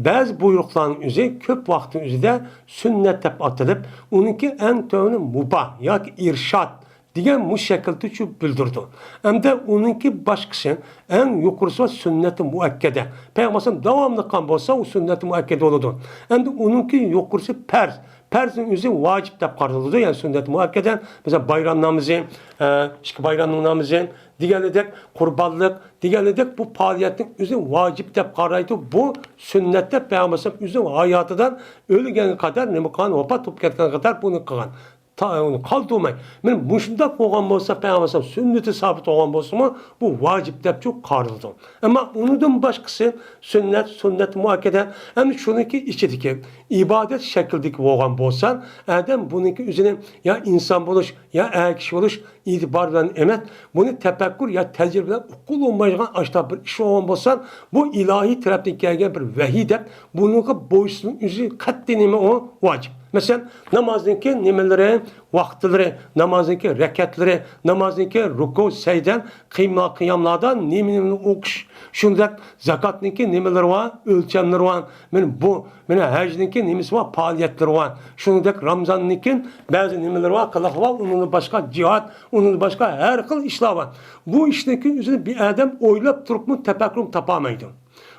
بەزى بۇيرۇقلارنىڭ ئۆزى كۆپ ۋاقىتنىڭ ئۆزىدە سۈننەت دەپ ئاتىلىپ، ئۇنىڭكى ئەڭ تۆۋىنى مۇباھ ياكى ئىرشاد دېگەن مۇشۇ شەكىلدىچۇ بىلدۈرىدۇ. ئەمدى ئۇنىڭكى باشقىسى، ئەڭ يۇقىرىسى ۋە سۈننەتى مۇئەككەدە. پەيغەمبەر ئەلەيھىسسالام داۋاملىق قىلغان بولسا، ئۇ سۈننەتى مۇئەككەدە بولىدۇ. ئەمدى ئۇنىڭكى يۇقىرىسى پەرز. پەرزنىڭ ئۆزى ۋاجىپ دەپ قارىلىدۇ، يەنى سۈننەتى مۇئەككەدە. مەسىلەن، بايرام نامىزى، ئە، ئىككى بايرامنىڭ نامىزى دېگەنلىدەك، قۇربانلىق دېگەنلىدەك، بۇ پائالىيەتنىڭ ئۆزى ۋاجىپ دەپ قارايدۇ. بۇ سۈننەت دەپ پەيغەمبەر ئەلەيھىسسالام ئۆزىنىڭ ھاياتىدىن ئۆلگەنگە قەدەر، نېمە قىلغان، ۋاپات بولۇپ كەتكەنگە قەدەر بۇنى قىلغان. تا-، ئۇنى قالدۇرماي. مانا مۇشۇنداق بولغان بولسا، پەيغەمبەر ئەلەيھىسسالام سۈننىتى سابىت بولغان بولسىمۇ، بۇ ۋاجىپ دەپچۇ قارىلىدۇ. ئەمما ئۇنىڭدىن باشقىسى سۈننەت، سۈننەت مۇئەككەدە، ئەمدى شۇنىڭكى ئىچىدىكى ئىبادەت شەكلىدىكى بولغان بولسا، ئادەم بۇنىڭكى ئۆزىنى يا ئىنسان بولۇش، يا ئەر كىشى بولۇش ئېتىبار بىلەن ئەمەس، بۇنى تەپەككۇر يا تەجرىبە بىلەن ئۇقۇلۇنمايدىغان ئاشتا بىر ئىش بولغان بولسا، بۇ ئىلاھىي تەرەپتىن كەلگەن بىر ۋەھىي دەپ، بۇنىڭغا بويسۇنۇش ئۆزى قەتئىي نېمە ئۇ؟ ۋاجىپ. مەسىلەن، نامازنىڭكى نېمىلىرى، ۋاقىتلىرى، نامازنىڭكى رەكەتلىرى، نامازنىڭكى رۇكۇ، سەجدە، قىيما-، قىياملاردا نېمە-نېمىنى ئوقۇش، شۇنداق زاكاتنىڭكى نېمىلىرى بار، ئۆلچەملىرى بار. مانا بۇ، مانا ھەجنىڭكى نېمىسى بار، پائالىيەتلىرى بار. شۇنىڭدەك رامزاننىڭكى بەزى نېمىلىرى بار، قىلىقى بار، ئۇنىڭدىن باشقا جىھاد، ئۇنىڭدىن باشقا ھەر خىل ئىشلار بار. بۇ ئىشنىڭكى ئۆزىنى بىر ئادەم ئويلاپ تۇرۇپمۇ تەپەككۇرمۇ تاپالمايدۇ.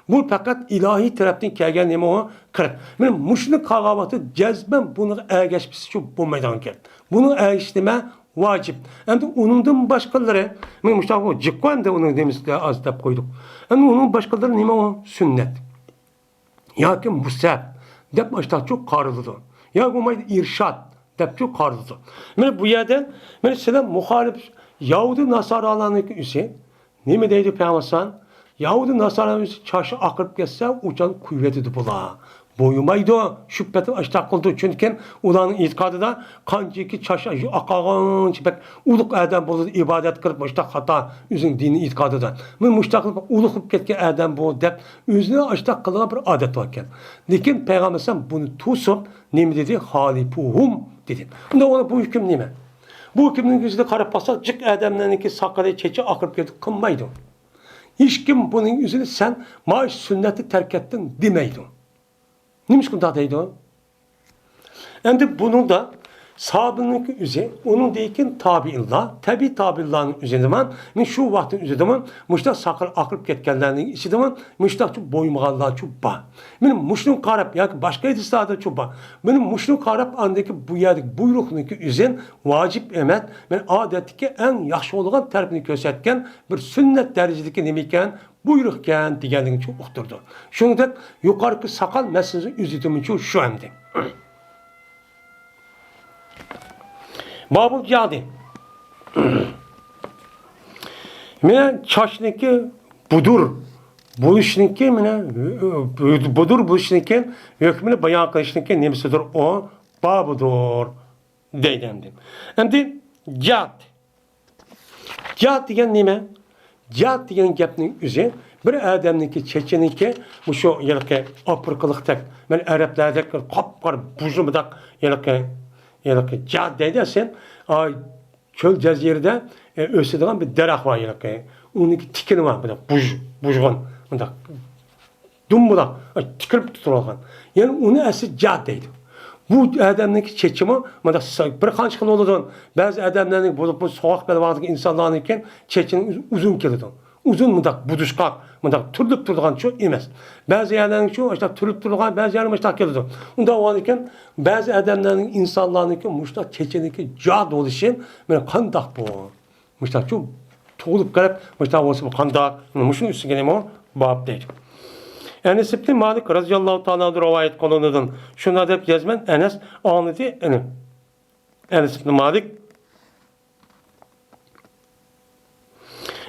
بۇ پەقەت ئىلاھىي تەرەپتىن كەلگەن نېمە ئۇ؟ قىرىق. مانا مۇشۇنى قالغان ۋاقىتتا جەزمەن بۇنىڭغا ئەگەشمىسىچۇ بولمايدىغان گەپ. بۇنىڭغا ئەگىشىش نېمە؟ ۋاجىپ. ئەمدى ئۇنىڭدىن باشقىلىرى، مانا مۇشۇنداق جىققۇ ئەمدى ئۇنىڭ نېمىسىگە ئاز دەپ قويدۇق. ئەمدى ئۇنىڭ باشقىلىرى نېمە ئۇ؟ سۈننەت. ياكى مۇستەھەب دەپ ئاشتاقچۇ قارىلىدۇ. ياكى بولمايدۇ ئىرشاد دەپچۇ قارىلىدۇ. مانا بۇ يەردە، مانا سىلەر مۇخالىپ يەھۇدىي ناسارالارنىڭكى ئۆزى نېمە دەيدۇ پەيغەمبەر ئەلەيھىسسالام؟ يەھۇدىي ناسارالارنىڭ ئۆزى چاچى ئاقىرىپ كەتسە، ئۇچان قۇيۇۋېتىدۇ بۇلار. بويىمايدۇ، شۈبھىتىن ئاشتاق قىلىدۇ. چۈنكى ئۇلارنىڭ ئېتىقادىدا قانچىكى چاچ ئاقارغانچە بەك ئۇلۇغ ئادەم بولىدۇ، ئىبادەت قىلىپ مۇشتاق خاتا ئۆزىنىڭ دىنىي ئېتىقادىدا. مانا مۇشتاق قىلىپ ئۇلۇغ بولۇپ كەتكەن ئادەم بۇ دەپ ئۆزىنى ئاشتاق قىلىدىغان بىر ئادەت باركەن. لېكىن پەيغەمبەر ئەلەيھىسسالام بۇنى توسۇپ نېمە دېدى؟ خالىپۇھۇم دېدى. ئۇندا ئۇلار بۇ ھۆكۈم نېمە؟ بۇ ھۆكۈمنىڭ يۈزىگە قاراپ باقساق، جىق ئادەملەرنىڭكى ساقىلى، چېچى ئاقىرىپ كەتتى قىلمايدۇ. ھېچكىم بۇنىڭ يۈزىنى سەن مانا سۈننەتنى تەرك ئەتتىڭ دېمەيدۇ. نېمىشقا ئۇنداق دەيدۇ؟ ئەمدى بۇنىڭدا ساھابىنىڭكى ئۆزى، ئۇنىڭدىن كېيىن تابىئىنلار، تەبىئىي تابىئىنلارنىڭ ئۆزىدىمۇ، مانا شۇ ۋاقىتنىڭ ئۆزىدىمۇ مۇشۇنداق ساقال ئاقىرىپ كەتكەنلەرنىڭ ئىچىدىمۇ مۇشۇنداقچە بويىمىغانلارچۇ بار. مانا مۇشۇنىڭغا قاراپ ياكى باشقا ھەدىسلاردىچۇ بار. مانا مۇشۇنىڭغا قاراپ ئاندىكى بۇ يەردىكى بۇيرۇقنىڭكى ئۆزى ۋاجىپ ئەمەس، مانا ئادەتتىكى ئەڭ ياخشى بولىدىغان تەرىپىنى كۆرسەتكەن بىر سۈننەت دەرىجىدىكى نېمە ئىكەن؟ بۇيرۇق ئىكەن دېگەنلىكىنى ئۇقتۇرىدۇ. شۇنىڭدەك يۇقىرىقى ساقال مەسىلىسى ئۆزىدىمۇچۇ شۇ ئەمدى. بابۇل جادى. مانا چاچنىڭكى بۇدۇر بولۇشنىڭكى، مانا بۇدۇر بولۇشنىڭكى ھۆكمىنى بايان قىلىشنىڭكى نېمىسىدۇر ئۇ؟ بابىدۇر دەيدۇ ئەمدى. ئەمدى جاد. جاد دېگەن نېمە؟ جاد دېگەن گەپنىڭ ئۆزى بىر ئادەمنىڭكى چېچىنىڭكى مۇشۇ ھېلىقى ئافرىقىلىقتەك، مانا ئەرەبلەردەك قاپقارا بۇژمىداق ھېلىقى، ھېلىقى جاد دەيدۇ ئەسلى. ئا، چۆل جەزىرىدە، ئە، ئۆسىدىغان بىر دەرەخ بار ھېلىقى. ئۇنىڭكى تىكىنى بار، بۇنداق بۇژ-، بۇژغۇن، مۇنداق. دۇمبىلاق، ئاي، تىكىلىپ تۇرۇۋالغان. يەنى ئۇنى ئەسلى جاد دەيدۇ. بۇ ئادەمنىڭكى چېچىمۇ مۇنداق سا-، بىر قانچە خىل بولىدۇ. بەزى ئادەملەرنىڭ بولۇپ، بۇ سوغۇق بەلباغدىكى ئىنسانلارنىڭكى چېچىنىڭ ئۇز-، ئۇزۇن كېلىدۇ. ئۇزۇن مۇنداق بۇدۇشقاق، مۇنداق تۈرۈلۈپ تۇرىدىغانچۇ ئەمەس. بەزى يەرلەرنىڭچۇ مۇشۇنداق تۈرۈلۈپ تۇرىدىغان، بەزى يەرلەر مۇشۇنداق كېلىدۇ. ئۇنداق بولغاندىكىن، بەزى ئادەملەرنىڭ، ئىنسانلارنىڭكى مۇشۇنداق چېچىنىڭكى جاد بولۇشى مانا قانداق بۇ؟ مۇشۇنداقچۇ تۇغۇلۇپ قېلىپ، مۇشۇنداق بولسا بۇ قانداق؟ مۇشۇنىڭ ئۈستىگە نېمە بار دەيدۇ. ئەنەس ئىبنى مالىك رازىياللاھۇ تائالا ئانھۇ رىۋايەت قىلىنىدۇ. شۇنداق دەپ جەزمەن ئەنەس ئاڭلىدى. ئەنە، ئەنەس ئىبنى مالىك،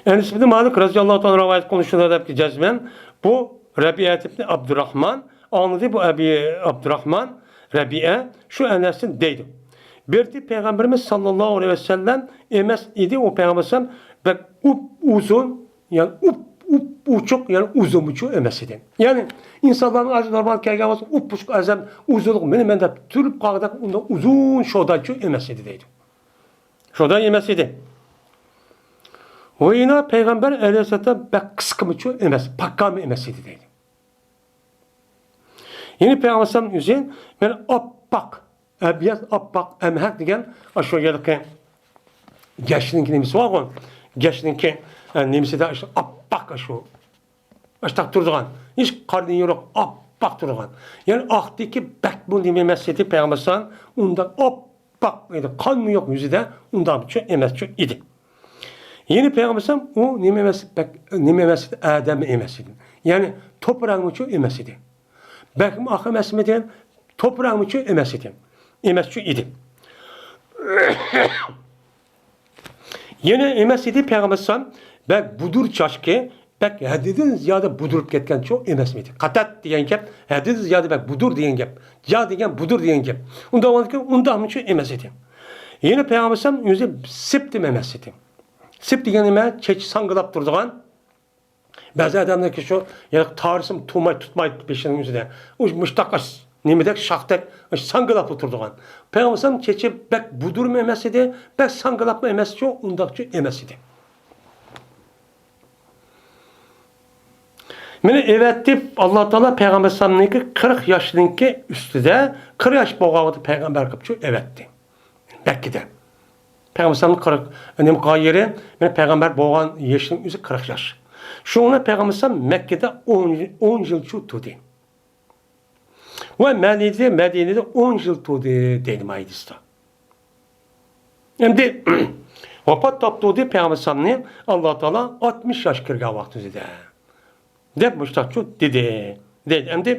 ئەنەس ئىبنى مالىك رازىياللاھۇ تائالا رىۋايەت قىلىنىدۇ. شۇنداق دەپكى جەزمەن بۇ رەبىئەت ئىبنى ئابدۇراخمان ئاڭلىدى. بۇ ئەبى ئابدۇراخمان رەبىئە شۇ ئەنەستىن دەيدۇ. بىردى پەيغەمبىرىمىز ساللاللاھۇ ئەلەيھى ۋەسەللەم ئەمەس ئىدى، ئۇ پەيغەمبەر ئەلەيھىسسالام بەك ئۇپ ئۇزۇن، يەنى ئۇپ، ئۇپ ئوچۇق، يەنى ئۇزۇنمۇچۇ ئەمەس ئىدى. يەنى ئىنسانلارنىڭ ئادەتى نورمال كەلگەن بولسا، ئۇپ ئوچۇق ئەزەم ئۇزۇنلۇق مېنى مەن دەپ تۈرۈپ قالغۇدەك ئۇنداق ئۇزۇن شودايچۇ ئەمەس ئىدى دەيدۇ. شوداي ئەمەس ئىدى. ۋەينا پەيغەمبەر ئەلەيھىسسالام بەك قىسقىمۇچۇ ئەمەس، پاكامۇ ئەمەس ئىدى دەيدۇ. يەنى پەيغەمبەر ئەلەيھىسسالام ئۆزى مەن ئاپئاق، ئەبيەز ئاپئاق، ئەمھەق دېگەن ئاشۇ يەرلىكى گەشنىڭكى نېمىسى بارغۇ؟ گەشنىڭكى، ئە، نېمىسىدە ئاشۇ ئاپئاق ئاشۇ. ئاشتاق تۇرىدىغان، ھېچ قارىدىن يورۇق، ئاپئاق تۇرىدىغان. يەنى ئاقتىكى بەكمۇ نېمە ئەمەس ئىدى، پەيغەمبەر ئەلەيھىسسالام ئۇنداق ئاپئاق ئىدى، قانمۇ يوق يۈزىدە، ئۇنداقچۇ ئەمەسچۇ ئىدى. يەنى پەيغەمبەر ئەلەيھىسسالام ئۇ نېمە ئەمەس، بەك، نېمە ئەمەس ئىدى، ئادەممۇ ئەمەس ئىدى. يەنى توپراقمۇچۇ ئەمەس ئىدى. بەكمۇ ئاق ئەمەسمىدى، توپراقمۇچۇ ئەمەس ئىدى. ئەمەسچۇ ئىدى. يەنە ئەمەس ئىدى پەيغەمبەر ئەلەيھىسسالام بەك بۇدۇر چاچكى، بەك ھەددىدىن زىيادە بۇدۇرۇپ كەتكەنچۇ ئەمەسمىدى. قەتەت دېگەن گەپ، ھەددىدىن زىيادە بەك بۇدۇر دېگەن گەپ. جا دېگەن بۇدۇر دېگەن گەپ. ئۇنداق بولغاندىكىن ئۇنداقمۇچۇ ئەمەس ئىدى. يەنە پەيغەمبەر ئەلەيھىسسالام ئۆزى سىپتىم ئەمەس ئىدى. سىپ دېگەن نېمە؟ چېچى ساڭگىلاپ تۇرىدىغان. بەزى ئادەملەركى شۇ، يەنە تارىسىمۇ تۇماي، تۇتماي بېشىنىڭ ئۆزىدە. ئۇ مۇشتاق ئاش-، نېمىدەك، شاختەك، ئاش-، ساڭگىلاپلا تۇرىدىغان. پەيغەمبەر ئەلەيھىسسالام چېچى بەك بۇدۇرمۇ ئەمەس ئىدى، بەك ساڭگىلاپمۇ ئەمەسچۇ، ئۇنداقچۇ ئەمەس ئىدى. مېنى ئەۋەتتى، ئاللا تائالا پەيغەمبەر ئەلەيھىسسالامنىڭكى قىرىق ياشنىڭكى ئۈستىدە، قىرىق ياش بولغان ۋاقىتتا پەيغەمبەر قىلىپچۇ ئەۋەتتى. مەككىدە. پەيغەمبەر ئەلەيھىسسالام قىرىق، نېمە قىلغان يېرى، مانا پەيغەمبەر بولغان يېشىنىڭ ئۆزى قىرىق ياش. شۇڭا پەيغەمبەر ئەلەيھىسسالام مەككىدە ئون، ئون يىلچۇ تۇردى. ۋە مەدىنىدە، مەدىنىدە ئون يىل تۇردى دەيدۇ ما ھەدىستە. ئەمدى ۋاپات تاپتۇردى پەيغەمبەر ئەلەيھىسسالامنى ئاللا تائالا ئاتمىش ياش كىرگەن ۋاقتىدا دەپ مۇشتاقچۇ دېدى. دەيدۇ. ئەمدى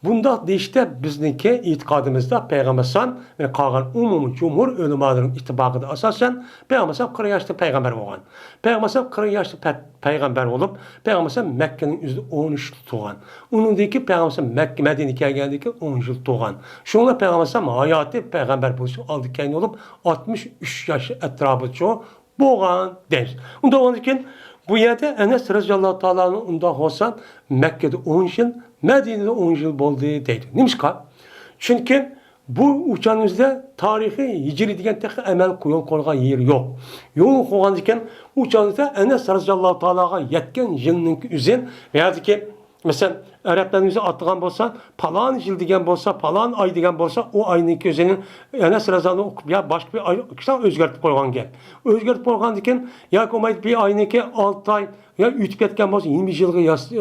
بۇنداق دېيىشتە بىزنىڭكى ئېتىقادىمىزدا پەيغەمبەر ئەلەيھىسسالام ۋە قالغان ئومۇمىي جۇمھۇر ئۆلىمالىرىنىڭ ئىتتىپاقىدا ئاساسەن پەيغەمبەر ئەلەيھىسسالام قىرىق ياشتا پەيغەمبەر بولغان. پەيغەمبەر ئەلەيھىسسالام قىرىق ياشتا پە-، پەيغەمبەر بولۇپ، پەيغەمبەر ئەلەيھىسسالام مەككىنىڭ ئۆزىدە ئون ئۈچ يىل تۇرغان. ئۇنىڭدىن كېيىن پەيغەمبەر ئەلەيھىسسالام مەككە، مەدىنىگە كەلگەندىن كېيىن ئون يىل تۇرغان. شۇڭا پەيغەمبەر ئەلەيھىسسالام ھاياتى پەيغەمبەر بولۇشى ئالدى كەينى بولۇپ، ئاتمىش ئۈچ ياش ئەتراپىچۇ بولغان دەيمىز. ئۇنداق بولغاندىكىن، بۇ يەردە ئەنەس رەزىياللاھۇ تائالا ئەنھۇ ئۇنداق بولسا، مەككىدە ئون يىل، مەدىنىدە ئون يىل بولدى دەيدۇ. نېمىشقا؟ چۈنكى بۇ ئۇ چاغنىڭ ئۆزىدە تارىخىي ھىجرىي دېگەن تېخى ئەمەل يول قويغان يېرى يوق. يول قويغاندىكىن، ئۇ چاغنىڭ ئۆزىدە ئەنەس رەزىياللاھۇ تائالاغا يەتكەن يىلنىڭ ئۆزى، بۇ يەردىكى مەسىلەن، ئەرەبلەرنىڭ ئۆزى ئاتىغان بولسا، پالان يىل دېگەن بولسا، پالان ئاي دېگەن بولسا، ئۇ ئاينىڭ كۆزىنى ئەنەس رەزىياللاھۇ ئوقۇپ، يا باشقا بىر ئاي كىشىلەر ئۆزگەرتىپ قويغان گەپ. ئۆزگەرتىپ قويغاندىكىن، ياكى بولمايدۇ بىر ئاينىڭكى ئالتە ئاي يا ئۆتۈپ كەتكەن بولسا، يىگىرمە يىلغا ياس-،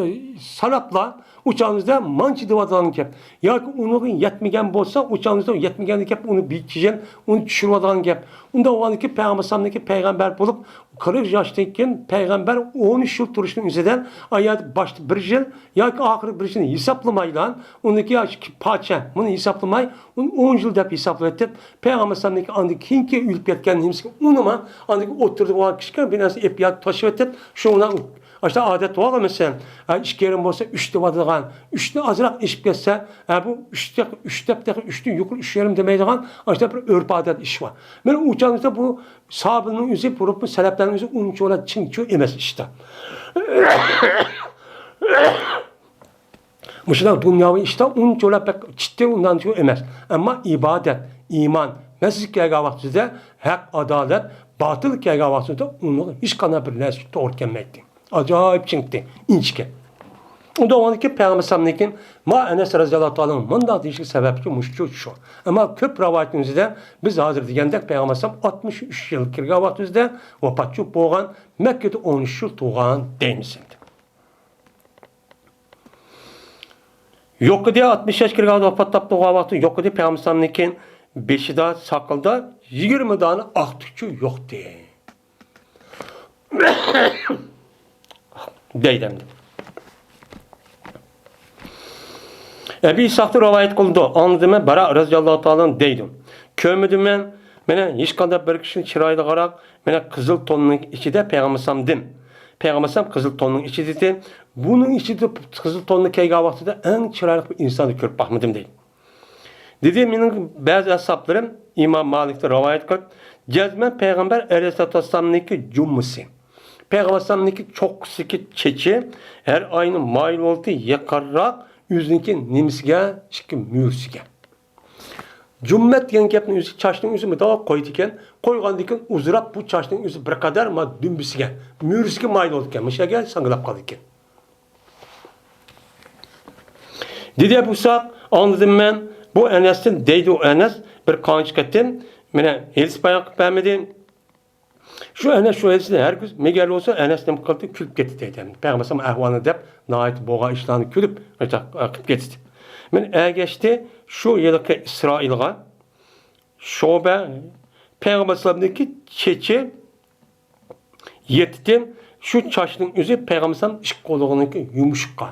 ساناپلا، ئۇ چاغىمىزدا مانچە دەۋاتىدىغان گەپ. ياكى ئۇنىڭغا يەتمىگەن بولسا، ئۇ چاغىمىزدا يەتمىگەن گەپ، ئۇنى بىر كېيىن ئۇنى چۈشۈرۈۋاتىدىغان گەپ. ئۇنداق بولغاندىكىن، پەيغەمبەر ئەلەيھىسسالامنىڭكى پەيغەمبەر بولۇپ، قىرىق ياشتىن كېيىن پەيغەمبەر ئون ئۈچ يىل تۇرۇشنىڭ ئۆزىدە، ئايەت باشتا بىر يىل ياكى ئاخىرى بىر يىلنى ھېسابلىمايلا، ئۇنىڭكى ياكى پارچە، بۇنى ھېسابلىماي، ئۇنى ئون يىل دەپ ھېسابلاۋېتىپ، پەيغەمبەر ئەلەيھىسسالامنىڭكى ئاندىن كېيىنكى ئۆلۈپ كەتكەن نېمىسىگە ئۇنىما، ئاندىن كېيىن ئوتتۇرىدا بولغان كىچىككىنە بىر نەرسە ئېلىپ ياكى تاشلىۋېتىپ، شۇ ئۇنىڭ ئاشۇنداق ئادەت بولغان مەسىلەن، ھە، ئىككى يېرىم بولسا، ئۈچ دەۋاتىدىغان، ئۈچتىن ئازراق ئېشىپ كەتسە، ھە، بۇ ئۈچ دەپ، ئۈچ دەپ تېخى ئۈچتىن يۇقىرى ئۈچ يېرىم دەيدىغان، ئاشۇنداق بىر ئۆرپ ئادەت ئىش بار. مانا ئۇ چاغدا بۇ ساھابىنىڭ ئۆزى، بۇرۇنقى سەلەپلەرنىڭ ئۆزى ئۇنچىۋالا چىڭچۇ ئەمەس ئىشتا. مۇشۇنداق دۇنياۋى ئىشتا ئۇنچىۋالا بەك چىتتى ئۇنداق ئەمەس. ئەمما ئىبادەت، ئىمان، مەسچىتكە كەلگەن ۋاقتىدا ھەق، ئادالەت، باتىل كەلگەن ۋاقتىدا ئۇنىڭغا ھېچقانداق بىر نەرسە توغرا كەلمەيتتى. ئاجايىپ چىڭتى، ئىنچىكە. ئۇنداق بولغاندىكىن پەيغەمبەر ئەلەيھىسسالامدىن كېيىن ما ئەنەس رەزىياللاھۇ تائالانىڭ مۇنداق دېيىشىگە سەۋەبكى مۇشۇ شۇ. ئەمما كۆپ رىۋايەتنىڭ ئۆزىدە بىز ھازىر دېگەندەك پەيغەمبەر ئەلەيھىسسالام ئاتمىش ئۈچ يىل كىرگەن ۋاقتىمىزدا ۋاپات بولغان، مەككىدە ئون ئۈچ يىل تۇرغان دەيمىز ئەمدى. يوق ئىدى، ئاتمىش ياش كىرگەن ۋاپات تاپتى، تۇرغان ۋاقتى يوق ئىدى. پەيغەمبەر ئەلەيھىسسالامدىن كېيىن بېشىدا، ساقىلىدا يىگىرمە دانە ئاق تۈكچە يوقتى. دەيدۇ ئەمدى. ئەبى ئىسھاقتىن رىۋايەت قىلىنىدۇ، ئاڭلىدىم مەن، باراء رەزىياللاھۇ تائالا ئەنھۇ دەيدۇ، كۆرمىدىم مەن، مانا، ھېچقانداق بىر كىشىنى چىرايلىقراق، مانا، قىزىل توننىڭ ئىچىدە پەيغەمبەر ئەلەيھىسسالامدىن، پەيغەمبەر ئەلەيھىسسالام قىزىل توننىڭ ئىچىدە، بۇنىڭ ئىچىدە قىزىل توننى كىيگەن ۋاقتىدا ئەڭ چىرايلىق بىر ئىنساننى كۆرۈپ باقمىدىم دەيدۇ. دېدى، مېنىڭ بەزى ئەسھابلىرىم ئىمام مالىكتىن رىۋايەت قىلىپ، جەزمەن پەيغەمبەر ئەلەيھىسسالاتۇ ۋەسسالامنىڭكى جۇممىسى، پەيغەمبەر ئەلەيھىسسالامنىڭكى چوققىسىدىكى چېچى ھەر ئاينىڭ مايلىرىدا يېقىنراق ئۆزىنىڭكى نېمىسىگە، ئىككى مۈرىسىگە. جۇممەت دېگەن گەپنىڭ ئۆزى چاچنىڭ ئۆزى مۇنداق قويىدىكەن، قويغاندىن كېيىن ئۇزىراپ بۇ چاچنىڭ ئۆزى بىر قەدەر ما دۈمبىسىگە، مۈرىسىگە مايىل بولىدىكەن، مۇشۇ يەرگە ساڭگىلاپ قالىدىكەن. دېدى ئەبۇ ئىسھاق، ئاڭلىدىم مەن بۇ ئەنەستىن، دەيدۇ ئەنەس، بىر قانچە قېتىم، مانا، ھېلىسى بايان قىلىپ بەرمىدى. شۇ ئەنەس شۇ ھېلىسىنى ھەرگىز مىگەر بولسا ئەنەس نېمە قىلدى، كۈلۈپ كەتتى دەيدۇ. پەيغەمبەر ئەلەيھىسسالام ئەھۋالىنى دەپ، ناھايىتى بولغان ئىشلارنى كۈلۈپ، قىلىپ كەتتى. مانا ئەگەشتى شۇ ھېلىقى ئىسرائىلغا، شۇبە، پەيغەمبەر ئەلەيھىسسالامنىڭكى چېچى يېتىتىن، شۇ چاچنىڭ ئۆزى پەيغەمبەر ئەلەيھىسسالام ئىككى قولىنىڭكى يۇمشىققا.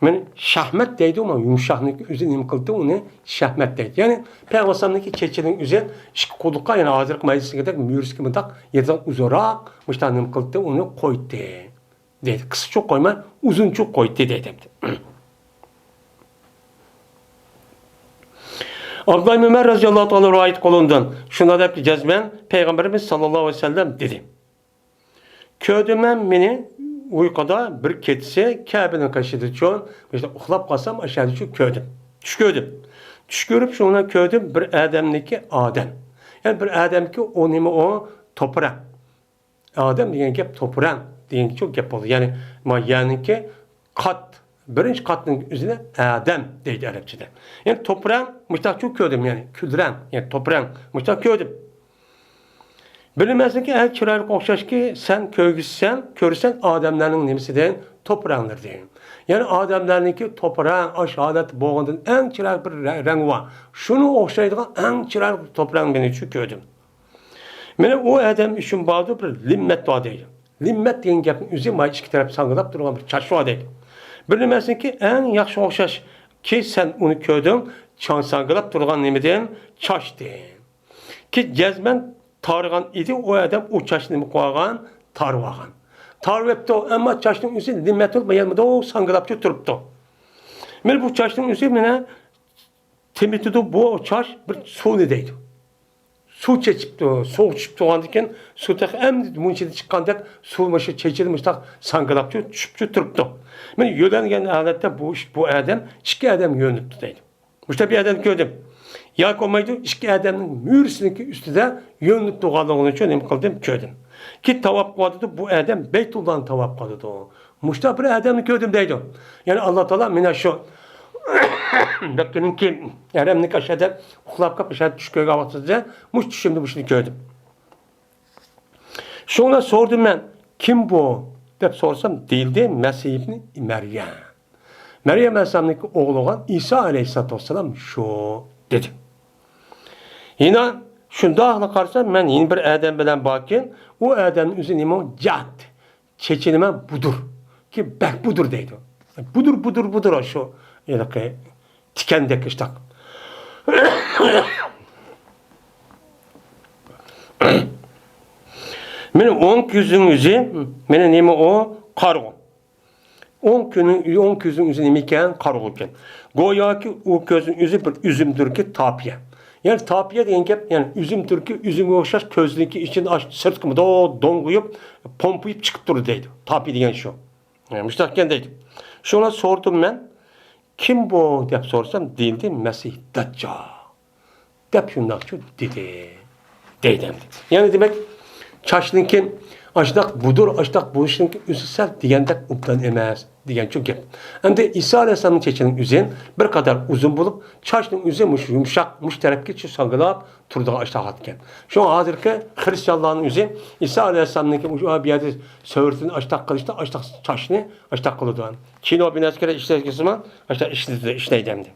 مانا شەھمەت دەيدۇ، مانا يۇمشاقنىڭكى ئۆزى نېمە قىلدى، ئۇنى شەھمەت دەيدۇ. يەنى پەيغەمبەر ئەلەيھىسسالامنىڭكى چېچىنىڭ ئۆزى ئىككى قوللۇققا، يەنى ھازىرقى مەجلىسنىڭكىدەك مۈرىسىگە مۇنداق يېتىدىغان ئۇزۇنراق، مۇشۇنداق نېمە قىلدى، ئۇنى قويدى. دەيدۇ. قىسقىچە قويماي، ئۇزۇنچە قويدى دەيدۇ. ئابدۇللا ئىبن ئۆمەر رەزىياللاھۇ تائالا رىۋايەت قىلىنىدۇ. شۇنداق دەپتۇ، جەزمەن پەيغەمبىرىمىز ساللاللاھۇ ئەلەيھى ۋەسەللەم دېدى، كۆردۈم مەن مېنى ئۇيقۇدا بىر كېچىسى كەبىنىڭ قېشىدا چۈشۈپ، ئۇخلاپ قالسام، ئاشۇ يەردە چۈشۈپ كۆردۈم. چۈش كۆردۈم. چۈش كۆرۈپ، شۇنى كۆردۈم، بىر ئادەمنىكى ئادەم. يەنى بىر ئادەمكى ئۇ نېمە ئۇ؟ توپىراق. ئادەم دېگەن گەپ توپىراق دېگەن گەپ بولىدۇ. يەنى، ما يەرنىڭكى قات، بىرىنچى قاتنىڭ ئۆزىنى ئادەم دەيدۇ ئەرەبچىدە. يەنى توپىراق مۇشتاقچۇ كۆردۈم، يەنى كۈلرەڭ، يەنى توپىراق مۇشتاق كۆردۈم. بىلىمەنسەنكى، ئەڭ چىرايلىق ئوخشاشكى، سەن كۆرگۈزسەن، كۆرسەن ئادەملەرنىڭ نېمىسىدىن؟ توپا رەڭلىرىدىن. يەنى ئادەملەرنىڭكى توپا رەڭ ئاش ھالەتتە بولغاندىن ئەڭ چىرايلىق بىر رە-، رەڭ بار. شۇنىڭغا ئوخشايدىغان ئەڭ چىرايلىق توپا رەڭ مېنىڭچۇ كۆردۈم. مانا ئۇ ئادەم ئۈچۈن باردۇ، بىر لىممەت بار دەيدۇ. لىممەت دېگەن گەپنىڭ ئۆزى مانا ئىككى تەرەپ ساڭگىلاپ تۇرغان بىر چاچ بار دەيدۇ. بىلىمەنسەنكى، ئەڭ ياخشى ئوخشاش كى، سەن ئۇنى كۆردۈڭ، چاڭ ساڭگىلاپ تۇرغان نېمىدىن؟ چاچتىن. كى جەزمەن تارىغان ئىدى، ئۇ ئادەم ئۇ چاچنى نېمە قىلىۋالغان؟ تارىۋالغان. تارىۋېپتۇ، ئەمما چاچنىڭ ئۆزى نېمە تۇرۇپ، يەنە ساڭگىلاپچۇ تۇرۇپتۇ. مانا بۇ چاچنىڭ ئۆزى مانا تېمىتىدۇ، بۇ چاچ بىر سۇنى دەيدۇ. سۇ چېچىپتۇ، سۇغا چۈشۈپ تۇرغاندىن كېيىن، سۇ تېخى ئەمدى مۇنچىدىن چىققاندەك، سۇ مۇشۇ چېچىلىپ مۇشۇنداق ساڭگىلاپچۇ، چۈشۈپچۇ تۇرۇپتۇ. مانا يۆلەنگەن ھالەتتە بۇ ئىش، بۇ ئادەم ئىككى ئادەم يۆلىنىپتۇ دەيدۇ. مۇشۇنداق بىر ئادەمنى كۆردۈم. ياكى بولمايدۇ، ئىككى ئادەمنىڭ مۈرىسىنىڭكى ئۈستىدە يۆلىنىپ تۇرغانلىقىنى شۇ نېمە قىلدىم، كۆردۈم. كېيىن تاۋاپ قىلىۋاتىدۇ، بۇ ئادەم بەيتۇللانى تاۋاپ قىلىدۇ. مۇشۇنداق بىر ئادەمنى كۆردۈم دەيدۇ. يەنى ئاللا تائالا مانا شۇ بەككىنىڭكى ھەرەمنىڭكى ئاشۇ يەردە ئۇخلاپ قېلىپ، ئاشۇ يەردە چۈش كۆرگەن ۋاقتىدا مۇشۇ چۈشۈمدە مۇشۇنى كۆردۈم. شۇڭا سورىدىم مەن، كىم بۇ؟ دەپ سورىسام، دېيىلدى، مەسىھ ئىبنى مەريەم. مەريەم ئەلەيھىسسالامنىڭكى ئوغلى بولغان ئىسا ئەلەيھىسسالاتۇ ۋەسسالام شۇ، دېدى. يەنە شۇنداقلا قارىسام، مەن يەنە بىر ئادەم بىلەن باركەن، ئۇ ئادەمنىڭ ئۆزى نېمە؟ جەد. چېچى نېمە؟ بۇدۇر. كى بەك بۇدۇر دەيدۇ. بۇدۇر، بۇدۇر، بۇدۇر، شۇ ھېلىقى تىكەندەك ئىشتاق. مانا ئوڭ كۆزىنىڭ ئۆزى، مانا نېمە ئۇ؟ قارىغۇ. ئوڭ كۆزنىڭ، ئوڭ كۆزنىڭ ئۆزى نېمە ئىكەن؟ قارىغۇ ئىكەن. گوياكى ئۇ كۆزنىڭ ئۆزى بىر ئۈزۈم تۈركى تاپىيە. يەنى تاپىيە دېگەن گەپ، يەنى ئۈزۈم تۈركى، ئۈزۈمگە ئوخشاش كۆزنىڭكى ئىچىدىن ئاش-، سىرتقا مۇنداق دونغىيىپ، پومپىيىپ چىقىپ تۇرىدۇ دەيدۇ. تاپىيە دېگەن شۇ. مۇشۇنداق ئىكەن دەيدۇ. شۇڭا سورىدىم مەن، كىم بۇ؟ دەپ سورىسام، دېيىلدى، مەسىھ دەججال. دەپ شۇنداقچۇ دېدى، دەيدۇ ئەمدى. يەنى دېمەك، چاچنىڭكى ئاشۇنداق بۇدۇر، ئاشۇنداق بولۇشنىڭكى ئۆزى سەل دېگەندەك ئوبدان ئەمەس دېگەنچۇ گەپ. ئەمدى ئىسا ئەلەيھىسسالامنىڭ چېچىنىڭ ئۆزى بىر قەدەر ئۇزۇن بولۇپ، چاچنىڭ ئۆزى مۇشۇ يۇمشاق، مۇشۇ تەرەپكىچە ساڭگىلاپ تۇرىدىغان ئاشۇنداق ئىكەن. شۇڭا ھازىرقى خرىستىيانلارنىڭ ئۆزى ئىسا ئەلەيھىسسالامنىڭكى مۇشۇ بۇ يەردە سۈرىتىنى ئاشۇنداق قىلىشتا، ئاشۇنداق چاچنى ئاشۇنداق قىلىدۇ. كىنو بىناسىكىدە ئىشلەيدىغان، ئاشۇنداق ئىشلەيدۇ، ئىشلەيدۇ ئەمدى.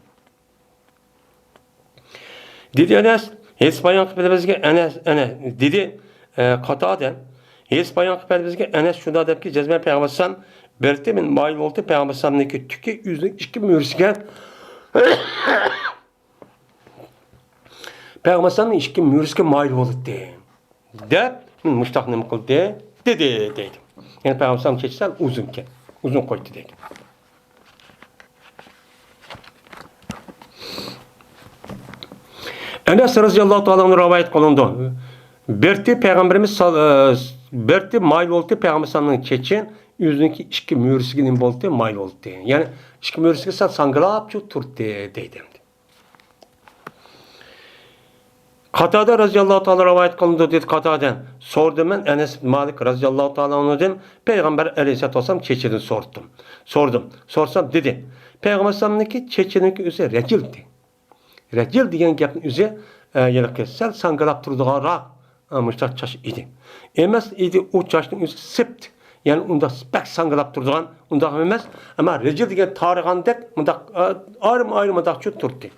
دېدى ئەنەس، ھەدىس بايان قىلىپ بەرگەن بىزگە ئەنەس، ئەنە، دېدى، ئە، قاتادە، ھەدىس بايان قىلىپ بەرگەن بىزگە ئەنەس شۇنداق دەپكى، جەزمەن پەيغەمبەر ئەلەيھىسسالام بىر تېمىن مايىل بولدى، پەيغەمبەر ئەلەيھىسسالامنىڭكى تۈكى ئۆزىنىڭ ئىككى مۈرىسىگە، پەيغەمبەر ئەلەيھىسسالامنىڭ ئىككى مۈرىسىگە مايىل بولدى. دەپ مۇشتاق نېمە قىلدى؟ دېدى، دەيدۇ. يەنى پەيغەمبەر ئەلەيھىسسالام چېچى سەل ئۇزۇنكەن، ئۇزۇن قويدى دەيدۇ. ئەنەس رەزىياللاھۇ تائالا ئەنھۇ رىۋايەت قىلىنىدۇ. بىرتى پەيغەمبىرىمىز سال-، ئە، بىرتى مايىل بولدى پەيغەمبەر ئەلەيھىسسالامنىڭ چېچى ئۆزىنىڭكى ئىككى مۈرىسىگە نېمە بولدى؟ مايىل بولدى. يەنى ئىككى مۈرىسىگە سەل ساڭگىلاپچۇ تۇردى دەيدۇ ئەمدى. قاتادە رەزىياللاھۇ تائالا رىۋايەت قىلىنىدۇ، دېدى قاتادە. سورىدىم مەن ئەنەس ئىبن مالىك رەزىياللاھۇ تائالا ئەنھۇدىن، پەيغەمبەر ئەلەيھىسسالاتۇ ۋەسسالام چېچىدىن سورىدىم. سورىدىم. سورىسام دېدى، پەيغەمبەر ئەلەيھىسسالامنىڭكى چېچىنىڭكى ئۆزى رەجىلتى. رەجىل دېگەن گەپنىڭ ئۆزى، ئە، ھېلىقى سەل ساڭگىلاپ تۇرىدىغانراق، ئە، مۇشۇنداق چاچ ئىدى. ئەمەس ئىدى، ئۇ چاچنىڭ ئۆزى سىپت. يەنى ئۇنداق بەك ساڭگىلاپ تۇرىدىغان، ئۇنداق ئەمەس. ئەمما رەجىل دېگەن تارىغاندەك مۇنداق، ئە، ئايرىم-ئايرىم مۇنداقچۇ تۇردى.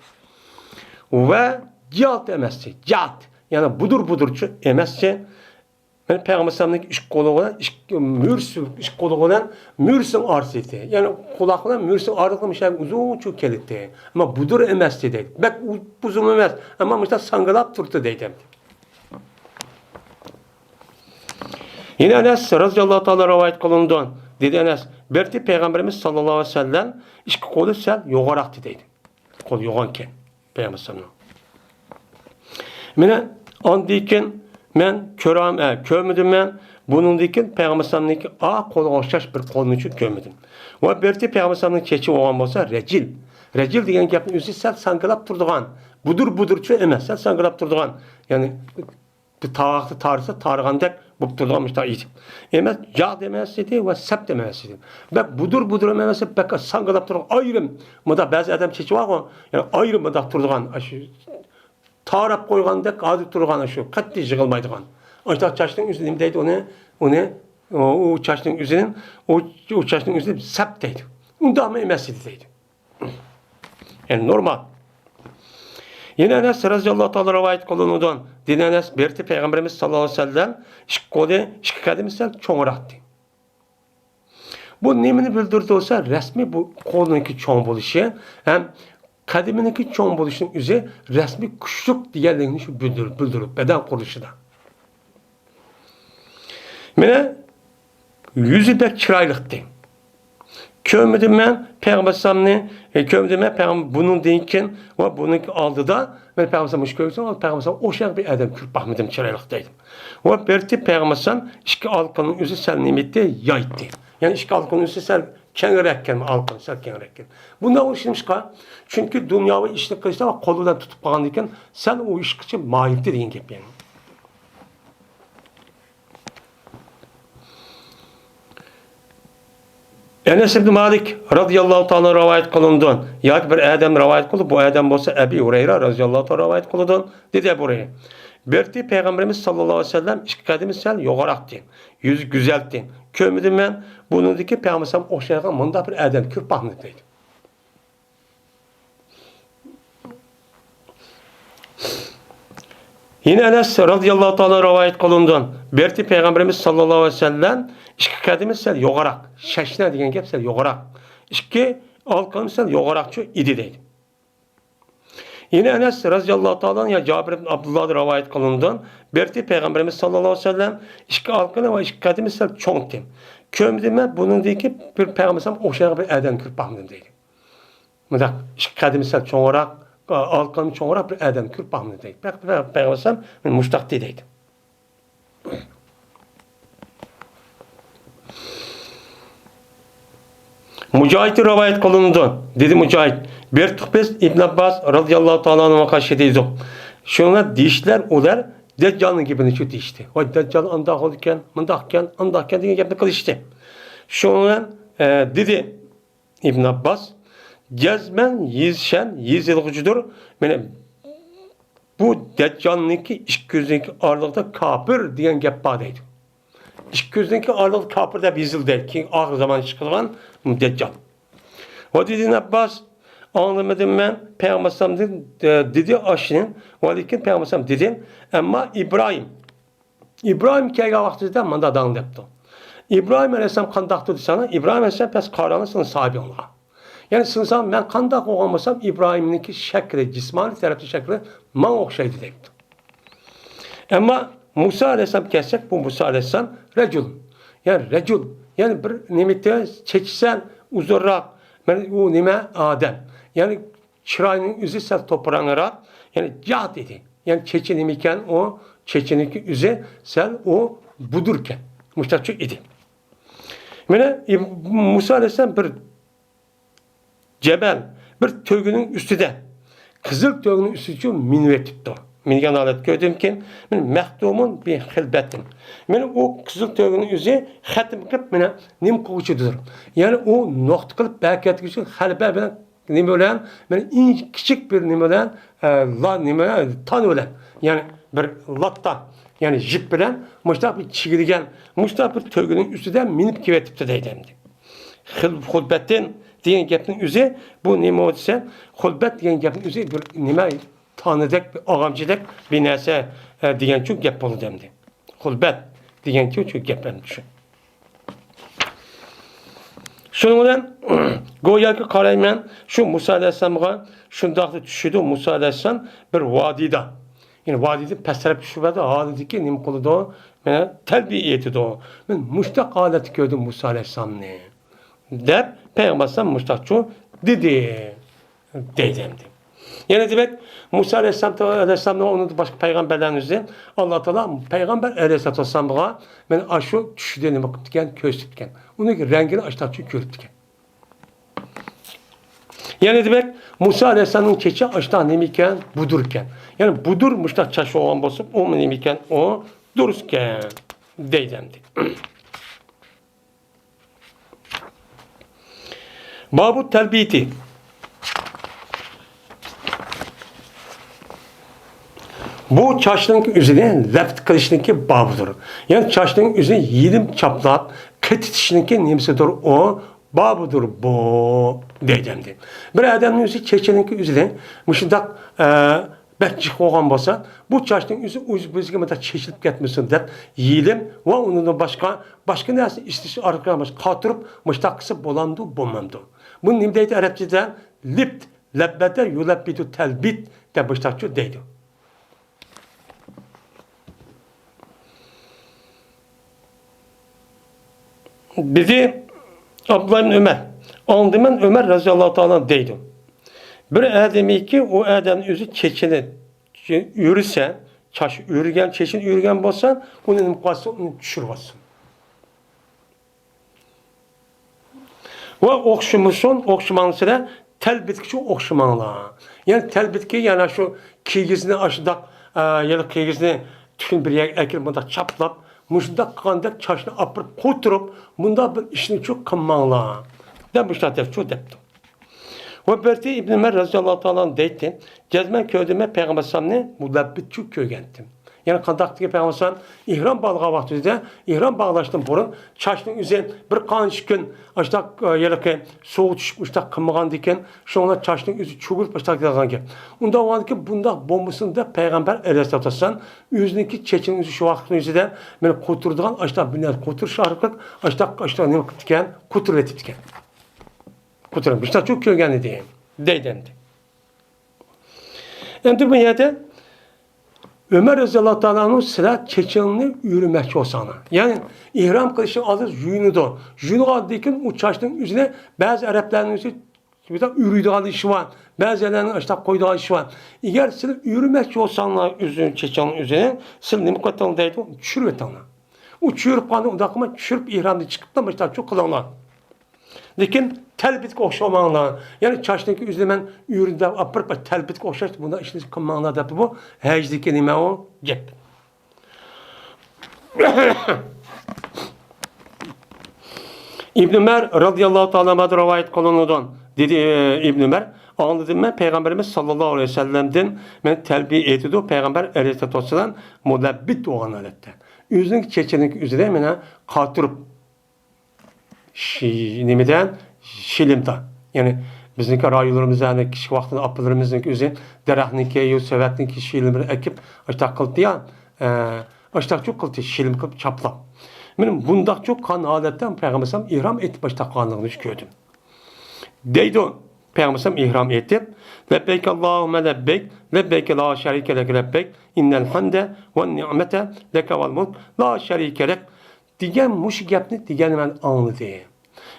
ۋە جالت ئەمەستى، جالت. يەنى بۇدۇر-بۇدۇرچۇ ئەمەستى. مانا پەيغەمبەر ئەلەيھىسسالامنىڭ ئىككى قولى بىلەن، ئىككى مۈرىسى، ئىككى قولى بىلەن مۈرىسىنىڭ ئارىسى ئىدى. يەنى قۇلاق بىلەن مۈرىسىنىڭ ئارىلىقى مۇشۇ يەرگە ئۇزۇنچۇ كېلەتتى. ئەمما بۇدۇر ئەمەستى دەيدۇ. بەك ئۇ-، ئۇزۇن ئەمەس، ئەمما مۇشۇنداق ساڭگىلاپ تۇرىدۇ دەيدۇ ئەمدى. يەنە ئەنەس رەزىياللاھۇ تائالا رىۋايەت قىلىنىدۇ. دېدى ئەنەس، بىرتى پەيغەمبىرىمىز ساللاللاھۇ ئەلەيھى ۋەسەللەم ئىككى قولى سەل يوغانراقتى دەيدۇ. قول يوغانكەن پەيغەمبەر ئەلەيھىسسالامنىڭ. مانا ئاندىن كېيىن مەن كۆرەم-، ئە، كۆرمىدىم مەن. بۇنىڭدىن كېيىن پەيغەمبەر ئەلەيھىسسالامنىڭكى ئا قولىغا ئوخشاش بىر قولنى چۈ كۆرمىدىم. ۋە بىرتى پەيغەمبەر ئەلەيھىسسالامنىڭ چېچى بولغان بولسا رەجىل. رەجىل دېگەن گەپنىڭ ئۆزى سەل ساڭگىلاپ تۇرىدىغان، بۇدۇر-بۇدۇرچۇ ئەمەس، سەل ساڭگىلاپ تۇرىدىغان، يەنى بىر تاغاقتا تارىسا تارىغاندەك بولۇپ تۇرىدىغان مۇشۇنداق ئىدى. ئەمەس، جاق ئەمەس ئىدى ۋە سەپ ئەمەس ئىدى. بەك بۇدۇر-بۇدۇر ئەمەس، بەك ساڭگىلاپ تۇرغان ئايرىم. مۇنداق بەزى ئادەم چېچى بارغۇ، يەنى ئايرىم مۇنداق تۇرىدىغان، ئاشۇ تاراپ قويغاندەك ھازىر تۇرغان، ئاشۇ قەتئىي يىغىلمايدىغان. ئاشۇنداق چاچنىڭ ئۆزى نېمە دەيدۇ ئۇنى؟ ئۇنى، ئۇ، ئۇ چاچنىڭ ئۆزىنى، ئۇ، ئۇ چاچنىڭ ئۆزىنى سەپ دەيدۇ. ئۇنداقمۇ ئەمەس ئىدى دەيدۇ. يەنى نورمال. يەنە ئەنەس رەزىياللاھۇ تائالا رىۋايەت قىلىنىدۇ. دېدى ئەنەس، بېرىتى پەيغەمبىرىمىز ساللاللاھۇ ئەلەيھى ۋەسەللەم ئىككى قولى، ئىككى قەدىمى سەل چوڭراقتى. بۇ نېمىنى بىلدۈرىدۇ دېسە، رەسمىي بۇ قولىنىڭكى چوڭ بولۇشى ھەم قەدىمىنىڭكى چوڭ بولۇشىنىڭ ئۆزى رەسمىي كۈچلۈك دېگەنلىكنى شۇ بىلدۈر-، بىلدۈرۈپ، بەدەن قۇرۇلۇشىدا. مانا يۈزى بەك چىرايلىقتى. كۆرمىدىم مەن پەيغەمبەر ئەلەيھىسسالامنى، ئە، كۆرمىدىم مەن پەيغەمبەر بۇنىڭدىن كېيىن ۋە بۇنىڭ ئالدىدا مەن پەيغەمبەر ئەلەيھىسسالام مۇشۇ كۆرسەم، پەيغەمبەر ئەلەيھىسسالام ئوخشىغان بىر ئادەم كۆرۈپ باقمىدىم چىرايلىق دەيدۇ. ۋە بىرتى پەيغەمبەر ئەلەيھىسسالام ئىككى ئالىقىنىڭ ئۆزى سەل نېمە ئېتتى، يايتتى. يەنى ئىككى ئالىقىنىڭ ئۆزى سەل كەڭرەككەن، ئالىقىنى سەل كەڭرەككەن. بۇنداق بولۇشى نېمىشقا؟ چۈنكى دۇنياۋى ئىشنى قىلىشتا ۋە قولى بىلەن تۇتۇپ قالغاندىن كېيىن سەل ئۇ ئىشقىچە مايىلتى دېگەن گەپ يەنى. ئەنەس ئىبن مالىك رازىياللاھۇ تائالا رىۋايەت قىلىنىدۇ. ياكى بىر ئادەم رىۋايەت قىلىدۇ، بۇ ئادەم بولسا ئەبى ھۇرەيرە رازىياللاھۇ تائالا رىۋايەت قىلىدۇ. دېدى ئەبۇ ھۇرەيرە، بىرتى پەيغەمبىرىمىز ساللاللاھۇ ئەلەيھى ۋەسەللەم ئىككى قەدىمى سەل يوغىراقتى، يۈزى گۈزەلتى. كۆرمىدىم مەن بۇنىڭدىكى پەيغەمبەر ئوخشايدىغان مۇنداق بىر ئادەم كۆرۈپ باقمىدىم دەيدۇ. يەنە ئەنەس رازىياللاھۇ تائالا رىۋايەت قىلىنىدۇ. بىرتى پەيغەمبىرىمىز ساللاللاھۇ ئەلەيھى ۋەسەللەم ئىككى قەدىمى سەل يوغىراق، شەشنە دېگەن گەپ سەل يوغىراق، ئىككى ئالىقىنى سەل يوغىراقچۇ ئىدى دەيدۇ. يەنە ئەنەس رازىياللاھۇ تائالا يا جابىر ئىبن ئابدۇللاھدىن رىۋايەت قىلىنىدۇ. بىرتى پەيغەمبىرىمىز ساللاللاھۇ ئەلەيھى ۋەسەللەم ئىككى ئالىقىنى ۋە ئىككى قەدىمى سەل چوڭتى. كۆرمىدىم مەن بۇنىڭدىكى بىر پەيغەمبەر ئوخشايدىغان بىر ئادەم كۆرۈپ باقمىدىم دەيدۇ. مۇنداق ئىككى قەدىمى سەل چوڭراق، ئالىقىنى چوڭراق بىر ئادەم كۆرۈپ باقمىدىم دەيدۇ. پەقەت پەيغەمبەر ئەلەيھىسسالام مۇشتاق دەيدۇ. مۇجاھىدتىن رىۋايەت قىلىنىدۇ. دېدى مۇجاھىد، بېرىتتۇق بىز ئىبن ئابباس رازىياللاھۇ تائالا ئەنھۇغا قارشى دېدۇق. شۇڭا دېيىشلەر ئۇلار دەججالنىڭ گېپىنى شۇ دېيىشتى. ۋاي دەججال ئانداق ئىكەن، مۇنداق ئىكەن، ئانداق ئىكەن دېگەن گەپنى قىلىشتى. شۇنىڭ بىلەن، ئە، دېدى ئىبن ئابباس، جەزمەن يېزىشەن، يېزىلغۇچىدۇر. مانا بۇ دەججالنىڭكى ئىككى كۆزىنىڭكى ئارىلىقىدا كاپىر دېگەن گەپ بار دەيدۇ. ئىككى كۆزىنىڭكى ئارىلىقىدا كاپىر دەپ يېزىلدى دەيدۇ. كېيىن ئاخىر زامان چىقىدىغان دەججال. ۋە دېدى ئىبن ئابباس، ئاڭلىمىدىم مەن پەيغەمبەر ئەلەيھىسسالامدىن، ئە، دېدى ئاشۇنى. ۋە لېكىن پەيغەمبەر ئەلەيھىسسالام دېدى، ئەمما ئىبراھىم ئىبراھىم كەلگەن ۋاقتىدا مۇنداق دەڭلەپتۇ. ئىبراھىم ئەلەيھىسسالام قانداقتۇ دېسەڭلار، ئىبراھىم ئەلەيھىسسالام پەس قاراڭلار سىزنىڭ ساھابىڭلارغا. يەنى سىزنىڭ ساھابىڭ مەن قانداق بولغان بولسام، ئىبراھىمنىڭكى شەكلى، جىسمانىي تەرەپتىن شەكلى ماڭا ئوخشايدۇ دەيدۇ. ئەمما مۇسا ئەلەيھىسسالام كەلسەك، بۇ مۇسا ئەلەيھىسسالام رەجۇل. يەنى رەجۇل. يەنى بىر نېمە چېچى سەل ئۇزۇنراق. مانا ئۇ نېمە ئادەم. يەنى چىراينىڭ ئۆزى سەل توپراڭراق، يەنى جات ئىدى. يەنى چېچى نېمىكەن ئۇ؟ چېچىنىڭكى ئۆزى سەل ئۇ بۇدۇركەن. مۇشتاقچۇ ئىدى. مانا ئىب-، مۇسا ئەلەيھىسسالام بىر جەبەل، بىر تۆگىنىڭ ئۈستىدە، قىزىل تۆگىنىڭ ئۈستىدىچۇ مىنىۋېتىپتۇ. مىنگەن ھالەتتە كۆردۈمكىن، مانا مەختۇمۇن بى خىلبەتىن. مانا ئۇ قىزىل تۆگىنىڭ ئۆزى خەتىم قىلىپ، مانا نېمە قىلغۇچىدۇر. يەنى ئۇ نۇقتا قىلىپ بەرىكەتلىگۈچى غەلىبە بىلەن نېمە بىلەن، مانا ئىنچىكىچىك بىر نېمە بىلەن، ئە، لا-، نېمە، تان بىلەن، يەنى بىر لاتا، يەنى يىپ بىلەن مۇشتاق بىر چىگىلگەن، مۇشتاق بىر تۆگىنىڭ ئۈستىدە مىنىپ كېلىۋېتىپتۇ دەيدۇ ئەمدى. خىل-، خۇلبەتتىن دېگەن گەپنىڭ ئۆزى، بۇ نېمە دېسە، خۇلبەت دېگەن گەپنىڭ ئۆزى بىر نېمە، تانىدەك، بىر ئاغامچىدەك بىر نەرسە، ئە، دېگەنچۇ گەپ بولىدۇ ئەمدى. خۇلبەت دېگەنچۇ گەپ ئەمدى شۇ. شۇنىڭ بىلەن گوياكى قارايمەن، شۇ مۇسا ئەلەيھىسسالامغا شۇنداقلا چۈشىدۇ. مۇسا ئەلەيھىسسالام بىر ۋادىدا، يەنى ۋادىدىن پەس تەرەپكە چۈشۈپ بەردى، ھالىدىكى نېمە قىلىدۇ؟ مانا تەلبىيە ئېيتىدۇ. مەن مۇشتاق ھالەتتە كۆردۈم مۇسا ئەلەيھىسسالامنى، دەپ پەيغەمبەر ئەلەيھىسسالام مۇشتاقچۇ دېدى. دەيدۇ ئەمدى. يەنە دېمەك، مۇسا ئەلەيھىسسالام، ئەلەيھىسسالامنىڭ ئۇنىڭدىن باشقا پەيغەمبەرلەرنى ئۆزى، ئاللا تائالا پەيغەمبەر ئەلەيھىسسالاتۇ ۋەسسالامغا مانا ئاشۇ چۈشىدە نېمە قىپتىكەن، كۆرسىتىپتىكەن. ئۇنى رەڭگىنى ئاشتاقچۇ كۆرۈپتىكەن. يەنە دېمەك، مۇسا ئەلەيھىسسالامنىڭ چېچى ئاشتاق نېمە ئىكەن؟ بۇدۇر ئىكەن. يەنى بۇدۇر مۇشتاق چاچ بولغان بولسا، ئۇمۇ نېمە ئىكەن؟ ئۇ دۇرۇس ئىكەن. دەيدۇ ئەمدى. بابۇ تەلبىيىتى. بۇ چاچنىڭ ئۆزىنى لەپىت قىلىشنىڭكى بابىدۇر. يەنى چاچنىڭ ئۆزىنى يېلىم چاپلاپ قېتىتىشنىڭكى نېمىسىدۇر ئۇ؟ بابىدۇر بۇ، دەيدۇ ئەمدى. بىر ئادەمنىڭ ئۆزى چېچىنىڭكى ئۆزىنى مۇشۇنداق، ئە، بەك جىق بولغان بولسا، بۇ چاچنىڭ ئۆزى ئۆز-ئۆزىگە مۇنداق چېچىلىپ كەتمىسۇن دەپ يېلىم ۋە ئۇنىڭدىن باشقا، باشقا نەرسىنى ئىشلىتىش ئارقىلىق قاتۇرۇپ مۇشۇنداق قىلسا بولامدۇ، بولمامدۇ؟ بۇنى نېمە دەيدۇ ئەرەبچىدە؟ لىپت، لەببەتە يۇلەببىتۇ تەلبىت دەپ مۇشۇنداق دەيدۇ. دېدى ئابدۇللا ئىبن ئۆمەر. ئاڭلىدىم مەن ئۆمەر رەزىياللاھۇ تائالا دەيدۇ. بىر ئادەمكى ئۇ ئادەمنىڭ ئۆزى چېچىنى ئۆرۈسە، چاچ ئۆرۈگەن، چېچىنى ئۆرۈگەن بولسا، ئۇنى نېمە قىلسۇن، ئۇنى چۈشۈرۈۋالسۇن. ۋە ئوخشىمىسۇن، ئوخشىماڭلار، تەلبىتكىچۇ ئوخشىماڭلار. يەنى تەلبىتكى، يەنى شۇ كىگىزنى ئاشۇنداق، ئە، يەنى كىگىزنى تۈكۈن بىر يەرگە ئەكىرىپ، مۇنداق چاپلاپ، مۇشۇنداق قىلغاندەك چاچنى ئاپىرىپ قوتۇرۇپ، مۇنداق بىر ئىشنىچۇ قىلماڭلار، دەپ مۇشۇنداق دەپچۇ دەپتۇ. ۋە بىرسى ئىبن ئۆمەر رەزىياللاھۇ تائالا ئەنھۇ دەيتتى، جەزمەن كۆردۈم مەن پەيغەمبەر ئەلەيھىسسالامنى مۇلەببىتچۇ كۆرگەنتىم. يەنى قانداق دېگەن پەيغەمبەر ئەلەيھىسسالام ئېھرام باغلىغان ۋاقتىدا، ئېھرام باغلاشتىن بۇرۇن چاچنىڭ ئۆزى بىر قانچە كۈن ئاشتاق، ئە، يەنىكى سوغۇق چۈشۈپ ئاشتاق قىلمىغاندىكىن، شۇڭا چاچنىڭ ئۆزى چۆكۈپ ئاشتاق كېتىدىكەن. ئۇنداق بولغاندىكىن بۇنداق بولمىسۇن دەپ پەيغەمبەر ئەلەيھىسسالاتۇ ۋەسسالام ئۆزىنىڭكى چېچىنىڭ ئۆزى شۇ ۋاقىتنىڭ ئۆزىدە مېنى قوتۇرىدىغان ئاشتاق بىر نەرسە قوتۇرۇش ئارقىلىق ئاشتاق، ئاشتاق نېمە قىپتىكەن؟ قوتۇرۇۋېتىپتىكەن. قوتۇرۇپ مۇشۇنداق چۆكۈپ كۆرگەن ئىدى، دەيدۇ ئەمدى. ئەمدى بۇ يەردە ئۆمەر رەزىياللاھۇ تائالا ئەنھۇ سىلەر چېچىڭنى ئۆرۈمەكچى بولساڭلار، يەنى ئېھرام قىلىشنىڭ ئالدىدا يۇيۇنىدۇ. يۇيۇنغاندىن كېيىن ئۇ چاچنىڭ ئۆزىنى بەزى ئەرەبلەرنىڭ ئۆزى ئۆرۈيدىغان ئىشى بار، بەزىلەرنىڭ ئاشتاق قويىدىغان ئىشى بار. ئەگەر سىلەر ئۆرۈمەكچى بولساڭلار ئۆزىنى، چېچىڭنىڭ ئۆزىنى، سىلەر نېمە قىلىۋېتىڭلار دەيدۇ، چۈشۈرۈۋېتىڭلار. ئۇ چۈشۈرۈپ قالدى، ئۇنداق قىلماي، چۈشۈرۈپ ئېھرامدىن چىقىپلا مۇشۇنداق قىلىڭلار. لېكىن تەلبىتكە ئوخشىماڭلار. يەنى چاچنىڭكى ئۆزىنى مەن ئۆرۈندەپ ئاپىرىپ، تەلبىتكە ئوخشاش بۇنداق ئىشنى قىلماڭلار دەپ بۇ ھەجدىكى نېمە ئۇ گەپ. ئىبن ئۆمەر رەزىياللاھۇ تائالا ئەنھۇدىن رىۋايەت قىلىنىدۇ. دېدى، ئىبن ئۆمەر، ئاڭلىدىم مەن پەيغەمبىرىمىز ساللاللاھۇ ئەلەيھى ۋەسەللەمدىن، مېنى تەلبىيە ئېيتىدۇ پەيغەمبەر ئەلەيھىسسالاتۇ ۋەسسالام مۇلەببىت بولغان ھالەتتە. ئۆزىنىڭ چېچىنىڭ ئۆزىدە مېنى قاتۇرۇپ، شى-، نېمىدە؟ شىلىمدا. يەنى بىزنىڭكى رايونلىرىمىزدا، يەنى كىچىك ۋاقتىدا ئاپىلىرىمىزنىڭكى ئۆزى دەرەخنىڭكى يا سېۋەتنىڭكى شىلىمىنى ئەكىپ، ئاشتاق قىلدى يا، ئە، ئاشتاقچۇ قىلدى، شىلىم قىلىپ چاپلاپ. مېنىڭ بۇنداقچۇ قان ھالەتتە پەيغەمبەر ئەلەيھىسسالام ئېھرام ئېتىپ ئاشتاق قىلغانلىقىنى كۆردۈم. دەيدۇ، پەيغەمبەر ئەلەيھىسسالام ئېھرام ئېتىپ، لەببەيك ئاللاھۇممە لەببەيك، لەببەيك لا شەرىكە لەك لەببەيك، ئىننەل ھەمدە ۋەن نىئمەتە لەكە ۋەل مۇلك لا شەرىكە لەك، دېگەن مۇشۇ گەپنى دېگەننى مەن ئاڭلىدىم.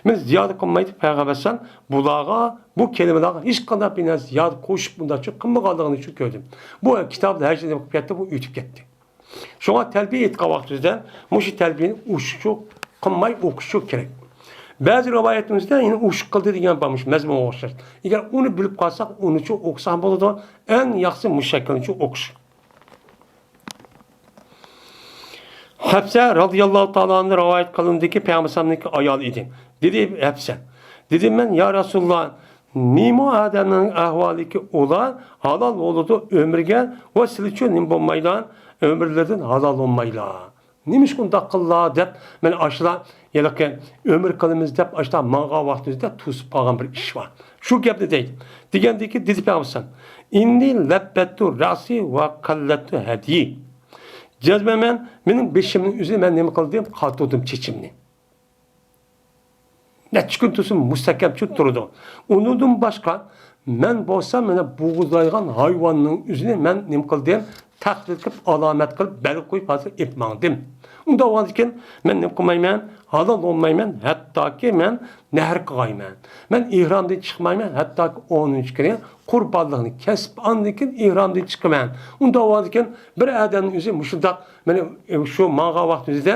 مەن زىيادە قىلمايدۇ پەيغەمبەر ئەلەيھىسسالام بۇلارغا بۇ كەلىمىلەرگە ھېچقانداق بىر نەرسە زىيادە قوشۇپ بۇنداقچە قىلمىغانلىقىنى شۇ كۆردۈم. بۇ كىتابتا ھەجدە نېمە قىلىپ كەتتى، بۇ ئۆتۈپ كەتتى. شۇڭا تەلبىيە ئېيتقان ۋاقتىمىزدا مۇشۇ تەلبىيەنى ئوشۇقچە قىلماي ئوقۇشچە كېرەك. بەزى رىۋايەتىمىزدە يەنە ئوشۇق قىلدى دېگەن بار مۇشۇ مەزمۇنغا ئوخشاش. ئەگەر ئۇنى بىلىپ قالساق ئۇنىچۇ ئوقۇساق بولىدۇ. ئەڭ ياخشىسى مۇشۇ شەكىلنىچۇ ئوقۇش. ھەپسە رەزىياللاھۇ تائالا ئەنھۇ رىۋايەت قىلىندىكى پەيغەمبەر ئەلەيھىسسالامنىڭكى ئايالى ئىدى. دېدى ھەپسە، دېدىم مەن، يا رەسۇلاللا، نېمە ئادەمنىڭ ئەھۋالىكى ئۇلار ھالال بولىدۇ ئۆمرىگە ۋە سىلىچۇ نېمە بولمايلا، ئۆمرىلىرىدىن ھالال بولمايلا. نېمىشقا ئۇنداق قىللا دەپ مەن ئاشۇلا ھېلىقى ئۆمۈر قىلىمىز دەپ ئاشۇنداق ماڭغان ۋاقتىمىزدا توسۇپ قالغان بىر ئىش بار. شۇ گەپنى دەيدۇ. دېگەندىكى دېدى پەيغەمبەر ئەلەيھىسسالام، ئىننى لەببەتتۇ رەسى ۋە قەللەتتۇ ھەديى. جەزمەن مەن، مېنىڭ بېشىمنىڭ ئۆزى مەن نېمە قىلدىم؟ قاتۇردۇم چېچىمنى. نەچچە كۈن تۇرسۇن مۇستەھكەم چىڭ تۇرىدۇ. ئۇنىڭدىن باشقا مەن بولسام مانا بوغۇزلايدىغان ھايۋاننىڭ ئۆزىنى مەن نېمە قىلدىم؟ تەقلىد قىلىپ، ئالامەت قىلىپ، بەلگە قويۇپ ھازىر ئېلىپ ماڭدىم. ئۇنداق بولغاندىكىن مەن نېمە قىلمايمەن؟ ھالال بولمايمەن، ھەتتاكى مەن نەھر قىلغايمەن. مەن ئېھرامدىن چىقمايمەن، ھەتتاكى ئونىنچى كۈنى قۇربانلىقنى كەسىپ ئاندىن كېيىن ئېھرامدىن چىقىمەن. ئۇنداق بولغاندىكىن بىر ئادەمنىڭ ئۆزى مۇشۇنداق مانا شۇ ماڭغان ۋاقتىمىزدا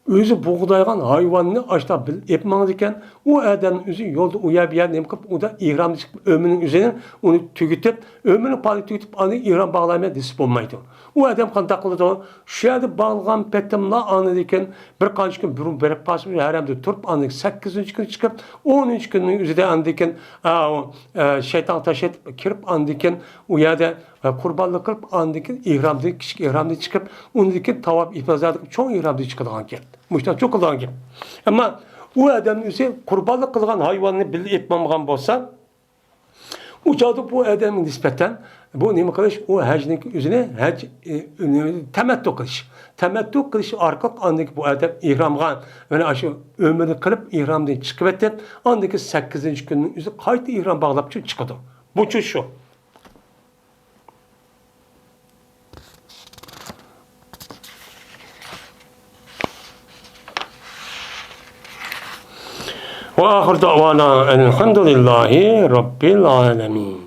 ئۆزى بۇغدايغان ھايۋاننى ئاشتا بىل ئېلىپ ماڭىدىكەن. ئۇ ئادەم ئۆزى يولدا ئۇ يەر بۇ يەر نېمە قىلىپ، ئۇدا ئېھرامنى چىقىپ، ئۆمرىنىڭ ئۆزىنى ئۇنى تۈگىتىپ، ئۆمرىنىڭ پالى تۈگىتىپ، ئاندىن ئېھرام باغلايمەن دېسە بولمايدۇ. ئۇ ئادەم قانداق قىلىدۇ؟ شۇ يەردە باغلىغان پېتىملا ئاندىن كېيىن بىر قانچە كۈن بۇرۇن بېرىپ قالسا، ھەرەمدە تۇرۇپ، ئاندىن كېيىن سەككىزىنچى كۈنى چىقىپ، ئونىنچى كۈننىڭ ئۆزىدە ئاندىن كېيىن، ئا، ئۇ، ئا، شەيتان تاشلاپ كىرىپ، ئاندىن كېيىن ئۇ يەردە، ئا، قۇربانلىق قىلىپ، ئاندىن كېيىن ئېھرامدىن، كىچىك ئېھرامدىن چىقىپ، ئۇندىن كېيىن تاۋاپ ئىپازادىن چوڭ ئېھرامدىن چىقىدىغان گەپ. مۇشۇنداق چوڭ قىلىدىغان گەپ. ئەمما ئۇ ئادەم ئۆزى قۇربانلىق قىلغان ھايۋاننى بىللە ئېلىپ ماڭمىغان بولسا، ئۇ چاغدا بۇ ئادەمگە نىسبەتەن بۇ نېمە قىلىش، ئۇ ھەجنىڭ ئۆزىنى ھەج، ئى، تەمەتتۇ قىلىش. تەمەتتۇ قىلىش ئارقىلىق ئاندىن كېيىن بۇ ئادەم ئېھرامغا، يەنى ئاشۇ ئۆمرىنى قىلىپ، ئېھرامدىن چىقىۋېتىپ، ئاندىن كېيىن سەككىزىنچى كۈننىڭ ئۆزى قايتا ئېھرام باغلاپ چىقىدۇ. بۇچۇ شۇ. وآخر دعوانا أن الحمد لله رب العالمين.